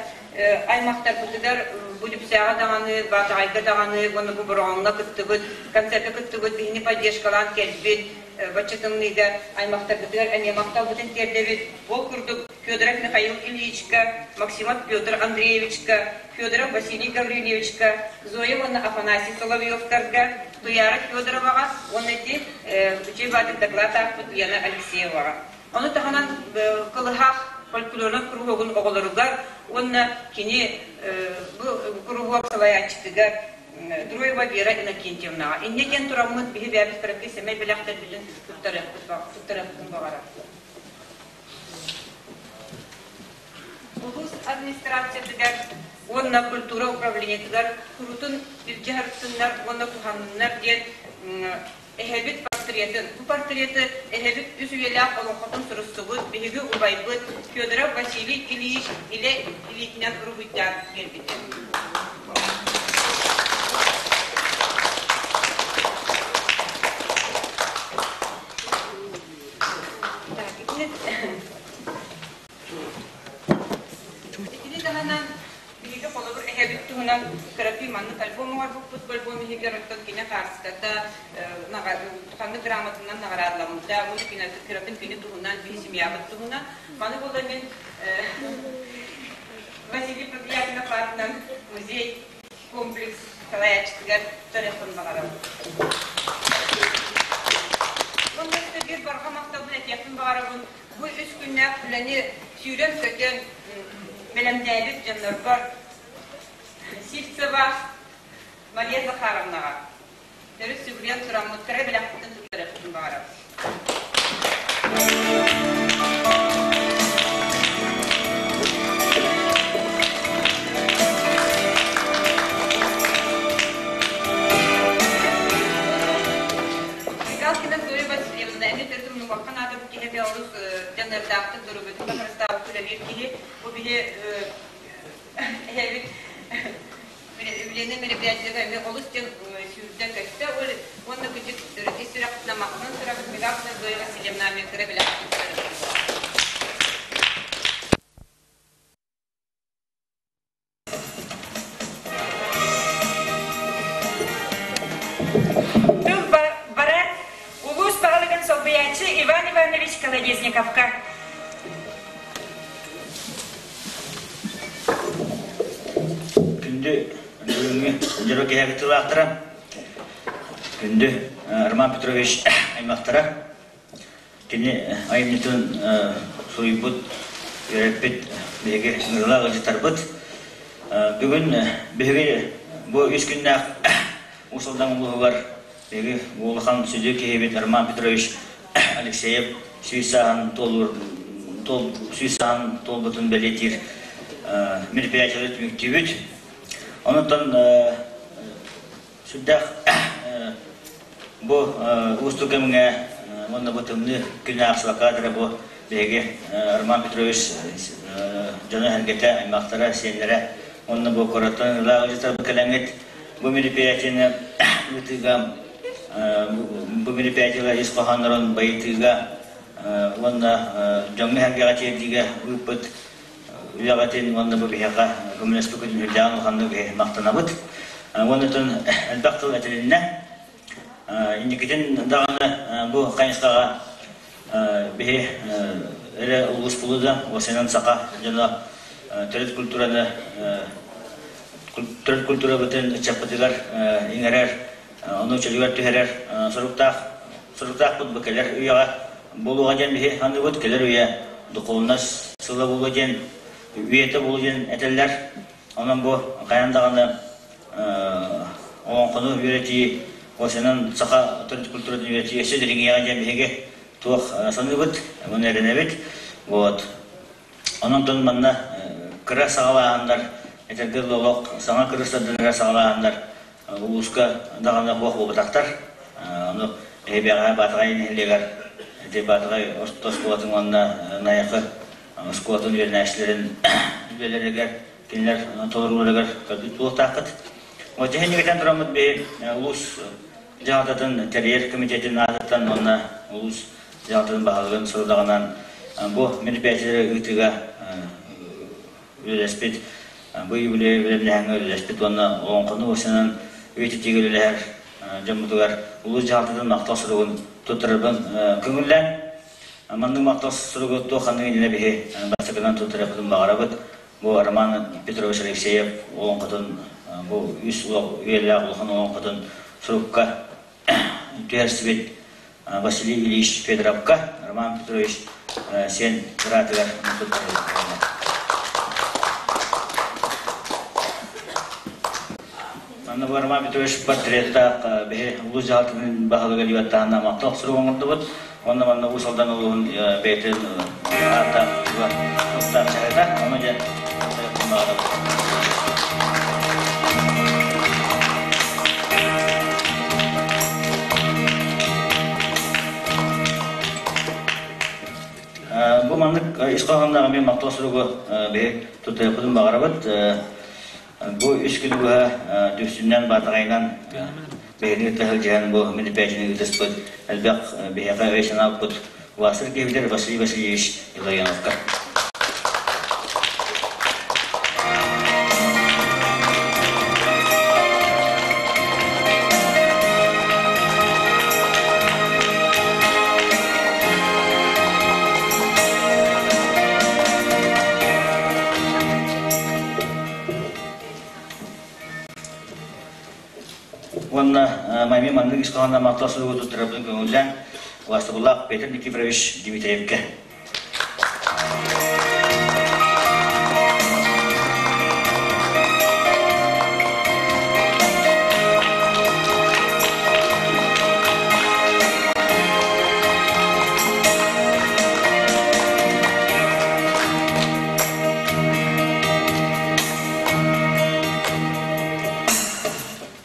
аймахтарбытыгар бу Дүпсээҕэ даҕаны, Баатаҕайга даҕаны уонна бу Бороҕоҥҥо кыттыбыт, концерка кыттыбыт, биһини поддержкалаан кэлбит бачча тымныыга аймахтарбытыгар эмиэ махталбытын тиэрдэбит. Ол курдук Федоров Михаил Ильичка, Максимов Петр Андреевичка, Федоров Василий Гаврильевичка, Зоя уонна Афанасий Соловьевтарга, Туяра Федороваҕа уонна ити үчүгэй баатыр доклад аахпыт Лена Алексееваҕа. Ону таһынан Кылыһах фольклорнай куруһуогун оҕолоругар уонна кини бу куруһуок салайааччытыгар Троева Вера Иннокентьевнаҕа инньэ диэн тураммыт биһи бэйэбит кыракый сэмэй бэлэхтэрбитин туттарыахпытын баҕарабыт. Улуус администрациятыгар уонна культура управлениетыгар курутун илдьэ сырыттыннар уонна туһанныннар диэн эһэбит портретын, бу портреты эһэбит үс үйэлээх олоҥхотун суруссубут биһиги убайбыт Федоров Василий Ильич илэ илиитинэн уруһуйдаан биэрбитэ. Так, итини таһынан Биһиги холобур эһэбит туһунан кыракый маннык альбом оҥорбуппут. Бу альбом иһигэр оттон кини хаартыската ханнык грамотанан наҕараадаламмыта, уонна кыратын кини туһунан, биһи семьябыт туһунан. Маны буолла мин Василий Павлиятинов аатынан музей комплекс салайааччытыгар төрөхпүн баҕарабын. Уонна биир барҕа махталбын этиэхпин баҕарабын. Бу үс күннээх үлэни сүүрэн-көтөн бэлэмнээбит дьоннорбор Сивцева Мария Захаровнаҕа төрүт сүгүрүйэн тураммыт кыра бэлэхпитин туттарыахпын баҕарабын. Мигалкина Зоя Васильевна эмиэ төрүт умнубакка наада бу киһи эмиэ олус дьаныардаахтык доруобуйатын да харыстаабыт үлэлиир киһи. Бу биһи эһэбит үлэни мероприятиега эмиэ олус диэн сүүрдэ-көттө. Уонна кыдьык төрүт ис сүрэхпитинэн махтанан турабыт Мигалкина Зоя Васильевна эмиэ кыра бэлэхпитин Тыл барар улуус баһылыгын солбуйааччы Иван Иванович Колодезниковка. Күндү бүгүҥҥү дьоро киһи кыттыылаахтара, күндү Роман Петрович аймахтара, Кини айымньытын суруйбут, үөрэппит биһиги ыҥырыылаах ыалдьыттарбыт. Бүгүн биһиги бу үс күннээх Уус Алдан улууһугар биһиги улахан сүдү киһибит Роман Петрович Алексеев сүүс сааһын туолуур сүүс сааһын туолбутун бэлиэтиир мероприятиелары түмүктүүбүт. Онтон Сүрдээх бу уустук кэмҥэ уонна бу тымныы күн аахсыбакка эрэ бу биһиги Роман Петрович дьоно-сэргэтэ, аймахтара, сиэннэрэ уонна бу куораттан ыраах ыалдьыттарбыт кэлэҥҥит бу мероприятиены ыытыыга бу мероприятиелар ис хоһооннорун байытыыга уонна дьоҥҥо-сэргэҕэ тиэрдиигэ ыыппыт үлэҕитин уонна бу биһиэхэ көмөлөспүккүтүн үрдээҕин улаханнык махтанабыт. Уонна элбэх тыл этилиннэ. Инникитин даҕаны бу хайысхаҕа биһи эрэ улуус булуда, осенан саха дьоно төрүт культураны төрүт культурабытын ыччаппытыгар иҥэрэр, ону чөлүгэр түһэрэр соруктаах соруктаахпыт бу кэлэр үйэҕэ буолуоҕа диэн биһи саныыбыт кэлэр үйэ духовность сыла буолуо диэн үйэтэ буолуо диэн этэллэр. Онон бу хайаан даҕаны олоҥхону үөрэтии осенан саха төрүт культуратын үөрэтии өссө дириҥиэҕэ диэн биһиги туох саныыбыт, уонна эрэнэбит. Вот. Онон манна кыра саҕалааһыннар, этэргэ дылы олох саҥа кырыстардыҥыра саҕалааһыннар улууска даҕаны суох буолбатахтар. Ону эһибэҕэ Баатаҕай нэһилиэгэр ити Баатаҕай орто оскуолатын уонна Найахы оскуолатын үөрэнээччилэрин үлэлэригэр кинилэр толорууларыгар көрбүт буолуохтааххыт. Вот дьэһин тураммыт биһи улуус дьаһалтатын тэрийэр комитетин аатыттан уонна улуус дьаһалтатын баһылыгын сорудаҕынан бу мероприятиелэри ыытыыга үлэлэспит, бу юбилей бэлэмнээһиҥҥэ үлэлэспит уонна олоҥхону ырсынан үйэтитиигэ үлэлэһэр дьоммутугар улуус дьаһалтатын махтал суругун туттарарбын көҥүллээн маннык махтал суругу туох ханнык иннинэ биһи бастакынан туттарыахпытын баҕарабыт. Бу Роман Петрович Алексеев олоҥхотун бу үс үйэлээх улахан олоҥхотун сурукка түһэрсибит Василий Ильич Федоровка, Роман Петрович сиэн быраатыгар Манна бу Роман Петрович портреттаах биһи улуус дьаһалтатын баһылыга Ливаттаһына махтал сурук оҥордубут. Онно манна Уус Алдан улууһун бэйэтин ааттаах туруктаах чаһыта. Ону дьэ Бу маннык ис хоһоонноох эмиэ махтал суругу биһи тутуйаппытын баҕарабыт. Бу үс күн быһа Дүпсүннэн Баатаҕайынан биһигини кытта сылдьыһан бу мероприятиены ыытыспыт элбэх биһиэхэ өй-санаа Василий киһибитэр Василий Васильевич Илларионовка. Уонна Майми маннык ис хоһоонноох махтал суругу туттарарбын көҥүллээн убаастабыллаах Петр Никифорович Дмитриевкэ.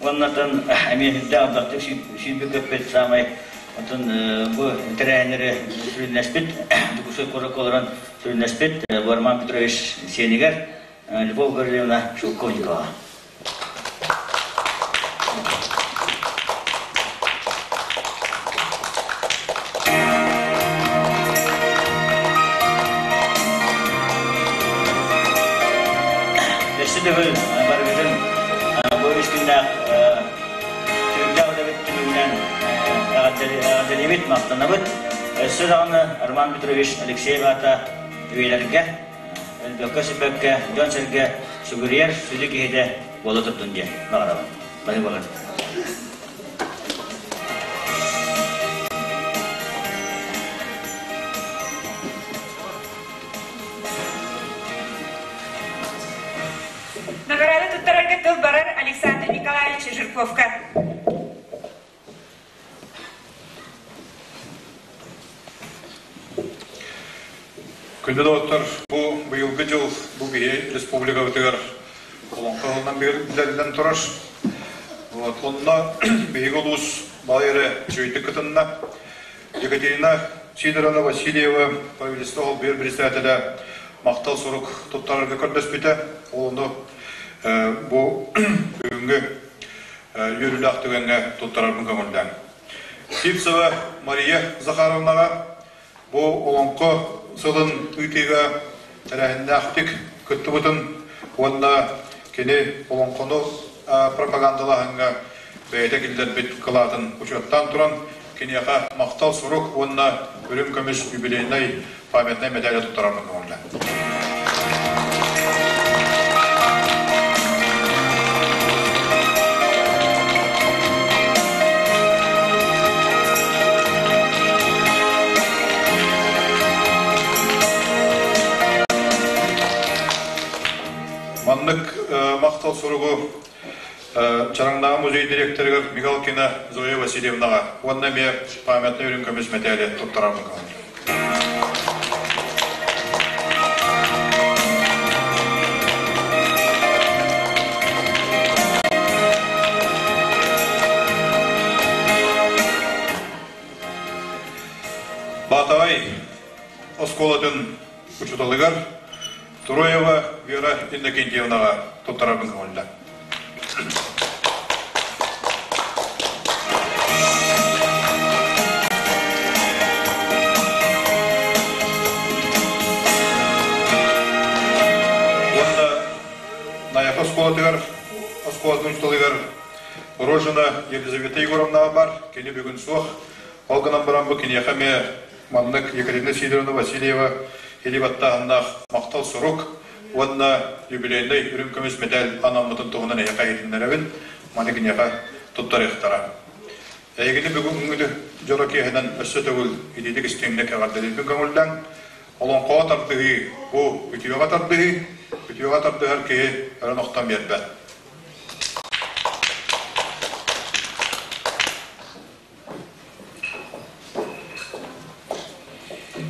Уоннатан эмиэ сүрдээх элбэхтик сүүрбүт көппүт саамай отон бу тэрээһиннэри сүрүннэспит Дьокуускай куоракка олорон сүрүннэспит бу Роман Петрович сиэнигэр Любовь Гавриловна Шелковникова. Өссө төгүл барыгытын бу үс күннээх түбүктээх үлэбит түмүгүнэн эҕэрдэлиибит, махтанабыт. Өссө даҕаны Роман Петрович Алексеев аата үйэлэргэ өлбөккө-сүппэккэ дьон-сэргэ сүгүрүйэр сүдү киһитэ буола турдун диэн баҕарабын. Бары буолар. Награда туттарарга тыл барар Александр Николаевич Жирковка. Күндү доҕоттор, бу быйылгы дьыл бу биһи республикабытыгар Олоҥхо ыһылынан биллэриллэн турар. Вот, онно биһиги улуус балай эрэ үчүгэйдик кытынна. Екатерина Сидоровна Васильева правительство холбуйар председателэ махтал сурук туттарарга көрдөспүтэ. Ол ону бу бүгүҥҥү үөрүүлээх түгэҥҥэ туттарарбын көҥүллээҥ. Сивцева Мария Захаровнаҕа бу Олоҥхо сылын ыытыыга тэрээһиннээхтик кыттыбытын уонна кини олоҥхону пропагандалааһыҥҥа бэйэтэ киллэрбит кылаатын учуоттаан туран, киниэхэ махтал сурук уонна үрүҥ көмүс юбилейнай памятнай медали туттарарбын көҥүллэ. Маннык махтал суругу Чараҥнааҕы музей директорыгар Мигалкина Зоя Васильевнаҕа уонна эмиэ памятнай үрүҥ көмүс мэтээли туттарарбын көҥүллүүр. Баатаҕай оскуолатын учууталыгар Троева Вера Иннокентьевнаҕа туттарарбын көҥүллэ. Уонна Найахы оскуолатыгар оскуолатын учууталыгар Рожина Елизавета Егоровнаҕа бар, кини бүгүн суох. Ол гынан баран бу киниэхэ эмиэ маннык Екатерина Сидоровна Васильева илии баттааһыннаах махтал сурук уонна юбилейнай үрүҥ көмүс мэтээл анаммытын туһунан эһиэхэ иһитиннэрэбин, маны киниэхэ туттарыахтара. Эһигини бүгүҥҥү дьоро киэһэнэн өссө төгүл итиитик истиҥник эҕэрдэлиирбин көҥүллээҥ. Олоҥхоҕо тардыһыы бу үтүөҕэ тардыһыы, үтүөҕэ тардыһар киһи өрөн охтон биэрбэт.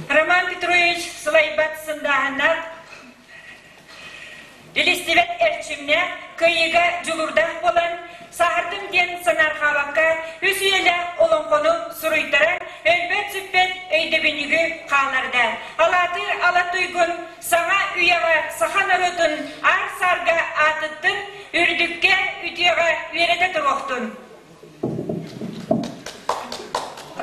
Роман Петрович сылайбат сындааһыннаах, илистибэт эрчимнээх, кыайыыга дьулуурдаах буолан, сааһырдым диэн санаарҕаабакка, үс үйэлээх олоҥхону суруйтаран, өлбөт-сүппэт өйдөбүнньүгү хаалларда. Алаатыыр ала туйгун саҥа үйэҕэ саха норуотун аар-саарга аатыттын, үрдүккэ, үтүөҕэ үөрэтэ туруохтун!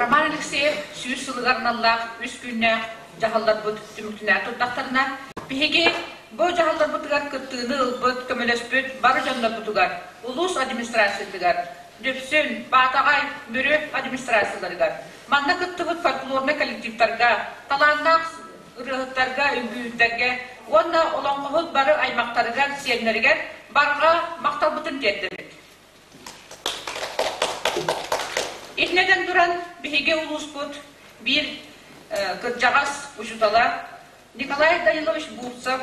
Роман Алексеев 100 сылыгар аналлаах үс күннээх дьаһалларбыт түмүктэнэ турдахтарына, биһиги бу дьаһалларбытыгар кыттыыны ылбыт, көмөлөспүт бары дьоннорбутугар, улуус администрациятыгар, Дүпсүн, Баатаҕай, Мүрү администрацияларыгар, манна кыттыбыт фольклорнай коллективтарга, талааннаах ырыаһыттарга, үҥкүүһүттэргэ уонна олоҥхоһут бары аймахтарыгар, сиэннэригэр барҕа махталбытын тиэрдэбит. Итинэтэн туран биһиги улууспут биир кырдьаҕас учуутала Николай Данилович Бурцев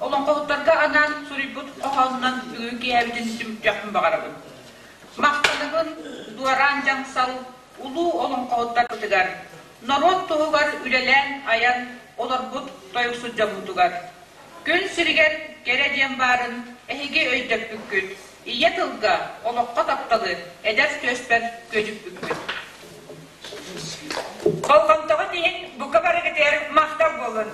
олоҥхоһуттарга анаан суруйбут хоһоонунан бүгүн киэһэбитин түмүктүөхпүн баҕарабын. Махтанабын Дуораан Дьаҥсал улуу олоҥхоһуттарбытыгар, норуот туһугар үлэлээн айан олорбут тойуксут дьоммутугар. Күн сиригэр кэрэ диэн баарын эһиги өйдөппүккүт, ийэ тылга, олоххо тапталы эдэр түөспэр күөдьүппүккүт. Болҕомтоҕут иһин бука барыгытыгар махтал буолун!